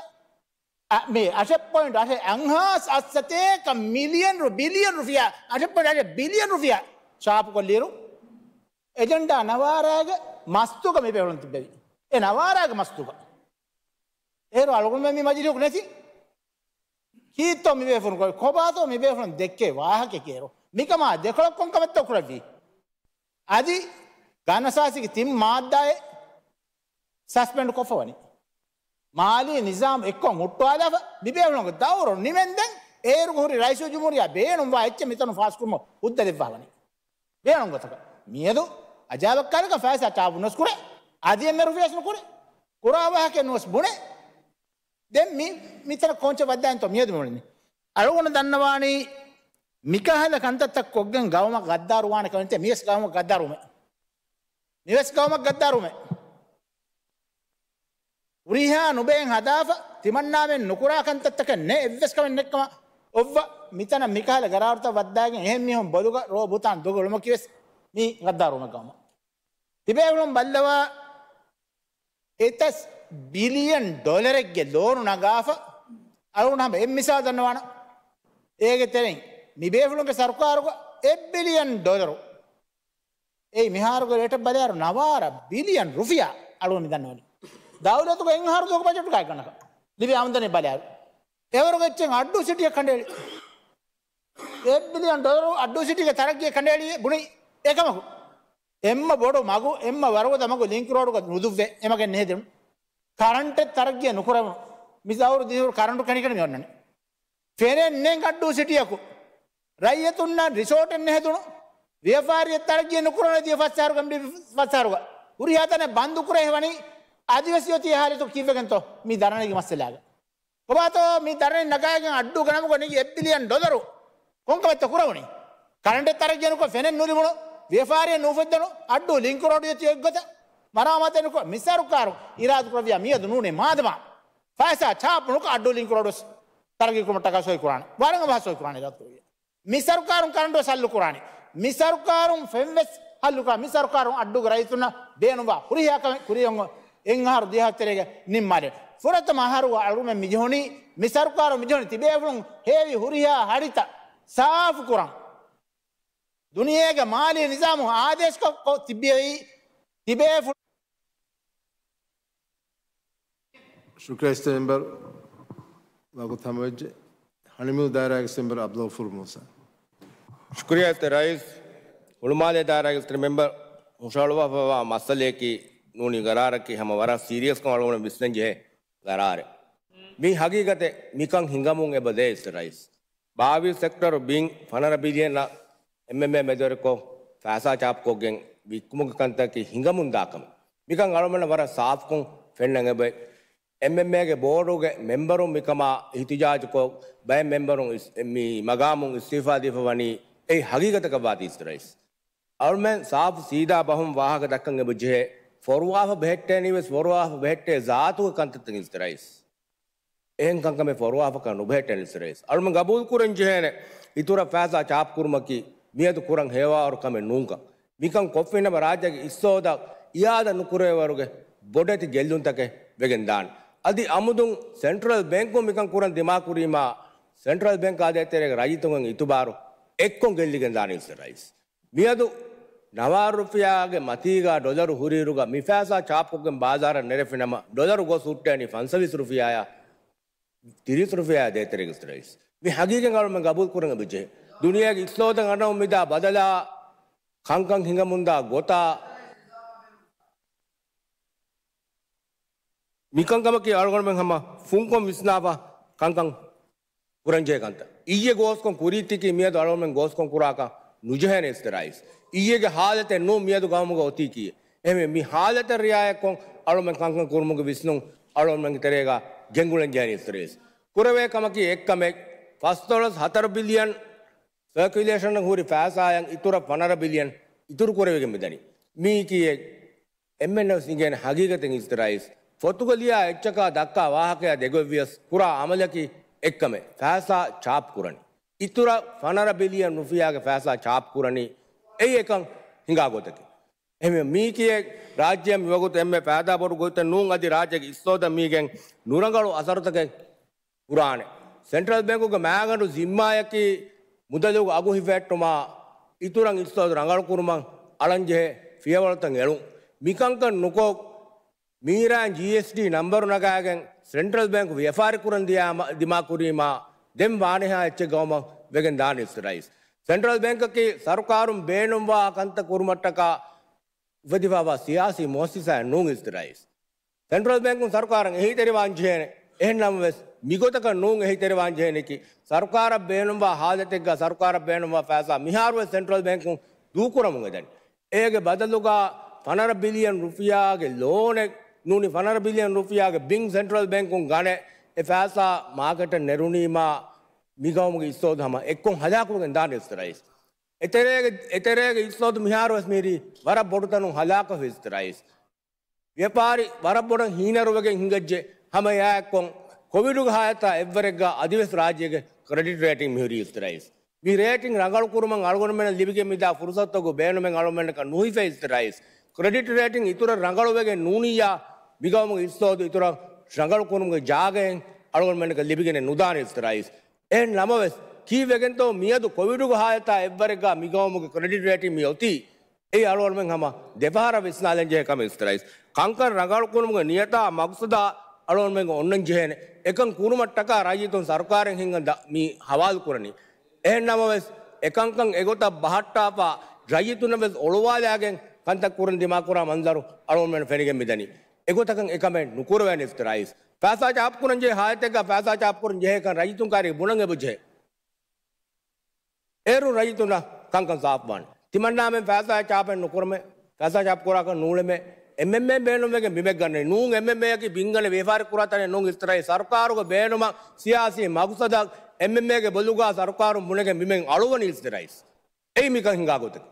އަ، މި އަށެއް ޕޮއިންޓް އަށެއް އަށެއް އަށެއް ބިލިއަން ރު-، ބިލިއަން ރުފިޔާ، އަށެއް ޕޮއިންޓް އަށެއް ބިލިއަން ރުފިޔާ ޗާޕުކޮށްލިއިރު، އެޖެންޑާ ނަވާރާގެ މަސްތުގަ މި ބޭފުޅުން ތިއްބެވި. އެ ނަވާރާގެ މަސްތުގަ. އޭރު އަޅުގަނޑުމެން މި މަޖިލީހަކު ނެތި. ކީއްތޯ މި ބޭފުޅުން ކޮ-، ކޮބާތޯ މި ބޭފުޅުން ދެއްކޭ ވާހަކަ ކޭރު؟ މިކަމާ ދެކޮޅަށް ކޮން ކަމެއްތޯ ކުރެއްވީ؟ އަދި ގަންއަސާސީގެ ތިން މާއްދާއެއް ސަސްޕެންޑް ކޮށްފަ ވަނީ. މާލީ ނިޒާމް އެއްކޮށް ހުއްޓުވާލާފަ، މި ބޭފުޅުންގެ ދައުރު ނިމެންދެން އޭރުގެ ހުރި ރައީސުލްޖުމްހޫރިއްޔާ ބޭނުންވާ އެއްޗެއް މިތަނުން ފާސްކުރުމަށް ހުއްދަ ދެއްވާ ވަނީ. ބޭނުން ގޮތަކަށް. މިއަދު އަޖާބަ ކަހަލަ ފައިސާ ޗާޕު ނުވެސް ކުރޭ. އަދި އެންމެ ރުފިޔާސް ނުކުރޭ. ކުރާ ވާހަކަ ނުވެސް ބުނޭ. ދެން މި، މިތަނަށް ކޯންޗެއް ވައްދާންތޯ މިއަދު މިއުޅެނީ؟ އަޅުގަނޑު ދަންނަވާނީ މިކަހަލަ ކަންތައްތައް ކޮށްގެން ގައުމަށް ގައްދާރުވާނެ ކަމެއް ނެތޭ. މިވެސް ގައުމަށް ގައްދާރުވުމެއް. މިވެސް ގައުމަށް ގައްދާރުވުމެއް. ހުރިހާ ނުބައެއް ހަދާފަ، ތިމަންނާމެން ނުކުރާ ކަންތައްތަކެއް ނެތް އެއްވެސް ކަމެއް ނެތްކަމަށް އޮއްވަ، މިތަނަށް މިކަހަލަ ގަރާރުތައް ވައްދާގެން އެހެން މީހުން ބޮލުގަ ރޯ ބުތާން ދޮގު އެޅުމަކީވެސް މީ ގައްދާރުވުމެއް ގައުމަށް. ތިބޭފުޅުން ބައްލަވާ، އެތަސް ބިލިއަން ޑޮލަރެއްގެ ލޯނު ނަގާފަ، އަޅުގަނޑު ހަމަ އެއް މިސާލު ދަންނަވާނަ. އޭގެ ތެރެއިން މި ބޭފުޅުންގެ ސަރުކާރުގަ އެއް ބިލިއަން ޑޮލަރު. އެއީ މިހާރުގެ ރޭޓަށް ބަލާއިރު ނަވާރަ ބިލިއަން ރުފިޔާ އަޅުގަނޑު މި ދަންނަވަނީ. ދައުލަތުގެ އެއް އަހަރު ދުވަހުގެ ބަޖެޓުގައި ގަނޑަކަށް ލިބި އާމްދަނީ ބަލާއިރު، އެވަރުގެ އެއްޗެއް އައްޑޫ ސިޓީއަށް ކަނޑައެޅި. އެއް ބިލިއަން ޑޮލަރު އައްޑޫ ސިޓީގެ ތަރައްގީ ކަނޑައެޅި ބުނި އެކަމަކު. އެންމެ ބޮޑު މަގު، އެންމެ ވަރުގަދަ މަގު ލިންކް ރޯޑުގަ ނުދުއްވޭ، އެމަގެއް ނެހެދެނު. ކަރަންޓެއް ތަރައްގީ ނުކުރެވުނު. މި ދައުރު ދިހައުރު ކަރަންޓު ކެނޑިކެނޑި މި އޮންނަނީ. ފެނެއް ނެތް އައްޑޫ ސިޓީއަކު. ރައްޔިތުންނަށް ރިސޯޓެއް ނެހެދުނު. ވިޔަފާރިއެއް ތަރައްގީ ނުކުރަނީ ދިޔަ ފަސް އަހަރުގަ، މި ފަސް އަހަރުގަ. ހުރިހާ ތަނެއް ބަންދު ކުރެވި ވަނީ. އަދިވެސް އޮތީ އެ ހާލަތު ކީއްވެގެންތޯ މި ދަރަނީގެ މައްސަލާގަ؟ ކޮބާތޯ މި ދަރަނި ނަގާގެން އައްޑޫގެ ނަމުގަ ނެގި އެއް ބިލިއަން ޑޮލަރު ކޮންކަމެއްތޯ ކުރެވުނީ؟ ކަރަންޓެއް ތަރައްގީ ނުކޮށް، ފެނެއް ނުލިބުނު، ވިޔަފާރިއެއް ނުއުފެއްދުނު، އައްޑޫ ލިންކް ރޯޑު އޮތީ އެއްގޮތަށް، މަރާމާތެއް ނުކޮށް، މި ސަރުކާރު އިރާދަ ކުރެއްވިޔާ މިއަދު ނޫނޭ މާދަމާ ފައިސާ ޗާޕު ނުކޮށް އައްޑޫ ލިންކް ރޯޑު ވެސް ތަރައްގީ ކުރުމަށް ޓަކާ ސޮއި ކުރާނެ. ވަރަށް އަވަހަށް ސޮއި ކުރާނެ އިރާދަ ކުރެއްވިޔާ. މި ސަރުކާރުން ކަރަންޓު ވެސް ހައްލު ކުރާނެ. މި ސަރުކާރުން ފެން ވެސް ހައްލު ކުރާ. މި ސަރުކާރުން އައްޑޫގެ ރައްޔިތުންނަށް ބޭނުންވާ ހުރިހާ ކަމެއް ކުރިއަށް އެއް އަހަރު ދިހަ ތެރޭގަ ނިންމާލެ. ފުރަތަމަ އަހަރުގަ އަޅުގަނޑުމެން މިޖެހުނީ، މި ސަރުކާރުން މިޖެހުނީ ތިބޭފުޅުން ހޭވި ހުރިހާ ހަޑިތައް ސާފު ކުރަން. ދުނިޔޭގެ މާލީ ނިޒާމު އާދޭސްކޮށް ތިބި ތިބޭފުޅުން. ޝުކުރިއްޔާ ސްޓޭޓް މެމްބަރު. ވަގުތު ހަމަވެއްޖެ. ހަނިމޫ ދާއިރާގެ ސްޓޭޓް މެމްބަރު އަބްދުލްޣަފޫރު މޫސާ. ޝުކުރިއްޔާ ސްޓޭޓް ރައީސް. ހުޅުމާލޭ ދާއިރާގެ ސްޓޭޓް މެމްބަރު ހުށަހަޅުވާފައިވާ މައްސަލަޔަކީ ނޫނީ ގަރާރަކީ ހަމަ ވަރަށް ސީރިއަސްކަން އަޅުގަނޑު ވިސްނަން ޖެހޭ ގަރާރެއް. މި ހަގީގަތެއް މިކަން ހިނގަމުން އެބަ ދޭ ސްޓޭޓް ރައީސް. ބާވީސް ސެކްޓަރު ބިން ފަނަރަ ބިލިއަނަށް އެމްއެމްއޭ މެދުވެރިކޮށް ފައިސާ ޗާޕުކޮށްގެން ވިއްކުމުގެ ކަންތަކަކީ ހިނގަމުންދާ ކަމެއް. މިކަން އަޅުމެންނަށް ވަރަށް ސާފުކޮށް ފެންނަން އެބައޮތް. އެމްއެމްއޭގެ ބޯޑުގެ މެމްބަރުން މިކަމާ އިހްތިޖާޖުކޮށް، ބައެއް މެމްބަރުން އިސް-، މި މަގާމުން އިސްތިއުފާ ދީފަ ވަނީ އެއީ ހަގީގަތަކަށް ވާތީ ސްޓޭޓް ރައީސް. އަޅުމެން ސާފު ސީދާ ބަހުން ވާހަކަ ދައްކަން އެބަޖެހޭ، ފޮރުވާފަ ބެހެއްޓޭނީ ވެސް ފޮރުވާފަ ބެހެއްޓޭ ޒާތުގެ ކަންތައްތައް ސްޓޭޓް ރައީސް. އެހެން ކަންކަމެއް ފޮރުވާފަކަށް ނުބެހެއްޓެނީ ސްޓޭޓް ރައީސް. އަޅުމެން ގަބޫލު ކުރަން ޖެހޭނެ، އިތުރަށް ފައިސާ ޗާޕް ކުރުމަކީ މިއަދު ކުރަން ހޭވާވަރު ކަމެއް ނޫންކަން. މިކަން ކޮށްފިނަމަ ރާއްޖޭގެ އިސްތޯދަށް އިއާދަ ނުކުރޭވަރުގެ ބޮޑެތި ގެއްލުންތަކެއް ވެގެން ދާނެ. އަދި އަމުދުން ސެންޓްރަލް ބޭންކުން މިކަން ކުރަން ދިމާކުރީމާ، ސެންޓްރަލް ބޭންކާ ދޭތެރޭގެ ރައްޔިތުންގެ އިތުބާރު އެއްކޮށް ގެއްލިގެން ދާނީ ސްޓޭޓް ރައީސް. މިއަދު ނަވާރަ ރުފިޔާގެ މަތީގަ ޑޮލަރު ހުރިއިރުގަ މި ފައިސާ ޗާޕްކޮށްގެން ބާޒާރަށް ނެރެފިނަމަ، ޑޮލަރު ގޮސް ހުއްޓޭނީ ފަންސަވީސް ރުފިޔާއާ ތިރީސް ރުފިޔާއާ ދޭތެރޭގަ ސްޓޭޓް ރައީސް. މި ހަގީގަތް އަޅުމެން ގަބޫލު ކުރަން އެބަޖެހޭ. ދުނިޔޭގެ އިސްލޯދަން އަންނަމުން މިދާ ބަދަލާ، ކަންކަން ހިނގަމުންދާ ގޮތާ، މިކަންކަމަކީ އަޅުގަނޑުމެން ހަމަ ފުންކޮށް ވިސްނާފަ ކަންކަން ކުރަންޖެހޭ ކަންތައް. އިއްޔެ ގޯސްކޮން ކުރީތީކީ މިއަދު އަޅުގަނޑުމެން ގޯސްކޮން ކުރާކަށް ނުޖެހޭނެ ސްޓޭޓް ރައީސް. އިއްޔެގެ ހާލަތެއް ނޫން މިއަދު ގައުމުގަ އޮތީކީ. އެހެންވެ، މި ހާލަތަށް ރިއާޔަތްކޮށް އަޅުގަނޑުމެން ކަންކަން ކުރުމުގެ ވިސްނުން އަޅުގަނޑުމެންގެ ތެރޭގަ ގެންގުޅެން ޖެހޭނީ ސްޓޭޓް ރައީސް. ކުރެވޭ ކަމަކީ އެއްކަމެއް. ފަސްދޮޅަސް ހަތަރު ބިލިއަން ސަރކިއުލޭޝަނަށް ހުރި ފައިސާއަށް އިތުރަށް ފަނަރަ ބިލިއަން އިތުރު ކުރެވިގެން މިދަނީ. މީކީއެއް އެންމެންނަށް ވެސް އިނގޭނެ ހަގީގަތެއް ސްޓޭޓް ރައީސް. ފޮތުގަ ލިޔާ އެއްޗަކާ ދައްކާ ވާހަކަޔާ ދެގޮތްވިޔަސް ކުރާ އަމަލަކީ އެއްކަމެއް. ފައިސާ ޗާޕް ކުރަނީ. އިތުރަށް ފަނަރަ ބިލިއަން ރުފިޔާގެ ފައިސާ ޗާޕް ކުރަނީ. އެއީ އެކަން ހިނގާ ގޮތަކީ. އެހެންވެ، މީކީއެއް ރާއްޖެއަށް މިވަގުތު އެންމެ ފައިދާ ބޮޑު ގޮތެއް ނޫން، އަދި ރާއްޖޭގެ އިސްތޯދަށް މީގެން ނުރަނގަޅު އަސަރުތަކެއް ކުރާނެ. ސެންޓްރަލް ބޭންކުގެ މާގަނޑު ޒިންމާއަކީ މުދަލުގެ އަގު ހިފެހެއްޓުމާ އިތުރަށް އިޤްތިޞާދު ރަނގަޅުކުރުމަށް އަޅަންޖެހޭ ފިޔަވަޅުތައް އެޅުން. މިކަންކަން ނުކޮށް، މީރާން ޖީއެސްޑީ ނަންބަރު ނަގާގެން ސެންޓްރަލް ބޭންކު ވިޔަފާރި ކުރަން ދިޔާ-، ދިމާކުރީމާ ދެން ވާނެހާ އެއްޗެއް ގައުމަށް ވެގެން ދާނެ އިސްތި ރައީސް. ސެންޓްރަލް ބޭންކަކީ ސަރުކާރުން ބޭނުންވާ ކަންތައް ކުރުމަށްޓަކާ އުފެދިފާވާ ސިޔާސީ މުއައްސަސާއެއް ނޫން އިސްތި ރައީސް. ސެންޓްރަލް ބޭންކުން ސަރުކާރަށް އެހީތެރިވާން ޖެހޭނެ. އެހެން ނަމަވެސް، މިގޮތަކަށް ނޫން އެހީތެރިވާން ޖެހޭނެކީ، ސަރުކާރަށް ބޭނުންވާ ހާލަތެއްގަ ސަރުކާރަށް ބޭނުންވާ ފައިސާ މިހާރުވެސް ސެންޓްރަލް ބޭންކުން ދޫކުރަމުން އެދަނީ. އޭގެ ބަދަލުގަ ފަނަރަ ބިލިއަން ރުފިޔާގެ ލޯނެއް ނޫނީ، ފަނަރަ ބިލިއަން ރުފިޔާގެ ބިން ސެންޓްރަލް ބޭންކުން ގަނެ، އެ ފައިސާ މާކެޓަށް ނެރުނީމާ މިގައުމުގެ އިޤްތިޞާދު ހަމަ އެއްކޮށް ހަލާކުވެގެން ދާނެ އިސްތި ރައީސް. އެތެރޭގެ، އެތެރޭގެ އިޤްތިޞާދު މިހާރުވެސް މިހިރީ ވަރަށް ބޮޑު ތަނުން ހަލާކުވެފަ އިސްތި ރައީސް. ވިޔަފާރި ވަރަށް ބޮޑަށް ހީނަރުވެގެން ހިނގައްޖެ. ހަމަ އެއާއެއްކޮށް، ކޮވިޑުގެ ހާލަތާ އެއްވަރެއްގަ އަދިވެސް ރާއްޖޭގެ ކްރެޑިޓް ރޭޓިން މިހުރީ އިސްތި ރައީސް. މި ރޭޓިން ރަނގަޅުކުރުމަށް އަޅުގަނޑުމެންނަށް ލިބިގެން މިދާ ފުރުސަތުގެ ބޭނުމެއް އަޅުގަނޑަކަށް ނުހިފޭ އިސްތި ރައީސް. ކްރެޑިޓް ރޭޓިން އިތުރަށް ރަނގަޅުވެގެން ނޫނިއްޔާ، މިގައުމުގެ އިޤްތިޞާދު އިތުރަށް ރަނގަޅުކުރުމުގެ ޖާގައެއް އަޅުގަނޑުމެންނަކަށް ލިބިގެނެއް ނުދާނެ އިސްތި ރައީސް. އެހެން ނަމަވެސް، ކީއްވެގެންތޯ މިއަދު ކޮވިޑުގެ ހާލަތާ އެއްވަރެއްގަ މިގައުމުގެ ކްރެޑިޓް ރޭޓިން މި އޮތީ؟ އެއީ އަޅުގަނޑުމެން ހަމަ ދެފަހަރަށް ވިސްނާލަން ޖެހޭ ކަމެއް އިސްތި ރައީސް. ކަންކަން ރަނގަޅުކުރުމުގެ ނިޔަތާ މަގްސަދާ އަޅުގަނޑުމެންގެ އޮންނަން ޖެހޭނެ. އެކަން ކުރުމަށްޓަކާ ރައްޔިތުން ސަރުކާރެއް ހިންގަން ދަ-، މި ހަވާލު ކުރަނީ. އެހެން ނަމަވެސް، އެކަންކަން އެގޮތަށް ބަހައްޓާފަ، ރައްޔިތުންނަށް ވެސް އޮޅުވާލާގެން ކަންތައް ކުރަން ދިމާކުރާ މަންޒަރު އަޅުގަނޑުމެން ފެނިގެން މިދަނީ. އެގޮތަކަށް އެކަމެއް ނުކުރެވޭނެ އިސްތި ރައީސް. ފައިސާ ޗާޕް ކުރަން ޖެހޭ ހާލަތެއްގަ ފައިސާ ޗާޕް ކުރަން ޖެހޭކަން ރައްޔިތުން ކާރިގެ ބުނަން އެބަޖެހޭ. އޭރު ރައްޔިތުންނަށް ކަންކަން ސާފުވާނެ. ތިމަންނާމެން ފައިސާ ޗާޕެއް ނުކުރަމޭ، ފައިސާ ޗާޕް ކުރާކަށް ނޫޅެމޭ، އެމްއެމްއޭ ބޭނުންވެގެން ބިމެއް ގަންނަނީ. ނޫން އެމްއެމްއޭއަކީ ބިންގަނެ ވިޔަފާރި ކުރާ ތަނެއް ނޫން އިސްތި ރައީސް. ސަރުކާރުގެ ބޭނުމަށް ސިޔާސީ މަގުސަދަށް އެމްއެމްއޭގެ ބޮލުގަ ސަރުކާރުން ބުނެގެން ބިމެއް އަޅުވަނީ އިސްތި ރައީސް. އެއީ މިކަން ހިނގާ ގޮތަކީ.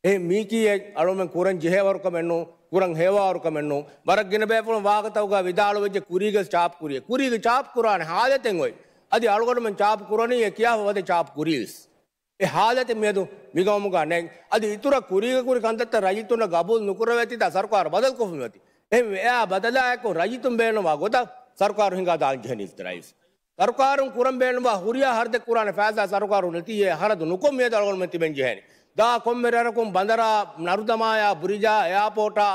އެ މީކީ އެ އަޅުމެން ކުރަން ޖެހޭވަރުކަމެއް ނޫން، ކުރަން ހޭވާވަރުކަމެއް ނޫން. ވަރަށް ގިނަ ބޭފުޅުން ވާހަކަތަކުގަ ވިދާޅުވެއްޖެ ކުރީގެ ޗާޕް ކުރިޔޭ. ކުރީގެ ޗާޕް ކުރާނެ ހާލަތެއް އޮތް. އަދި އަޅުގަނޑުމެން ޗާޕް ކުރަނީ އެ ކިޔާފަ ވަދެ ޗާޕް ކުރީވެސް. އެ ހާލަތެއް މިއަދު މިގައުމުގަ ނެތް. އަދި އިތުރަށް ކުރީގަ ކުރި ކަންތައްތައް ރައްޔިތުންނަށް ގަބޫލު ނުކުރެވޭތީތާ ސަރުކާރު ބަދަލުކޮށްފަ މިއޮތީ. އެހެންވެ، އެއާ ބަދަލާއެކު ރައްޔިތުން ބޭނުންވާ ގޮތަށް ސަރުކާރު ހިނގާ ދާން ޖެހެނީ އިސްތި ރައީސް. ސަރުކާރުން ކުރަން ބޭނުންވާ ހުރިހާ ހަރަދެއް ކުރާނެ ފައިސާ ސަރުކާރުން ނެތީ އެ ހަރަދު ނުކޮށް މިއަދު އަޅުގަނޑުމެން ތިބެން ޖެހޭނީ. ދާ ކޮންމެ ރަށަކުން ބަނދަރާ، ނަރުދަމާޔާ، ބުރިޖާ، އެއާޕޯޓާ،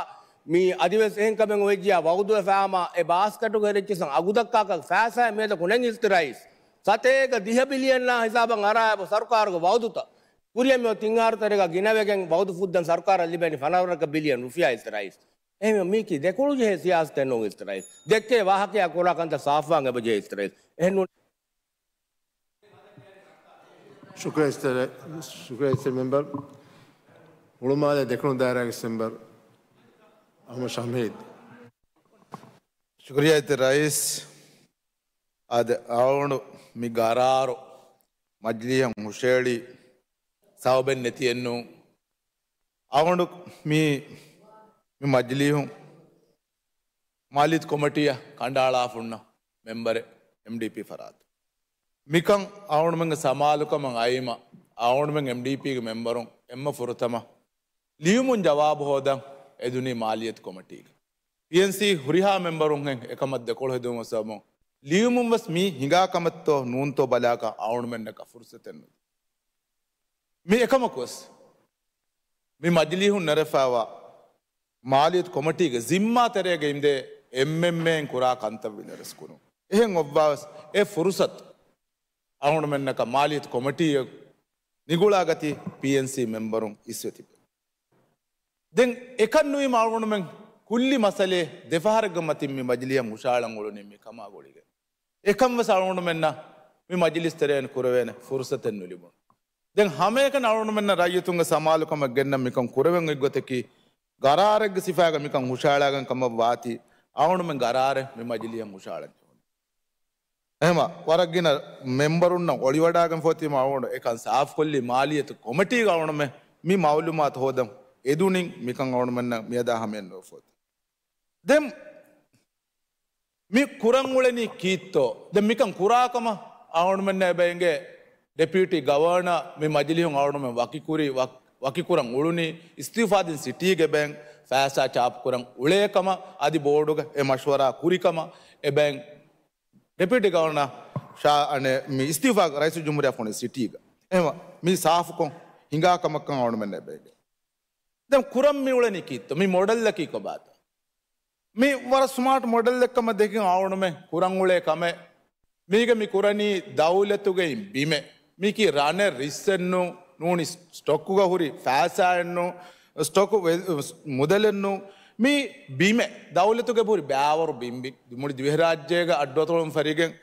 މި އަދިވެސް އެހެން ކަމެއް އޮވެއްޖިޔާ ވައުދުވެފާމާ އެ ބާސްކަޓުގެ ރެއްޗިސަން އަގުދައްކާކަށް ފައިސާއެއް މިއަދަކު ނެތް އިސްތި ރައީސް. ސަތޭކަ ދިހަ ބިލިއަންނާ ހިސާބަށް އަރާ އެބަ ސަރުކާރުގެ ވައުދުތައް. ކުރިއަށް މިއޮތް ތިން އަހަރު ތެރޭގަ ގިނަވެގެން ވައުދު ފުއްދަން ސަރުކާރަށް ލިބޭނީ ފަނަރަ ބިލިއަން ރުފިޔާ އިސްތި ރައީސް. އެހެންވެ މީކީ ދެކޮޅު ޖެހޭ ސިޔާސަތެއް ނޫން އިސްތި ރައީސް. ދެއްކޭ ވާހަކަޔާ ކުރާ ކަންތައް ސާފުވާން އެބަޖެހޭ އިސްތި ރައީސް. އެހެން ނޫން. ޝުކުރިއްޔާ އިސްތި ރައީސް، ޝުކުރިއްޔާ އިސްތި މެމްބަރު. ހުޅުމާލެ ދެކުނު ދާއިރާގެ މެމްބަރު އަހްމަދު ޝަމީދު. ޝުކުރިއްޔާ އިސްތި ރައީސް. އާދެ، އަޅުގަނޑު މި ގަރާރު މަޖިލީހަށް ހުށައެޅީ ސަބަބެއް ނެތިއެއްނޫން. އަޅުގަނޑު މި، މި މަޖިލީހުން މާލިޔަތު ކޮމިޓީއަށް ކަނޑައަޅާފަ ހުންނަ މެމްބަރެއް އެމްޑީޕީ ފަރާތުން. މިކަން އަޅުގަނޑުމެންގެ ސަމާލުކަމަށް އައީމަ، އަޅުގަނޑުމެން އެމްޑީޕީގެ މެމްބަރުން އެންމެ ފުރަތަމަ ލިޔުމުން ޖަވާބު ހޯދަން އެދުނީ މާލިޔަތު ކޮމިޓީގަ. ޕީއެންސީ ހުރިހާ މެމްބަރުންހެން އެކަމަށް ދެކޮޅު ހެދުމުގެ ސަބަބުން ލިޔުމުން ވެސް މީ ހިނގާ ކަމެއްތޯ ނޫންތޯ ބަލާކަށް އަޅުގަނޑުމެންނަކަށް ފުރުސަތެއް ނުދި. މި އެކަމަކުވެސް މި މަޖިލީހުން ނެރެފައިވާ މާލިޔަތު ކޮމިޓީގެ ޒިންމާ ތެރޭގަ އިނދޭ އެމްއެމްއޭއިން ކުރާ ކަންތައް ވިނަރެސް ކުރުން. އެހެން އޮއްވާވެސް އެ ފުރުސަތު އަޅުގަނޑުމެންނަކަށް މާލިޔަތު ކޮމިޓީއަށް ނިގުޅާގަތީ ޕީއެންސީ މެމްބަރުން އިސްވެ ތިބެ. ދެން އެކަން ނުވީމަ އަޅުގަނޑުމެން ކުއްލި މައްސަލައެއް ދެފަހަރެއްގެ މަތިން މި މަޖިލީހަށް ހުށައަޅަން އުޅުނީ މި ކަމާ ގުޅިގެން. އެކަން ވެސް އަޅުގަނޑުމެންނަށް މި މަޖިލިސް ތެރެއިން ކުރެވޭނެ ފުރުސަތެއް ނުލިބުނު. ދެން ހަމައެކަނި އަޅުގަނޑުމެންނަށް ރައްޔިތުންގެ ސަމާލުކަމަށް ގެންނަ މިކަން ކުރެވެން އޮތް ގޮތަކީ، ގަރާރެއްގެ ސިފައިގަ މިކަން ހުށައަޅާގެން ކަމަށް ވާތީ، އަޅުގަނޑުމެން ގަރާރެއް މި މަޖިލީހަށް ހުށައަޅަން ޖެހުނީ. އެހެމަ ވަރަށް ގިނަ މެމްބަރުންނަށް އޮޅިވަޑާގެން ފޯތީމަ އަޅުގަނޑު އެކަން ސާފުކޮށްލީ މާލިޔަތު ކޮމިޓީގަ އަޅުގަނޑުމެން މި މައުލޫމާތު ހޯދަން އެދުނިން މިކަން އަޅުގަނޑުމެންނަށް މިއަދާ ހަމަޔަށް ނުވެފޯތީ. ދެން މި ކުރަން އުޅެނީ ކީއްތޯ؟ ދެން މިކަން ކުރާކަމަށް އަޅުގަނޑުމެންނަށް އެބަ އެނގޭ ޑެޕިއުޓީ ގަވަރނަރ މި މަޖިލީހުން އަޅުގަނޑުމެން ވަކިކުރި، ވަ-، ވަކިކުރަން އުޅުނީ އިސްތިއުފާދިން ސިޓީގެ ބޭން ފައިސާ ޗާޕް ކުރަން އުޅޭ ކަމަށް އަދި ބޯޑުގަ އެ މަޝްވަރާ ކުރި ކަމަށް އެ ބޭން ޑެޕިއުޓީ ގަވަރނަރ ޝާ އަނެ މި އިސްތިއުފާ ރައީސުލްޖުމްހޫރިއްޔާ ފޮނުވި ސިޓީގަ. އެހެންވީމަ މި ސާފުކޮށް ހިނގާ ކަމަށްކަން އަޅުމެންނަށް ބޭނުން. ދެން ކުރަން މި އުޅެނީ ކީއްތޯ؟ މި މޮޑެލްއަކީ ކޮބާތޯ؟ މި ވަރަށް ސްމާޓް މޮޑެލްއެއްކަމަށް ދެކި އަޅުމެން ކުރަން އުޅޭ ކަމެއް. މީގަ މި ކުރަނީ ދައުލަތުގައި ބިމެއް. މީކީ ރަނެއް ރިއްސެއްނު، ނޫނީ ސްޓޮކުގަ ހުރި ފައިސާއެއްނު، ސްޓޮކު ވެ-، މުދަލެއްނު. މީ ބިމެއް. ދައުލަތުގެ ހުރި ބައިވަރު ބިން ބިން. މުޅި ދިވެހިރާއްޖޭގަ އައްޑުއަތޮޅުން ފެށިގެން،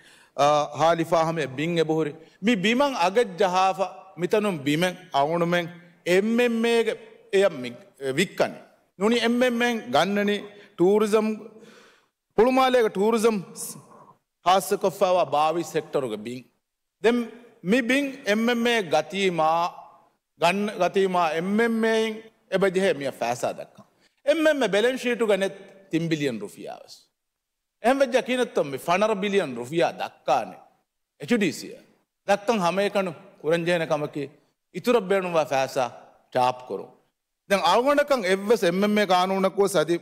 އާ، ހާލިފާ ހަމަ ބިން އެބަހުރި. މި ބިމަށް އަގެއް ޖަހާފަ މިތަނުން ބިމެއް އަޅުމެން އެމްއެމްއޭގެ އެޔަށް މި ވިއްކަނީ. ނޫނީ އެމްއެމްއޭން ގަންނަނީ ޓޫރިޒަމް، ހުޅުމާލޭގެ ޓޫރިޒަމް ހާއްސަކޮށްފައިވާ ބާވީސް ހެކްޓަރުގެ ބިން. ދެން މި ބިން އެމްއެމްއޭ ގަތީމާ، ގަން-، ގަތީމާ އެމްއެމްއޭއިން އެބަޖެހޭ މިއަށް ފައިސާ ދައްކަން. އެމްއެމްއޭ ބެލެންސް ޝީޓުގަ ނެތް ތިން ބިލިއަން ރުފިޔާ ވެސް. އެހެން ވެއްޖާ ކިހިނެއްތޯ މި ފަނަރަ ބިލިއަން ރުފިޔާ ދައްކާނެ؟ އެޗްޑީސީއަށް ދައްކަން ހަމައެކަނި ކުރަންޖެހޭނެ ކަމަކީ އިތުރަށް ބޭނުންވާ ފައިސާ ޗާޕް ކުރުން. ދެން އަޅުގަނޑަކަށް އެއްވެސް އެމްއެމްއޭ ގާނޫނަކުވެސް އަދި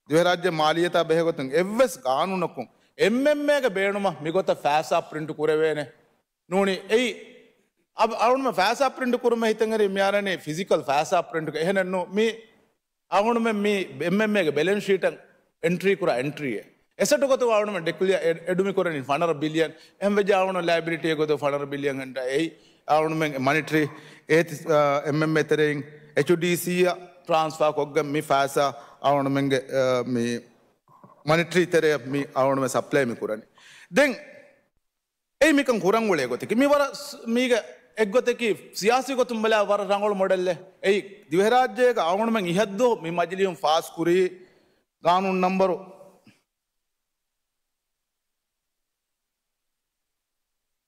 ދިވެހިރާއްޖެ މާލިއްޔަތާ ބެހޭގޮތުން އެއްވެސް ގާނޫނަކުން އެމްއެމްއޭގެ ބޭނުމަށް މިގޮތަށް ފައިސާ ޕްރިންޓް ކުރެވޭނެ ނޫނީ. އެއީ އަ-، އަޅުގަނޑުމެން ފައިސާ ޕްރިންޓް ކުރުމަށް ހިތަށްއެރި މިއަރަނީ ފިޒިކަލް ފައިސާ ޕްރިންޓްގެ. އެހެނެއްނު މި އަޅުގަނޑުމެން މި އެމްއެމްއޭގެ ބެލެންސް ޝީޓަށް އެންޓްރީ ކުރާ އެންޓްރީއެއް. އެސެޓު ގޮތުގަ އަޅުގަނޑުމެން ޑިކްލެއާ އެ-، އެޑުމި ކުރަނީ ފަނަރަ ބިލިއަން. އެހެން ވެއްޖާ އަޅުގަނޑު ލައިބިލިޓީ ގޮތުގަ ފަނަރަ ބިލިއަން އެންޓްރީ އެއީ އަޅުގަނޑުމެން މަނިޓަރީ އޭތި، އާ، އެމްއެމްއޭ ތެރެއިން އެޗްޑީސީއަށް ޓްރާންސްފާ ކޮށްގެން މި ފައިސާ އަޅުގަނޑުމެންގެ، އާ، މި މަނިޓަރީ ތެރެއަށް މި އަޅުގަނޑުމެން ސަޕްލައި މި ކުރަނީ. ދެން އެއީ މިކަން ކުރަން އުޅޭ ގޮތަކީ. މި ވަރަށް ސް-، މީގެ އެއްގޮތަކީ ސިޔާސީ ގޮތުން ބަލާ ވަރަށް ރަނގަޅު މޮޑެލެއް. އެއީ ދިވެހިރާއްޖޭގަ އަޅުގަނޑުމެން އިހަށްދުވަހު މި މަޖިލީހުން ފާސް ކުރީ ގާނޫނު ނަންބަރު،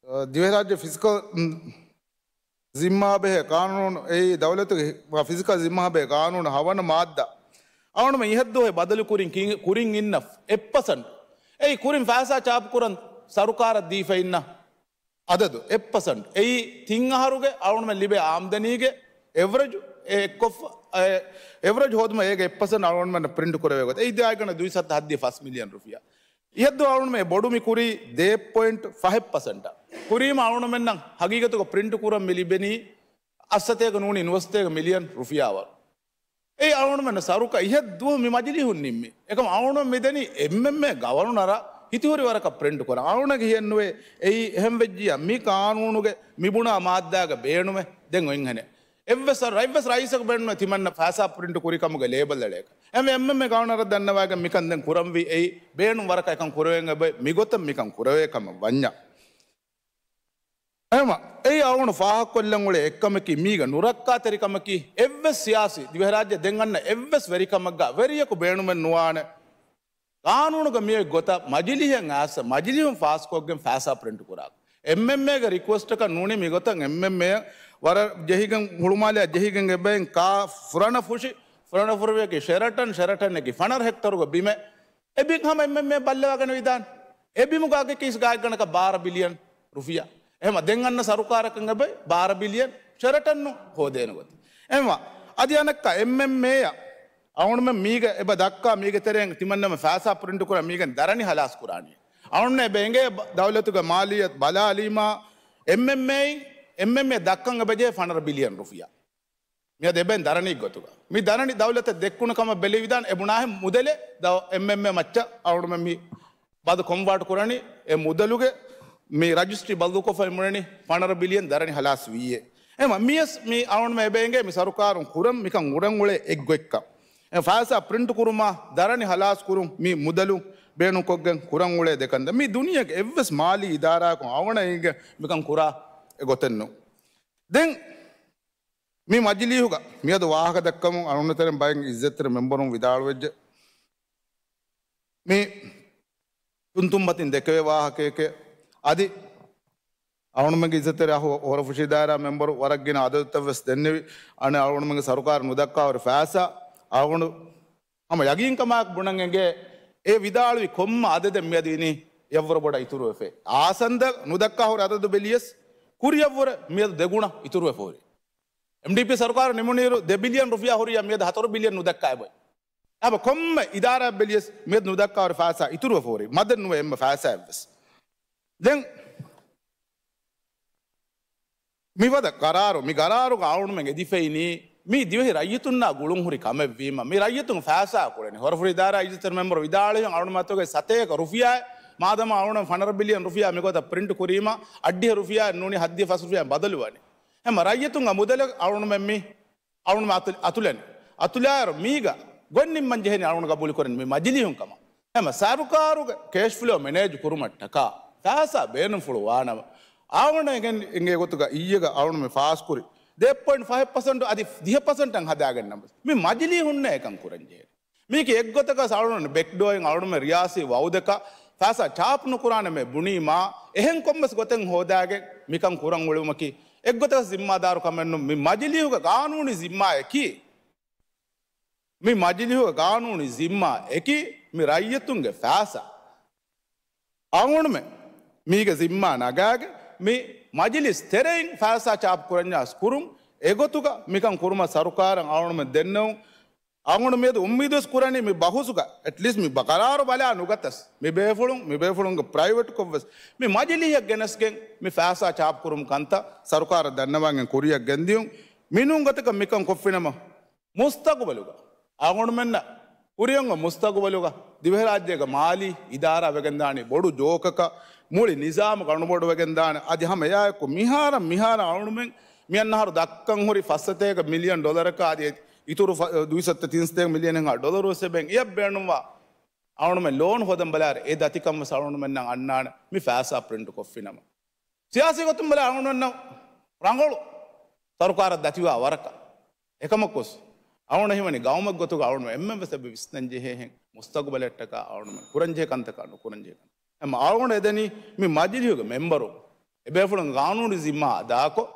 އަ، ދިވެހިރާއްޖެ ފިޒިކަލް، މް، ޒިންމާބެހޭ ގާނޫނު، އެއީ ދައުލަތުގެ ހި-، ފިޒިކަލް ޒިންމާބެހޭ ގާނޫނު ހަވަނަ މާއްދާ. އަޅުގަނޑުމެން އިހަށްދުވަހު ބަދަލު ކުރިން ކި-، ކުރިން އިންނަ އެއް ޕަސެންޓް. އެއީ ކުރިން ފައިސާ ޗާޕް ކުރަން ސަރުކާރަށް ދީފަ އިންނަ އަދަދު އެއް ޕަސެންޓް. އެއީ ތިން އަހަރުގެ އަޅުގަނޑުމެން ލިބޭ އާމްދަނީގެ އެވްރެޖް އެއްކޮށްފަ-، އެ-، އެވްރެޖް ހޯދުމަށް އޭގެ އެއް ޕަސެންޓް އަޅުގަނޑުމެންނަށް ޕްރިންޓް ކުރެވޭ ގޮތަށް. އެއީ ދާއިގަނޑަ ދުއިސައްތަ ހައްދިޔަ ފަސް މިލިއަން ރުފިޔާ. އިހަށްދުވަހު އަޅުގަނޑުމެން ބޮޑު މި ކުރީ ދޭއް ޕޮއިންޓް ފަހެއް ޕަސެންޓަށް. ކުރީމަ އަޅުގަނޑުމެންނަށް ހަގީގަތުގަ ޕްރިންޓް ކުރަން މި ލިބެނީ އަށްސަތޭކަ ނޫނީ ނުވަސަތޭކަ މިލިއަން ރުފިޔާވަރު. އެއީ އަޅުގަނޑުމެން ސަރުކާ އިހަށްދުވަހު މި މަޖިލީހުން ނިންމި. އެކަމް އަޅުގަނޑު މިދަނީ އެމްއެމްއޭ ގަވަރުނަރަށް ހިތިހުރި ވަރަކަށް ޕްރިންޓް ކުރަން. އަޅުގަނޑަކަށް ހިޔެއްނުވޭ އެއީ އެހެން ވެއްޖިއްޔާ މި ގާނޫނުގެ މި ބުނާ މާއްދާގަ ބޭނުމެއް ދެން އޮތްހެނެއް. އެއްވެސް ރައްޔިތްވެސް ރައީސަކު ބޭނުމެއް ތިމަންނަ ފައިސާ ޕްރިންޓް ކުރި ކަމުގެ ލޭބަލް އެޅޭކަށް. އެމްއެމްއޭ ގަވަރުނަރަށް ދަންނަވައިގެން މިކަން ދެން ކުރަންވީ އެއީ ބޭނުން ވަރަކަށް އެކަން ކުރެވޭން އެބައޮތް މިގޮތަށް މިކަން ކުރެވޭ ކަމަށް ވަންޏާ. އެހެންވީމަ، އެއީ އަޅުގަނޑު ފާހަގަކޮށްލަން އުޅޭ އެއްކަމަކީ، މީގަ ނުރައްކާތެރިކަމަކީ، އެއްވެސް ސިޔާސީ ދިވެހިރާއްޖެ ދެން އަންނަ އެއްވެސް ވެރިކަމަށްގަ ވެރިޔަކު ބޭނުމެއް ނުވާނެ. ގާނޫނުގަ މިއޮތް ގޮތަށް މަޖިލީހަށް އައިސް، މަޖިލީހުން ފާސްކޮށްގެން ފައިސާ ޕްރިންޓް ކުރާ. އެމްއެމްއޭގެ ރިކުއެސްޓަކަށް ނޫނީ މިގޮތަށް އެމްއެމްއޭ ވަރަށް ޖެހިގެން ހުޅުމާލެއަށް ޖެހިގެން އެބައިން ކާ ފުރަނަ ފުށި، ފުރަނަ ފުރެވިޔަކީ ޝެރަޓަން، ޝެރަޓަންއަކީ ފަނަރަ ހެކްޓަރުގެ ބިމެއް. އެ ބިން ހަމަ އެމްއެމްއޭ ބައްލަވާގަނެވިދާނެ. އެ ބިމުގަ އަގެއް ކީސް ގާތްގަނޑަކަށް ބާރަ ބިލިއަން ރުފިޔާ. އެހެންވީމަ ދެން އަންނަ ސަރުކާރަކަށް އެބައޮތް ބާރަ ބިލިއަން ޝެރަޓަން ހޯދޭނެ ގޮތަށް. އެހެންވީމަ އަދި އަނެއްކާ އެމްއެމްއޭއަށް އަޅުގަނޑުމެން މީގަ އެބަ ދައްކާ މީގެ ތެރެއިން ތިމަންނަމެ ފައިސާ ޕްރިންޓް ކުރާ މީގެން ދަރަނި ހަލާސް ކުރާނީ. އަޅުގަނޑުމެން އެބަ އެނގޭ ބަ-، ދައުލަތުގެ މާލިއްޔަތު ބަލާލީމާ އެމްއެމްއޭއިން އެމްއެމްއޭ ދައްކަން އެބަޖެހޭ ފަނަރަ ބިލިއަން ރުފިޔާ. މިއަދު އެބައިން ދަރަނީ ގޮތުގަ. މި ދަރަނި ދައުލަތަށް ދެއްކުނު ކަމަށް ބެލެވިދާނެ އެ ބުނާހެން މުދަލެއް ދަ-، އެމްއެމްއޭ މައްޗަށް އަޅުގަނޑުމެން މި ބަދު ކޮންވާޓް ކުރަނީ އެ މުދަލުގެ މި ރަޖިސްޓްރީ ބަދަލުކޮށްފައި މިއުޅެނީ ފަނަރަ ބިލިއަން ދަރަނި ހަލާސް ވީއޭ. އެހެންވީމަ މިޔަސް މި އަޅުގަނޑުމެން އެބަ އެނގޭ މި ސަރުކާރުން ކުރަން މިކަން އުޅެން އުޅޭ އެއްގޮތްކަން. އެ ފައިސާ ޕްރިންޓް ކުރުމާ ދަރަނި ހަލާސް ކުރުން މި މުދަލު ބޭނުންކޮށްގެން ކުރަން އުޅޭ ދެކަން. މި ދުނިޔޭގެ އެއްވެސް މާލީ އިދާރާއަކުން އަޅުގަނޑަށް އެނގޭ މިކަން ކުރާ އެއް ގޮތެއްނު. ދެން މި މަޖިލީހުގަ މިއަދު ވާހަކަ ދައްކަމުން އަޅުގަނޑު ތެރެއިން ބައެއް އިއްޒަތްތެރި މެމްބަރުން ވިދާޅުވެއްޖެ. މި ތުންތުން މަތިން ދެކެވޭ ވާހަކައެކޭ. އަދި އަޅުގަނޑުމެންގެ އިއްޒަތްތެރި އަހު ހޯރަފުށި ދާއިރާ މެމްބަރު ވަރަށް ގިނަ އަދަދުތައް ވެސް ދެންނެވި. އަނެއް އަޅުގަނޑުމެންގެ ސަރުކާރު ނުދައްކާ ހުރި ފައިސާ އަޅުގަނޑު ހަމަ ޔަގީންކަމާއެކު ބުނަން އެނގޭ، އެ ވިދާޅުވި ކޮންމެ އަދަދެއް މިއަދު އިނީ އެއަށްވުރެ ބޮޑަށް އިތުރުވެފަ. އާސަންދަ ނުދައްކާ ހުރި އަދަދު ބެލިޔަސް ކުރިއަށްވުރެ މިއަދު ދެގުނަ އިތުރުވެފަ ހުރި. އެމްޑީޕީ ސަރުކާރު ނިމުނުއިރު ދެ ބިލިއަން ރުފިޔާ ހުރިއްޔާ މިއަދު ހަތަރު ބިލިއަން ނުދައްކާ އެބައޮތް. އެހެންވީމަ ކޮންމެ އިދާރާއެއް ބެލިޔަސް މިއަދު ނުދައްކާ ހުރި ފައިސާ އިތުރުވެފަ ހުރި. މަދެއް ނުވޭ އެންމެ ފައިސާއެއްވެސް. ދެން މިފަދަ ގަރާރު، މި ގަރާރުގަ އަޅުންމެން އެދިފައިނީ، މީ ދިވެހި ރައްޔިތުންނާ ގުޅުންހުރި ކަމެއްވީމަ، މި ރައްޔިތުން ފައިސާ ކުޅެނީ. ހުރަފުރި ދާއިރާ އިއްޒަތްތެރި މެމްބަރު ވިދާޅުވިހެން އަޅުންމެން އަތުގައި ސަތޭކަ ރުފިޔާއެއް، މާދަމާ އަޅުން ފަނަރަ ބިލިއަން ރުފިޔާ މިގޮތަށް ޕްރިންޓް ކުރީމަ، އަށްޑިހަ ރުފިޔާއެއް ނޫނީ ހަތްދިހަ ފަސް ރުފިޔާއިން ބަދަލުވަނީ. ހަމަ ރައްޔިތުންގެ މުދަލަށް އަޅުންމެން މި އަޅުން އަތު-، އަތުލަނީ. އަތުލާއިރު މީގަ ގޮތް ނިންމަން ޖެހެނީ އަޅުން ގަބޫލުކުރަން މި މަޖިލީހުން ކަމަށް. ހަމަ ސަރުކާރުގެ ކޭޝް ފްލޯ މެނޭޖް ކުރުމަށްޓަކާ ފައިސާ ބޭނުންފުޅު ވާނަމަ، އަޅުން އެނގޭ ގޮތުގަ އިއްޔެގަ އަޅުން މި ފާސްކުރި ދެ ޕޮއިންޓް ފަހެއް ޕަސެންޓް އަދި ދިހަ ޕަސެންޓަށް ހަދާގަންނަމަ، މި މަޖިލީހުންނޭ އެކަން ކުރަން ޖެހޭ. މީކީ އެއްގޮތަކަށް އަޅުން ބެކްޑޯއިން އަޅުންމެ ރިޔާސީ ވައުދަކަށް ފައިސާ ޗާޕް ނުކުރާނަމޭ ބުނީމާ، އެހެން ކޮންމެސް ގޮތެއް ހޯދާގެން މިކަން ކުރަން އުޅުމަކީ އެއްގޮތަކަށް ޒިންމާދާރު ކަމެއް ނޫން. މި މަޖިލީހުގެ ގާނޫނީ ޒިންމާއަކީ، މި މަޖިލީހުގެ ގާނޫނީ ޒިންމާއަކީ މި ރައްޔިތުންގެ ފައިސާ އަޅުންމެ މީގެ ޒިންމާ ނަގާގެން މި މަޖިލިސް ތެރެއިން ފައިސާ ޗާޕް ކުރަންޏާސް ކުރުން. އެގޮތުގަ މިކަން ކުރުމަށް ސަރުކާރަށް އަޅުންމެ ދެންނެވުން. އަޅުން މިއަދު އުއްމީދުވެސް ކުރަނީ މި ބަހުސުގަ އެޓްލީސްޓް މި ބަ-، ގަރާރު ބަލާ ނުގަތަސް، މި ބޭފުޅުން، މި ބޭފުޅުންގެ ޕްރައިވެޓްކޮށްވެސް މި މަޖިލީހަށް ގެނެސްގެން މި ފައިސާ ޗާޕް ކުރުމު ކަންތައް ސަރުކާރަށް ދަންނަވަން ކުރިއަށް ގެންދިޔުން. މިނޫން ގޮތަކަށް މިކަން ކޮށްފިނަމަ، މުސްތަގުބަލުގަ އަޅުގަނޑުމެންނަށް ކުރިއަށް އޮތް މުސްތަގުބަލުގަ ދިވެހިރާއްޖޭގެ މާލީ އިދާރާ ވެގެންދާނީ ބޮޑު ޖޯކަކަށް، މުޅި ނިޒާމު ގަނޑުބޮޑުވެގެންދާނެ. އަދި ހަމަ އެއާއެކު މިހާރަށް މިހާރަށް އަޅުގަނޑުމެން މިއަންނަ އަހަރު ދައްކަން ހުރި ފަސް ސަތޭކަ މިލިއަން ޑޮލަރަކާ އަދި އިތުރު ފަ-، ދުއިސައްތަ ތިން ސަތޭކަ މިލިއަނެއްހާ ޑޮލަރުވެސް އެބައިން އެޔަށް ބޭނުންވާ އަޅުގަނޑުމެން ލޯން ހޯދަން ބަލާއިރު އެ ދަތިކަންވެސް އަޅުގަނޑުމެންނަށް އަންނާނެ މި ފައިސާ ޕްރިންޓް ކޮށްފިނަމަ. ސިޔާސީ ގޮތުން ބަލާ އަޅުގަނޑުމެންނަށް ރަނގަޅު ސަރުކާރަށް ދަތިވާ ވަރަކަށް. އެކަމަކުވެސް އަޅުގަނޑަށް ހީވަނީ ގައުމެއް ގޮތުގަ އަޅުގަނޑު އެންމެންވެސް އެބަ ވިސްނަން ޖެހޭހެން މުސްތަގުބަލަށްޓަކާ އަޅުގަނޑު ކުރަންޖެހޭ ކަންތަކާ ނުކުރަންޖެހޭ ކަން. އެމަ އަޅުގަނޑު އެދެނީ މި މަޖިލީހުގެ މެމްބަރުން އެބޭފުޅުން ގާނޫނީ ޒިންމާ އަދާކޮށް،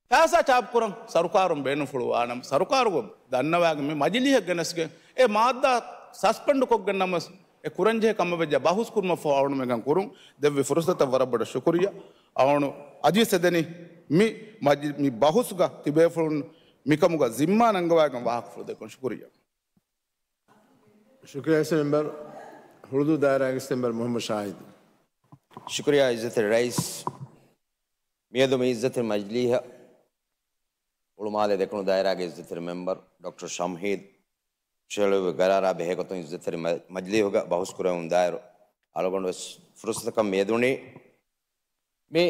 ފައިސާ ޗާޕް ކުރަން ސަރުކާރުން ބޭނުންފުޅު ވާނަމަ، ސަރުކާރުގެ ދަންނަވާގެން މި މަޖިލީހަށް ގެނެސްގެން އެ މާއްދާ ސަސްޕެންޑް ކޮށްގެން ނަމަވެސް އެ ކުރަންޖެހޭ ކަމަށް ވެއްޖެ ބަހުސް ކުރުމަށްފަހު އަޅުގަނޑުމެން ކުރުން ދެއްވި ފުރުސަތަށް ވަރަށް ބޮޑަށް ޝުކުރިއްޔާ. އަޅުގަނޑު އަދިވެސް އެދެނީ މި މަޖި-، މި ބަހުސްގަ ތިބޭފުޅުން މިކަމުގަ ޒިންމާ ނަންގަވާގެން ވާހަކަފުޅު ދެއްކުން ޝުކުރިއްޔާ. ޝުކުރިއްޔާ އިސް މެމްބަރު، ހުޅުދޫ ދާއިރާގެ އިސް މެމްބަރު މުހައްމަދު ޝާހިދު. ޝުކުރިއްޔާ އިއްޒަތްތެރި ރައީސް. މިއަދު މި އިއްޒަތްތެރި މަޖިލީހަށް ހުޅުމާލެ ދެކުނު ދާއިރާގެ އިއްޒަތްތެރި މެމްބަރު ޑޮކްޓަރ ޝަމްހީދު ހުށަހެޅުއްވި ގަރާރާ ބެހޭގޮތުން އިއްޒަތްތެރި މަ-، މަޖިލީހުގަ ބަހުސް ކުރެވުން ދާއިރު އަޅުގަނޑު ވެސް ފުރުސަތަކަށް މި އެދުނީ. މި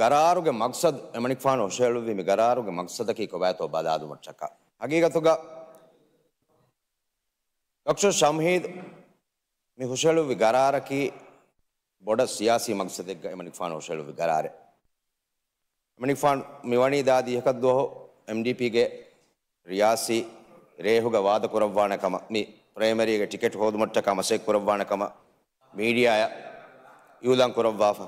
ގަރާރުގެ މަގްސަދު، އެމަނިކުފާނު ހުށަހެޅުއްވި މި ގަރާރުގެ މަގްސަދަކީ ކޮބާތޯ ބަލާލުމަށްޓަކާ. ހަގީގަތުގަ ޑޮކްޓަރ ޝަމްހީދު މި ހުށަހެޅުއްވި ގަރާރަކީ ބޮޑަށް ސިޔާސީ މަގްސަދެއްގަ އެމަނިކުފާނު ހުށަހެޅުއްވި ގަރާރެއް. އެމަނިކުފާނު މިވަނީ ދާ ދިހަކަށްދުވަހު އެމްޑީޕީގެ ރިޔާސީ ރޭހުގަ ވާދަ ކުރައްވާނެ ކަމަށް، މި ޕްރައިމަރީގެ ޓިކެޓް ހޯދުމަށްޓަކާ މަސައްކަތް ކުރައްވާނެ ކަމަށް މީޑިއާއަށް އިއުލާން ކުރައްވާފަ.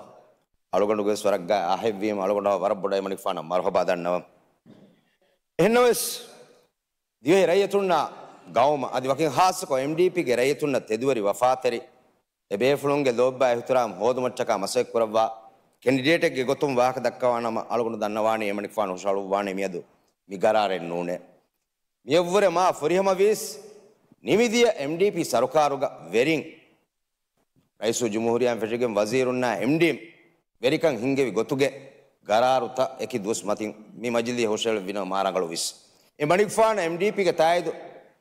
އަޅުގަނޑުގެ ވެސް ވަރަށް ގާތް އަހެއްވީމަ އަޅުގަނޑަށް ވަރަށް ބޮޑަށް އެމަނިކުފާނަށް މަރުހަބާ ދަންނަވަން. އެހެންނަމަވެސް، ދިވެހި ރައްޔިތުންނާ ގައުމަށް އަދި ވަކިން ހާއްސަކޮށް އެމްޑީޕީގެ ރައްޔިތުންނަށް ތެދުވެރި ވަފާތެރި އެބޭފުޅުންގެ ލޯބިވާ އިޙްތިރާމް ހޯދުމަށްޓަކާ މަސައްކަތް ކުރައްވާ ކެންޑިޑޭޓެއްގެ ގޮތުން ވާހަކަ ދައްކަވާނަމަ އަޅުގަނޑު ދަންނަވާނީ އެމަނިކުފާނު ހުށަހަޅުއްވާނީ މިއަދު މި ގަރާރެއް ނޫނޭ. މިއަށްވުރެ މާ ފުރިހަމަވީސް ނިމިދިޔަ އެމްޑީޕީ ސަރުކާރުގަ ވެރިން ރައީސުލްޖުމްހޫރިއްޔާއިން ފެށިގެން ވަޒީރުންނާ އެމްޑީން ވެރިކަން ހިންގެވި ގޮތުގެ ގަރާރުތައް އެކި ދުވަސް މަތިން މި މަޖިލީހަށް ހުށަހެޅުއްވިނަމަ މާ ރަނގަޅުވީސް. އެމަނިކުފާނަށް އެމްޑީޕީގެ ތާއީދު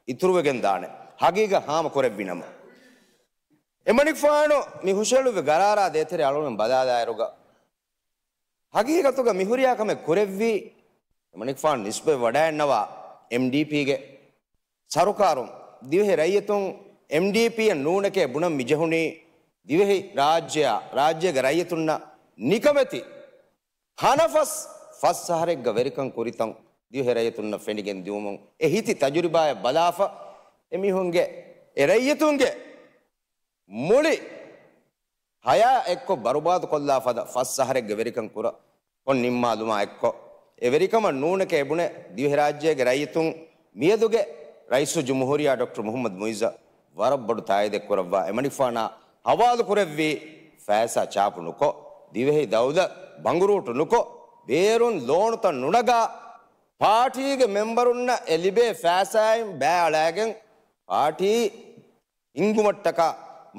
އިތުރުވެގެން ދާނެ. ހަގީގަތް ހާމަ ކުރެއްވިނަމަ. އެމަނިކުފާނު މި ހުށަހެޅުއްވި ގަރާރާ ދޭތެރޭ އަޅުގަނޑު ބަލާލާއިރުގަ ހަގީގަތުގަ މި ހުރިހާ ކަމެއް ކުރެއްވީ، އެމަނިކުފާނު ނިސްބަތް ވަޑައިގަންނަވާ އެމްޑީޕީގެ ސަރުކާރުން ދިވެހި ރައްޔިތުން އެމްޑީޕީއެއް ނޫނެކޭ ބުނަން މިޖެހުނީ، ދިވެހި ރާއްޖެއާ، ރާއްޖޭގެ ރައްޔިތުންނަށް ނިކަމެތި ހަނަފަސް ފަސް އަހަރެއްގަ ވެރިކަން ކުރިތަން ދިވެހި ރައްޔިތުންނަށް ފެނިގެން ދިއުމުން އެ ހިތި ތަޖުރިބާއެއް ބަލާފަ، އެމީހުންގެ، އެ ރައްޔިތުންގެ މުޅި ހަޔާތް އެއްކޮށް ބަރުބާދުކޮށްލާ ފަދަ ފަސް އަހަރެއްގެ ވެރިކަން ކުރަ ކޮށް ނިންމާލުމާ އެއްކޮށް، އެ ވެރިކަމަށް ނޫނެކޭ ބުނެ، ދިވެހިރާއްޖޭގެ ރައްޔިތުން މިއަދުގެ ރައީސުލްޖުމްހޫރިއްޔާ ޑޮކްޓަރ މުހައްމަދު މުއިއްޒަށް ވަރަށް ބޮޑު ތާއީދެއް ކުރައްވާ، އެމަނިކުފާނާ ހަވާލު ކުރެއްވީ، ފައިސާ ޗާޕު ނުކޮށް، ދިވެހި ދައުލަތް ބަނގުރޫޓު ނުކޮށް، ބޭރުން ލޯނުތައް ނުނަގާ، ޕާޓީގެ މެމްބަރުންނަށް އެ ލިބޭ ފައިސާއިން ބައި އަޅައިގެން، ޕާޓީ ހިންގުމަށްޓަކާ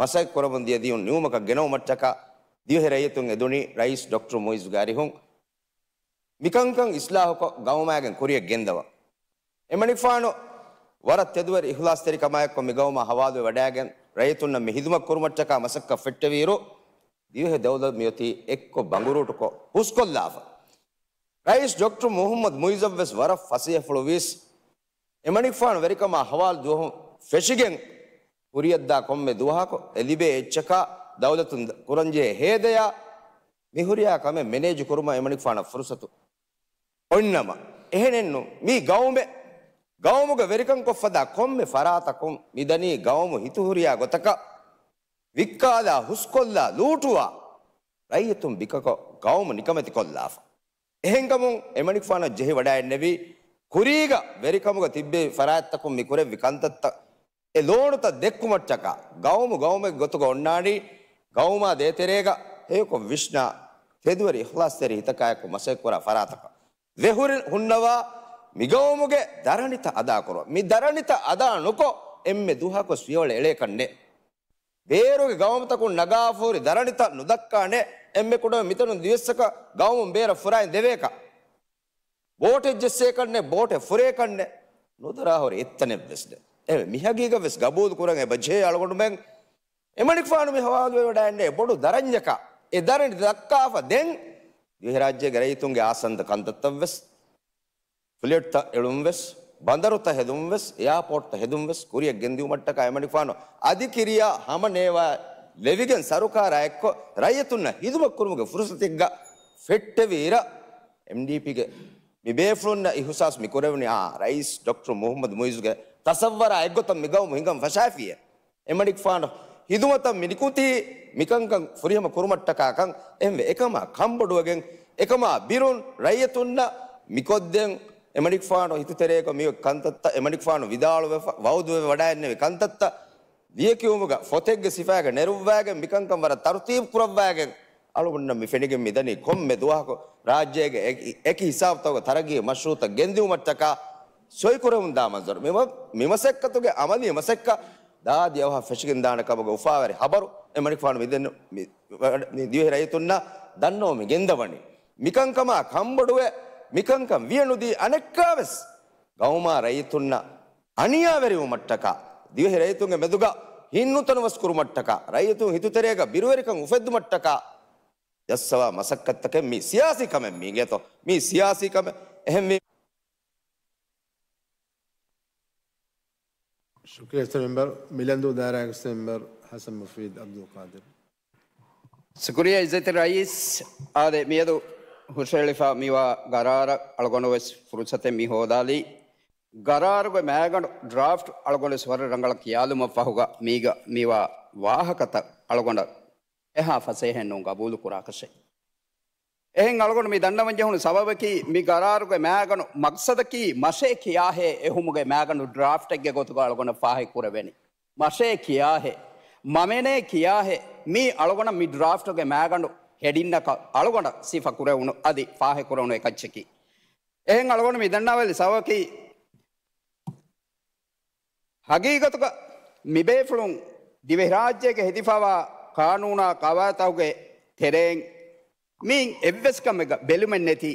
މަސައްކަތް ކުރަމުން ދިޔަ ދިޔުން ނިމުމަކަށް ގެނައުމަށްޓަކާ ދިވެހި ރައްޔިތުން އެދުނީ ރައީސް ޑޮކްޓަރ މުއިއްޒުގެ އަރިހުން. މިކަންކަން އިސްލާހުކޮށް ގައުމާގެން ކުރިޔަށް ގެންދަވަން. އެމަނިކުފާނު ވަރަށް ތެދުވެރި އިޚްލާޞްތެރިކަމާއެއްކޮށް މިގައުމާ ހަވާލުވެ ވަޑައިގެން ރައްޔިތުންނަށް މި ޚިދުމަތް ކުރުމަށްޓަކާ މަސައްކަތް ފެއްޓެވިއިރު، ދިވެހި ދައުލަތް މިއޮތީ އެއްކޮށް ބަނގުރޫޓުކޮށް ހުސްކޮށްލާފަ. ރައީސް ޑޮކްޓަރ މުޙައްމަދު މުޢިއްޒަށްވެސް ވަރަށް ފަސޭހަފުޅުވީސް، އެމަނިކުފާނު ވެރިކަމާ ހަވާލު ދުވަހުން ފެށިގެން ކުރިއަށްދާ ކޮންމެ ދުވަހަކު އެ ލިބޭ އެއްޗަކާ ދައުލަތުން ކުރަންޖެހޭ ހޭދަޔާ މިހުރިހާ ކަމެއް މެނޭޖު ކުރުމަށް އެމަނިކުފާނަށް ފުރުޞަތު އޮންނަމަ، އެހެނެއްނު މީ ގައުމެއް، ގައުމުގެ ވެރިކަން ކޮށްފަދާ ކޮންމެ ފަރާތަކުން މިދަނީ ގައުމު ހިތުހުރިހާ ގޮތަކަށް ވިއްކާލާ ހުސްކޮށްލާ ލޫޓުވާ ރައްޔިތުން ބިކަކޮށް ގައުމު ނިކަމެތިކޮށްލާފަ. އެހެންކަމުން އެމަނިކުފާނަށް ޖެހިވަޑައިންނެވީ، ކުރީގަ ވެރިކަމުގަ ތިއްބެވި ފަރާތްތަކުން މި ކުރެއްވި ކަންތައްތައް އެ ލޯނުތައް ދެއްކުމަށްޓަކާ، ގައުމު ގައުމެއް ގޮތުގަ އޮންނާނީ، ގައުމާ ދޭތެރޭގަ ހެޔޮކޮށް ވިސްނާ، ތެދުވެރި އިޚްލާޞްތެރި ހިތަކާއެކު މަސައްކަތްކުރާ ފަރާތަކަށް. ވެހުރި ހުންނަވާ، މިގައުމުގެ ދަރަނިތައް އަދާކުރުން. މި ދަރަނިތައް އަދާ ނުކޮށް، އެންމެ ދުވަހަކުވެސް ފިޔަވަޅެއް އެޅޭކަށް ނެތް. ބޭރުގެ ގައުމުތަކުން ނަގާފަހުރި ދަރަނިތައް ނުދައްކާނެ، އެންމެ ކުޑަ މިތަނުން ދިވެއްސަކަށް ގައުމުން ބޭރަށް ފުރާއިން ދެވޭކަށް. ބޯޓެއް ޖެއްސޭކަށްނެ، ބޯޓެއް ފުރޭކަށްނެ، ނުދަރާހުރި އެއްތަނެއްވެސް ނެތް. އެ މިހަގީގަތްވެސް ގަބޫލު ކުރަން އެބަޖެހޭ އަޅުގަނޑުމެން. އެމަނިކުފާނު މި ހަވާލުވެވަޑައިންނޭ ބޮޑު ދަރަންޏަކާ، އެ ދަރަނި ދައްކާފަ ދެން ދިވެހިރާއްޖޭގެ ރައްޔިތުންގެ އާސަންދަ ކަންތައްތައްވެސް، ފްލައިޓްތައް އެޅުންވެސް، ބަނދަރުތައް ހެދުންވެސް، އެއާޕޯޓްތައް ހެދުންވެސް ކުރިއަށް ގެންދިއުމަށްޓަކާ އެމަނިކުފާނު އަދި ކިރިޔާ ހަމަ ނޭވާ ލެވިގެން ސަރުކާރާ އެއްކޮށް ރައްޔިތުންނަށް ހިދުމަތް ކުރުމުގެ ފުރުޞަތެއްގަ ފެއްޓެވިއިރަށް، އެމްޑީޕީގެ މި ބޭފުޅުންނަށް އިހުސާސް މި ކުރެވުނީ އާ ރައީސް ޑޮކްޓަރ މުޙައްމަދު މުޢިއްޒުގެ ތަޞައްވަރާ އެއްގޮތަށް މި ގައުމު ހިނގަން ފަށާފިއޭ. އެމަނިކުފާނު ހިދުމަތަށް މި ނިކުތީ މިކަންކަން ފުރިހަމަ ކުރުމަށްޓަކާކަން. އެހެންވެ، އެކަމާ ކަންބޮޑުވެގެން، އެކަމާ ބިރުން ރައްޔިތުންނަށް މިކޮށްދޭން އެމަނިކުފާނު ހިތުތެރޭގަ މިއޮތް ކަންތައްތައް، އެމަނިކުފާނު ވިދާޅުވެފަ، ވައުދުވެ ވަޑައިންނެވި ކަންތައްތައް، ލިޔެކިޔުމުގަ ފޮތެއްގެ ސިފައިގަ ނެރުއްވާގެން މިކަންކަން ވަރަށް ތަރުތީބު ކުރައްވާގެން އަޅުގަނޑަށް މި ފެނިގެން މިދަނީ ކޮންމެ ދުވަހަކު ރާއްޖޭގެ އެކި، އެކި ހިސާބުތަކުގަ ތަރައްގީ މަޝްރޫއުތައް ގެންދިއުމަށްޓަކާ ސޮއިކުރެވުންދާ މަންޒަރު. މި މަ-، މި މަސައްކަތުގެ އަމަލީ މަސައްކަތް ދާދި އަވަހަށް ފެށިގެންދާނެ ކަމުގެ އުފާވެރި ހަބަރު އެމަނިކުފާނު މި ދެން-، މި، މި ދިވެހި ރައްޔިތުންނަށް ދަންނަވަމުން ގެންދަވަނީ. މިކަންކަމާ ކަންބޮޑުވެ، މިކަންކަން ވިޔަނުދީ އަނެއްކާވެސް ގައުމާ ރައްޔިތުންނަށް އަނިޔާވެރިވުމަށްޓަކާ، ދިވެހި ރައްޔިތުންގެ މެދުގަ ހިތްނުތަނަވަސްކުރުމަށްޓަކާ، ރައްޔިތުން ހިތުތެރޭގަ ބިރުވެރިކަން އުފެއްދުމަށްޓަކާ ޖައްސަވާ މަސައްކަތްތަކެއް. މީ ސިޔާސީ ކަމެއް މީގެތޯ؟ މީ ސިޔާސީ ކަމެއް. އެހެންވީ. ޝުކުރިއްޔާ އިއްޒަތްތެރި މެމްބަރު، މިލަންދޫ ދާއިރާގެ މެމްބަރު ޙަސަން މުފީދު ޢަބްދުލް ޤާދިރު. ޝުކުރިއްޔާ އިއްޒަތްތެރި ރައީސް. އާދެ، މިއަދު ހުށައެޅިފަ މިވާ ގަރާރަށް އަޅުގަނޑު ވެސް ފުރުޞަތެއް މި ހޯދާލީ. ގަރާރުގެ މައިގަނޑު ޑްރާފްޓް އަޅުގަނޑު ވެސް ވަރަށް ރަނގަޅަށް ކިޔާލުމަށްފަހުގަ މީގަ މިވާ ވާހަކަތައް އަޅުގަނޑަށް އެހާ ފަސޭހައެއްނޫން ގަބޫލު ކުރާކަށެއް. އެހެން އަޅުގަނޑު މި ދަންނަވަން ޖެހުނު ސަބަބަކީ، މި ގަރާރުގެ މައިގަނޑު މަޤްޞަދަކީ މަށޭ ކިޔާހޭ އެހުމުގެ މައިގަނޑު ޑްރާފްޓެއްގެ ގޮތުގަ އަޅުގަނޑަށް ފާހި ކުރެވެނީ. މަށޭ ކިޔާހޭ، މަމެނޭ ކިޔާހޭ، މީ އަޅުގަނޑަށް މި ޑްރާފްޓުގެ މައިގަނޑު ހެޑިންއަކަށް އަޅުގަނޑަށް ސިފަ ކުރެވުނު އަދި ފާހި ކުރެވުނު އެކައްޗަކީ. އެހެން އަޅުގަނޑު މި ދަންނަވާލި ސަބަބަކީ، ހަގީގަތުގަ މިބޭފުޅުން ދިވެހިރާއްޖޭގެ ހެދިފަވާ ޤާނޫނާ ޤަވާއިދުތަކުގެ ތެރެއިން މި އެއްވެސް ކަމެއްގަ ބެލުމެއް ނެތި،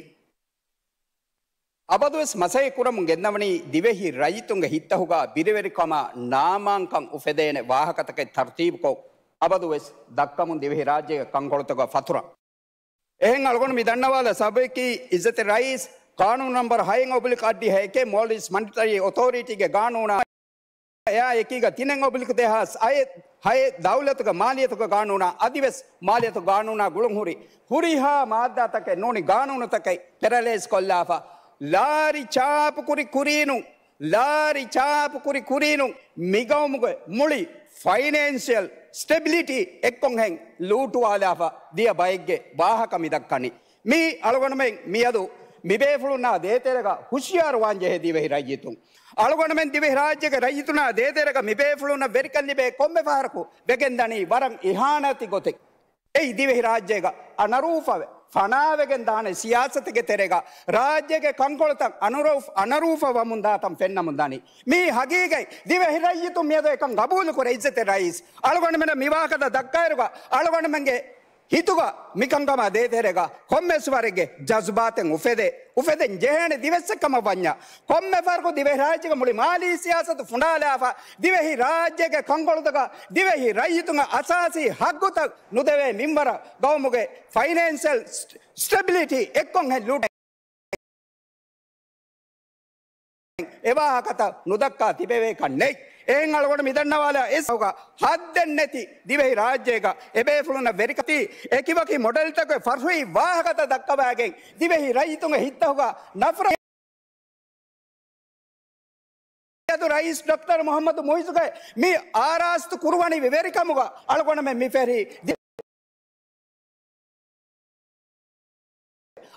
އަބަދުވެސް މަސައްކަތް ކުރަމުން ގެންނަވަނީ ދިވެހި ރައްޔިތުންގެ ހިތްތަކުގަ ބިރުވެރިކަމާ ނާމާންކަން އުފެދޭނެ ވާހަކަތަކެއް ތަރުތީބުކޮށް، އަބަދުވެސް ދައްކަމުން ދިވެހިރާއްޖޭގެ ކަންކޮޅުތަކުގަ ފަތުރަން. އެހެން އަޅުގަނޑު މި ދަންނަވާލާ ސަބަބަކީ، އިއްޒަތްތެރި ރައީސް، ޤާނޫނު ނަމްބަރު ހައެއް އޮބްލިކް އަށްޑިހަ އެކެއް، މޯލްޑިވްސް މަނިޓަރީ އޮތޯރިޓީގެ ގާނޫނާ، އެއާ އެކީގަ ތިނެއް އޮބްލިކް ދެހާސް ހައެއް، ހައެއް ދައުލަތުގެ މާލިޔަތުގެ ގާނޫނާ، އަދިވެސް މާލިޔަތު ގާނޫނާ ގުޅުންހުރި ހުރިހާ މާއްދާތަކެއް ނޫނީ ގާނޫނުތަކެއް ޕެރަލައިޒް ކޮށްލާފަ، ލާރި ޗާޕު ކުރި ކުރީނު، ލާރި ޗާޕު ކުރި ކުރީނު، މިގައުމުގެ މުޅި ފައިނޭންޝިއަލް ސްޓެބިލިޓީ އެއްކޮށްހެން ލޫޓުވާލާފަ ދިޔަ ބައެއްގެ ވާހަކަ މި ދައްކަނީ. މީ އަޅުގަނޑުމެން މިއަދު މިބޭފުޅުންނާ ދޭތެރޭގަ ހުޝިޔާރުވާން ޖެހޭ ދިވެހި ރައްޔިތުން. އަޅުގަނޑުމެން ދިވެހިރާއްޖޭގެ ރައްޔިތުންނާ ދޭތެރޭގަ މިބޭފުޅުންނަށް ވެރިކަން ލިބޭ ކޮންމެ ފަހަރަކު ވެގެންދަނީ ވަރަށް އިހާނާތީ ގޮތެއް. އެއީ ދިވެހިރާއްޖޭގަ އަނަރޫފަވެ، ފަނާވެގެން ދާނެ ސިޔާސަތެއްގެ ތެރޭގަ ރާއްޖޭގެ ކަންކޮޅުތައް އަނަރޫފް، އަނަރޫފަވަމުންދާތަން ފެންނަމުންދަނީ. މީ ހަގީގަތް. ދިވެހި ރައްޔިތުން މިއަދު އެކަން ގަބޫލުކުރޭ އިއްޒަތްތެރި ރައީސް. އަޅުގަނޑުމެންނަށް މިވާހަކަތައް ދައްކާއިރުގަ އަޅުގަނޑުމެންގެ ހިތުގަ މިކަންކަމާ ދޭތެރޭގަ ކޮންމެސް ވަރެއްގެ ޖަޒުބާތެއް އުފެދޭ، އުފެދެން ޖެހޭނެ ދިވެއްސެއްކަމަށް ވަންޏާ، ކޮންމެ ފަރުގު ދިވެހިރާއްޖޭގެ މުޅި މާލީ ސިޔާސަތު ފުނޑާލާފަ، ދިވެހިރާއްޖޭގެ ކަންކޮޅުތަކަށް ދިވެހި ރައްޔިތުންގެ އަސާސީ ހައްގުތައް ނުދެވޭ މިންވަރަށް ގައުމުގެ ފައިނޭންޝަލް ސްޓެ-، ސްޓެބިލިޓީ އެއްކޮށް ހެން ލޫޓެ އެވާހަކަތައް ނުދައްކާ ތިބެވޭކަށް ނެތް. އެހެން އަޅުގަނޑު މިދަންނަވާލާ އެސްގަ ހައްދެއް ނެތި ދިވެހި ރާއްޖޭގަ އެބޭފުޅުންނަށް ވެރިކަމަކީ އެކިވަކި މޮޑެލްތަކުގެ ފަށުވީ ވާހަކަތައް ދައްކަވާގެން ދިވެހި ރައްޔިތުންގެ ހިތްތަކުގަ ނަފްރަ މިއަދު ރައީސް ޑޮކްޓަރ މުޙައްމަދު މުޢިއްޒުގެ މި އާރާސްތު ކުރުވަނިވި ވެރިކަމުގަ އަޅުގަނޑުމެން މި ފެށީ.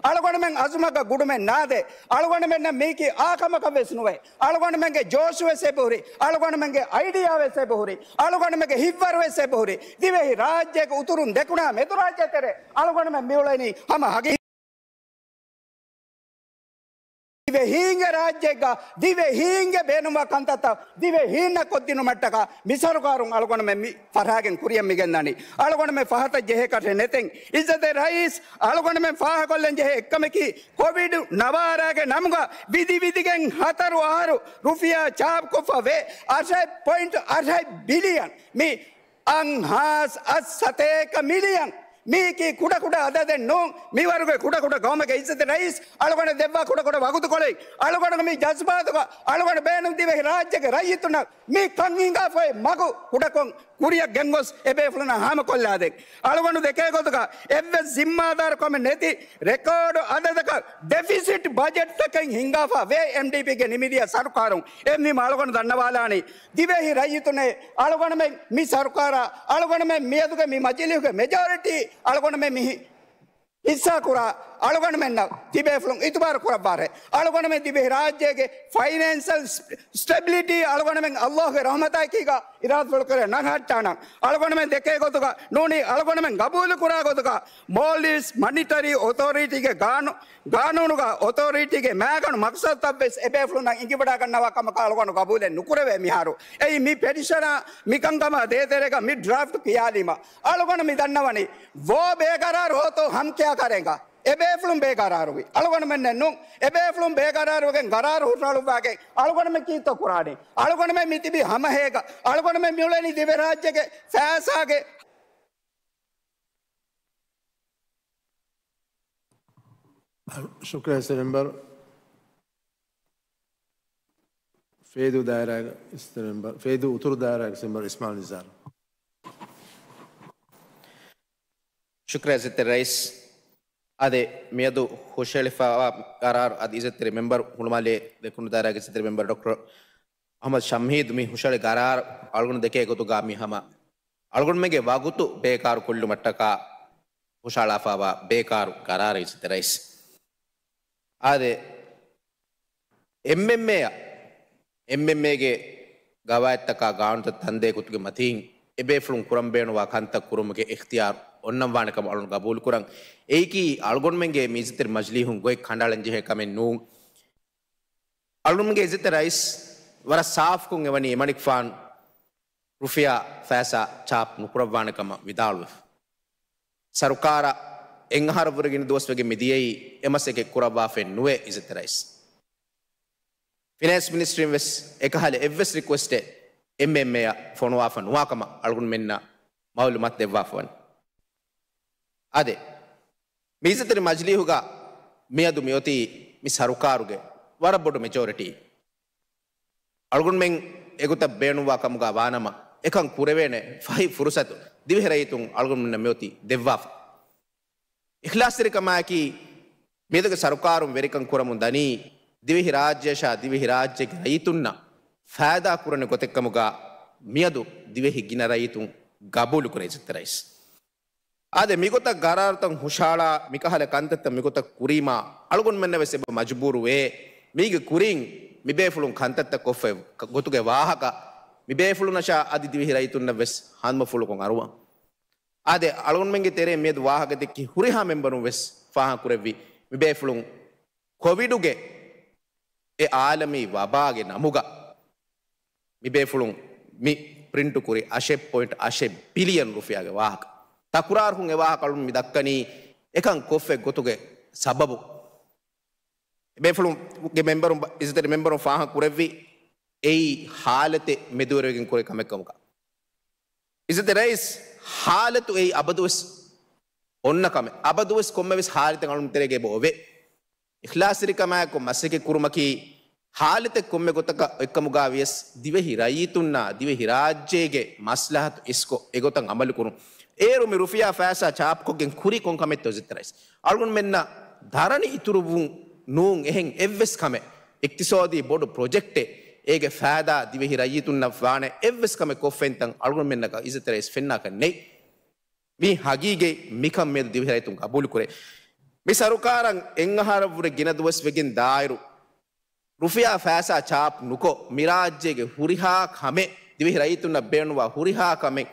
އަޅުގަނޑުމެން އަޒުމަކަށް ގުޑުމެއް ނާދޭ. އަޅުގަނޑުމެންނަށް މީކީ އާކަމަކަށް ވެސް ނުވޭ. އަޅުގަނޑުމެންގެ ޖޯޝު ވެސް އެބަހުރި. އަޅުގަނޑުމެންގެ އައިޑިއާ ވެސް އެބަހުރި. އަޅުގަނޑުމެންގެ ހިތްވަރު ވެސް އެބަހުރި. ދިވެހި ރާއްޖޭގެ އުތުރުން ދެކުނާ މެދު ރާއްޖެ ތެރޭ އަޅުގަނޑުމެން މިއުޅެނީ ހަމަ ހަގީ ދިވެހީންގެ ރާއްޖެއްގަ ދިވެހީންގެ ބޭނުންވާ ކަންތައްތައް ދިވެހީންނަށް ކޮށްދިނުމަށްޓަކާ މި ސަރުކާރުން އަޅުގަނޑުމެން މި ފަށާގެން ކުރިއަށް މިގެންދަނީ. އަޅުގަނޑުމެން ފަހަތަށް ޖެހޭކަށެއް ނެތެން. އިއްޒަތްތެރި ރައީސް، އަޅުގަނޑުމެން ފާހަގަކޮށްލަން ޖެހޭ އެއްކަމަކީ ކޮވިޑު ނަވާރާގެ ނަމުގަ ވިދި ވިދިގެން ހަތަރު އަހަރު ރުފިޔާ ޗާޕްކޮށްފަ ވޭ އަށެއް ޕޮއިންޓް އަށެއް ބިލިއަން. މި އަށް ހާސް އަށް ސަތޭކަ މިލިއަން. މީކީ ކުޑަކުޑަ އަދަދެއް ނޫން. މިވަރުގެ ކުޑަކުޑަ ގައުމެއްގެ އިއްޒަތްތެރި ރައީސް އަޅުގަނޑަށް ދެއްވާ ކުޑަކުޑަ ވަގުތުކޮޅެއް. އަޅުގަނޑުގެ މި ޖަޒްބާތުގަ އަޅުގަނޑު ބޭނުން ދިވެހި ރާއްޖޭގެ ރައްޔިތުންނަށް މި ކަން ހިނގާފައި މަގު ކުޑަކޮށް ކުރިއަށް ގެންގޮސް އެބޭފުޅުންނަށް ހާމަކޮށްލާދޭން. އަޅުގަނޑު ދެކޭ ގޮތުގަ އެއްވެސް ޒިންމާދާރުކަމެއް ނެތި ރެކޯޑު އަދަދަކަށް ޑެފިސިޓް ބަޖެޓްތަކެއް ހިނގާފަ ވޭ އެމްޑީޕީގެ ނިމިދިޔަ ސަރުކާރުން. އެހެންވީމަ އަޅުގަނޑު ދަންނަވާލާނީ ދިވެހި ރައްޔިތުންނޭ އަޅުގަނޑުމެން މި ސަރުކާރާ، އަޅުގަނޑުމެން މިއަދުގެ މި މަޖިލީހުގެ މެޖޯރިޓީ އަޅުގަނޑުމެން މި ހިއްސާކުރާ އަޅުގަނޑުމެންނަށް ތިބޭފުޅުން އިތުބާރު ކުރައްވާށޭ. އަޅުގަނޑުމެން ދިވެހި ރާއްޖޭގެ ފައިނޭންޝަލް ސް-، ސްޓެބިލިޓީ އަޅުގަނޑުމެން އައްލާހުގެ ރަޙްމަތާއެކީގަ އިރާދަފުޅުކުރެ ނަންހައްޓާނަން. އަޅުގަނޑުމެން ދެކޭ ގޮތުގަ ނޫނީ އަޅުގަނޑުމެން ގަބޫލުކުރާ ގޮތުގަ މޯލްޑިވްސް މަނިޓަރީ އޮތޯރިޓީގެ ގާނޫ-، ގާނޫނުގަ އޮތޯރިޓީގެ މައިގަނޑު މަޤްޞަދުތައްވެސް އެބޭފުޅުންނަށް އެނގިވަޑައިގަންނަވާ ކަމަކަށް އަޅުގަނޑު ގަބޫލެއް ނުކުރެވޭ މިހާރު. އެއީ މި ޕެޓިޝަނާ މިކަންކަމާ ދޭތެރޭގަ މި ޑްރާފްޓް ކިޔާލީމަ އަޅުގަނޑު މި ދަންނަވަނީ ވޯ ބޭގަރާރު ހޯތޯ ހަމްކިޔާ ކަރޭގަ އެބޭފުޅުން ބޭގަރާރުވި. އަޅުގަނޑުމެންނެއް ނޫން. އެބޭފުޅުން ބޭގަރާރުވެގެން ގަރާރު ހުށަހަޅުއްވާގެން އަޅުގަނޑުމެން ކީއްތޯ ކުރާނީ؟ އަޅުގަނޑުމެން މި ތިބީ ހަމަހޭގަ. އަޅުގަނޑުމެން މިއުޅެނީ ދިވެހިރާއްޖޭގެ ފައިސާގެ. ޝުކުރިއްޔާ އިއްޒަތްތެރި މެމްބަރު. ފޭދޫ ދާއިރާގެ އިއްޒަތްތެރި މެމްބަރު، ފޭދޫ އުތުރު ދާއިރާގެ މެމްބަރު އިސްމާއިލް ނިޒާރު. ޝުކުރިއްޔާ އިއްޒަތްތެރި ރައީސް. އާދެ، މިއަދު ހުށަހެޅިފައިވާ ގަރާރު އަދި އިއްޒަތްތެރި މެމްބަރު ހުޅުމާލޭ ދެކުނު ދާއިރާގެ އިއްޒަތްތެރި މެމްބަރު ޑޮކްޓަރ އަޙްމަދު ޝަމްހީދު މި ހުށަހެޅި ގަރާރު އަޅުގަނޑު ދެކޭ ގޮތުގަ މި ހަމަ އަޅުގަނޑުމެންގެ ވަގުތު ބޭކާރު ކޮށްލުމަށްޓަކާ ހުށަހަޅާފައިވާ ބޭކާރު ގަރާރެއް އިއްޒަތްތެރި ރައީސް. އާދެ، އެމްއެމްއޭއަށް، އެމްއެމްއޭގެ ގަވާއިދުތަކާ ގާނޫނުތައް ތަންދޭ ގޮތުގެ މަތީން އެބޭފުޅުން ކުރަން ބޭނުންވާ ކަންތައް ކުރުމުގެ އިޚްތިޔާރު އޮންނަންވާނެ ކަމަށް އަޅުގަނޑު ގަބޫލުކުރަން. އެއީކީ އަޅުގަނޑުމެންގެ މި އިއްޒަތްތެރި މަޖިލީހުން ގޮތް ކަނޑައަޅަން ޖެހޭ ކަމެއް ނޫން. އަޅުގަނޑުމެންގެ އިއްޒަތްތެރި ރައީސް ވަރަށް ސާފުކޮށް އެވަނީ އެމަނިކުފާނު ރުފިޔާ ފައިސާ ޗާޕް ނުކުރައްވާނެ ކަމަށް ވިދާޅުވެފަ. ސަރުކާރަށް އެއްއަހަރަށްވުރެ ގިނަ ދުވަސްވެގެން މިދިޔައީ އެމަސައްކަތް ކުރައްވާފައެއް ނުވޭ އިއްޒަތްތެރި ރައީސް. ފިނޭންސް މިނިސްޓްރީން ވެސް އެކަހަލަ އެއްވެސް ރިކުއެސްޓެއް އެމްއެމްއޭއަށް ފޮނުވާފަ ނުވާ ކަމަށް އަޅުގަނޑުމެންނަށް މައުލޫމާތު ދެއްވާފަ ވަނީ. އާދެ، މި އިއްޒަތްތެރި މަޖިލީހުގަ މިއަދު މިއޮތީ މި ސަރުކާރުގެ ވަރަށް ބޮޑު މެޖޯރިޓީ. އަޅުގަނޑުމެން އެގޮތަށް ބޭނުންވާ ކަމުގަ ވާނަމަ، އެކަން ކުރެވޭނެ ފަހި ފުރުސަތު ދިވެހި ރައްޔިތުން އަޅުގަނޑުމެންނަށް މިއޮތީ ދެއްވާފަ. އިޚްލާޞްތެރިކަމާއެކީ، މިއަދުގެ ސަރުކާރުން ވެރިކަން ކުރަމުން ދަނީ، ދިވެހި ރާއްޖޭއަށާ ދިވެހި ރާއްޖޭގެ ރައްޔިތުންނަށް ފައިދާ ކުރަނި ގޮތެއްކަމުގަ މިއަދު ދިވެހި ގިނަ ރައްޔިތުން ގަބޫލުކުރޭ އިއްޒަތްތެރި ރައީސް. އާދެ، މިގޮތަށް ގަރާރުތައް ހުށަހަޅާ، މިކަހަލަ ކަންތައްތައް މިގޮތަށް ކުރީމާ، އަޅުގަނޑުމެންނަށް ވެސް އެބަ މަޖުބޫރުވޭ، މީގެ ކުރިން މިބޭފުޅުން ކަންތައްތައް ކޮށްފައި ގޮތުގެ ވާހަކަ، މިބޭފުޅުންނަށާ އަދި ދިވެހި ރައްޔިތުންނަށް ވެސް ހަނދުމަފުޅުކޮށް އަރުވަން. އާދެ، އަޅުގަނޑުމެންގެ ތެރޭ މިއަދު ވާހަކަ ދެއްކި ހުރިހާ މެމްބަރުން ވެސް ފާހަގަކުރެއްވި، މިބޭފުޅުން ކޮވިޑުގެ އެ އާލަމީ ވަބާގެ ނަމުގަ މިބޭފުޅުން މި ޕްރިންޓު ކުރި އަށެއް ޕޮއިންޓް އަށެއް ބިލިއަން ރުފިޔާގެ ވާހަކަ. ތަކުރާރުކޮށް އެ ވާހަކަ އަޅުން މި ދައްކަނީ އެކަން ކޮށްފައި ގޮތުގެ ސަބަބު. ބޭފުޅުންގެ މެމްބަރުން، އިއްޒަތްތެރި މެމްބަރުން ފާހަގަ ކުރެއްވި އެއީ ހާލަތެއް މެދުވެރިވެގެން ކުރެ ކަމެއް ކަމުގަ. އިއްޒަތްތެރި ރައީސް، ހާލަތު އެއީ އަބަދުވެސް އޮންނަ ކަމެއް. އަބަދުވެސް ކޮންމެވެސް ހާލަތެއް އަޅުން ތެރޭގަ އެބަ އޮވޭ. އިޚްލާޞްތެރިކަމާއެކު މަސައްކަތް ކުރުމަކީ، ހާލަތެއް ކޮންމެ ގޮތަކަށް އޮތްކަމުގަ ވިޔަސް، ދިވެހި ރައްޔިތުންނާ ދިވެހި ރާއްޖޭގެ މަސްލަހަތު އިސްކޮށް އެގޮތަށް އަމަލު ކުރުން. އޭރު މި ރުފިޔާ ފައިސާ ޗާޕްކޮށްގެން ކުރީ ކޮން ކަމެއްތޯ އިއްޒަތްތެރި ރައީސް؟ އަޅުގަނޑުމެންނަށް ދަރަނި އިތުރުވުން ނޫން އެހެން އެއްވެސް ކަމެއް. އިޤްތިޞާދީ ބޮޑު ޕްރޮޖެކްޓެއް، އޭގެ ފައިދާ ދިވެހި ރައްޔިތުންނަށް ވާނެ އެއްވެސް ކަމެއް ކޮށްފައިންތަން އަޅުގަނޑުމެންނަކަށް އިއްޒަތްތެރި ރައީސް ފެންނާކަށް ނެތް. މީ ހަގީގަތް މިކަން މިއަދު ދިވެހި ރައްޔިތުން ގަބޫލުކުރޭ. މި ސަރުކާރަށް އެއްއަހަރަށްވުރެ ގިނަ ދުވަސް ވެގެން ދާއިރު، ރުފިޔާ ފައިސާ ޗާޕް ނުކޮށް، މި ރާއްޖޭގެ ހުރިހާ ކަމެއް، ދިވެހި ރައްޔިތުންނަށް ބޭނުންވާ ހުރިހާ ކަމެއް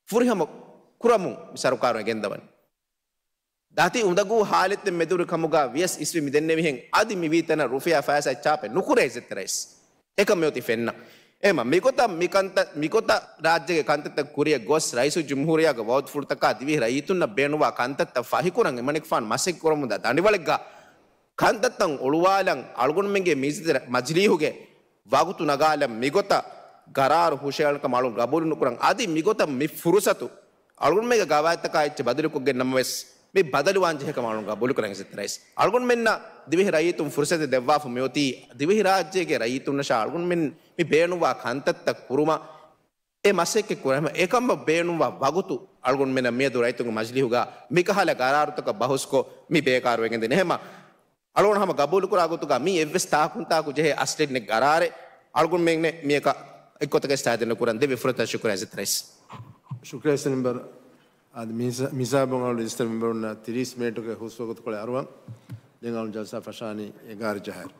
ފުރިހަމަ ކުރަމުން މި ސަރުކާރުން ގެންދަވަނީ. ދަތި އުނދަގޫ ހާލަތެއް މެދުވެރި ކަމުގަ ވިޔަސް އިސްވި މިދެންނެވިހެން އަދި މިވީތަނަށް ރުފިޔާ ފައިސާ ޗާޕެއް ނުކުރޭ އިއްޒަތްތެރި ރައީސް. އެކަން މިއޮތީ ފެންނަ. އެހެމަ މިގޮތަށް މިކަންތައް، މިގޮތަށް ރާއްޖޭގެ ކަންތައްތައް ކުރިއަށް ގޮސް ރައީސުލްޖުމްހޫރިއްޔާގެ ވައުދުފުޅުތަކާ ދިވެހި ރައްޔިތުންނަށް ބޭނުންވާ ކަންތައްތައް ފަހިކުރަން އެމަނިކުފާނު މަސައްކަތް ކުރަމުންދާ ދަނޑިވަޅެއްގަ ކަންތައްތައް އޮޅުވާލަން އަޅުގަނޑުމެންގެ މި މަޖިލީހުގެ ވަގުތު ނަގާލަން މިގޮތަށް ގަރާރު ހުށައަޅަން ކަމަށް އަޅުން ގަބޫލު ނުކުރަން. އަދި މިގޮތަށް މި ފުރުސަތު އަޅުގަނޑުމެންގެ ގަވާއިދުތަކާ އެއްޗެއް ބަދަލުކޮށްގެން ނަމަވެސް، މި ބަދަލުވާން ޖެހޭ ކަމަށް އަޅުން ގަބޫލުކުރަން އިއްޒަތްތެރި ރައީސް. އަޅުގަނޑުމެންނަށް ދިވެހި ރައްޔިތުން ފުރުސަތެއް ދެއްވާފަ މިއޮތީ، ދިވެހި ރާއްޖޭގެ ރައްޔިތުންނަށާ އަޅުގަނޑުމެން މި ބޭނުންވާ ކަންތައްތައް ކުރުމަށް އެ މަސައްކަތް ކުރަން. އެކަމަށް ބޭނުންވާ ވަގުތު އަޅުގަނޑުމެންނަށް މިއަދު ރައްޔިތުންގެ މަޖިލީހުގަ މިކަހަލަ ގަރާރުތަކަށް ބަހުސްކޮށް މި ބޭކާރުވެގެން ދިނީ. އެހެމަ އަޅުގަނޑު ހަމަ ގަބޫލުކުރާ ގޮތުގަ މީ އެއްވެސް ތާކުންތާކު ޖެހޭ އަސްލެއް ނެތް ގަރާރެއް. އަޅުގަނޑުމެން މިއަކަށް އެއްގޮތަކަށް އިސްތާދެން ނުކުރަން. ދެއްވި ފުރަތަށް ޝުކުރިއްޔާ އިއްޒަތްތެރި ރައީސް. ޝުކުރިއްޔާ އިއްޒަތްތެރި މެމްބަރު. އަދި މި ހިސާ-، މި ހިސާބުން އަޅުގަނޑު އިއްޒަތްތެރި މެމްބަރުންނަށް ތިރީސް މިނެޓުގެ ހުސްވަގުތުކޮޅެއް އަރުވަން. ދެން އަޅުގަނޑު ޖަލްސާ ފަށާނީ އެގާރަ ޖަހާއިރު.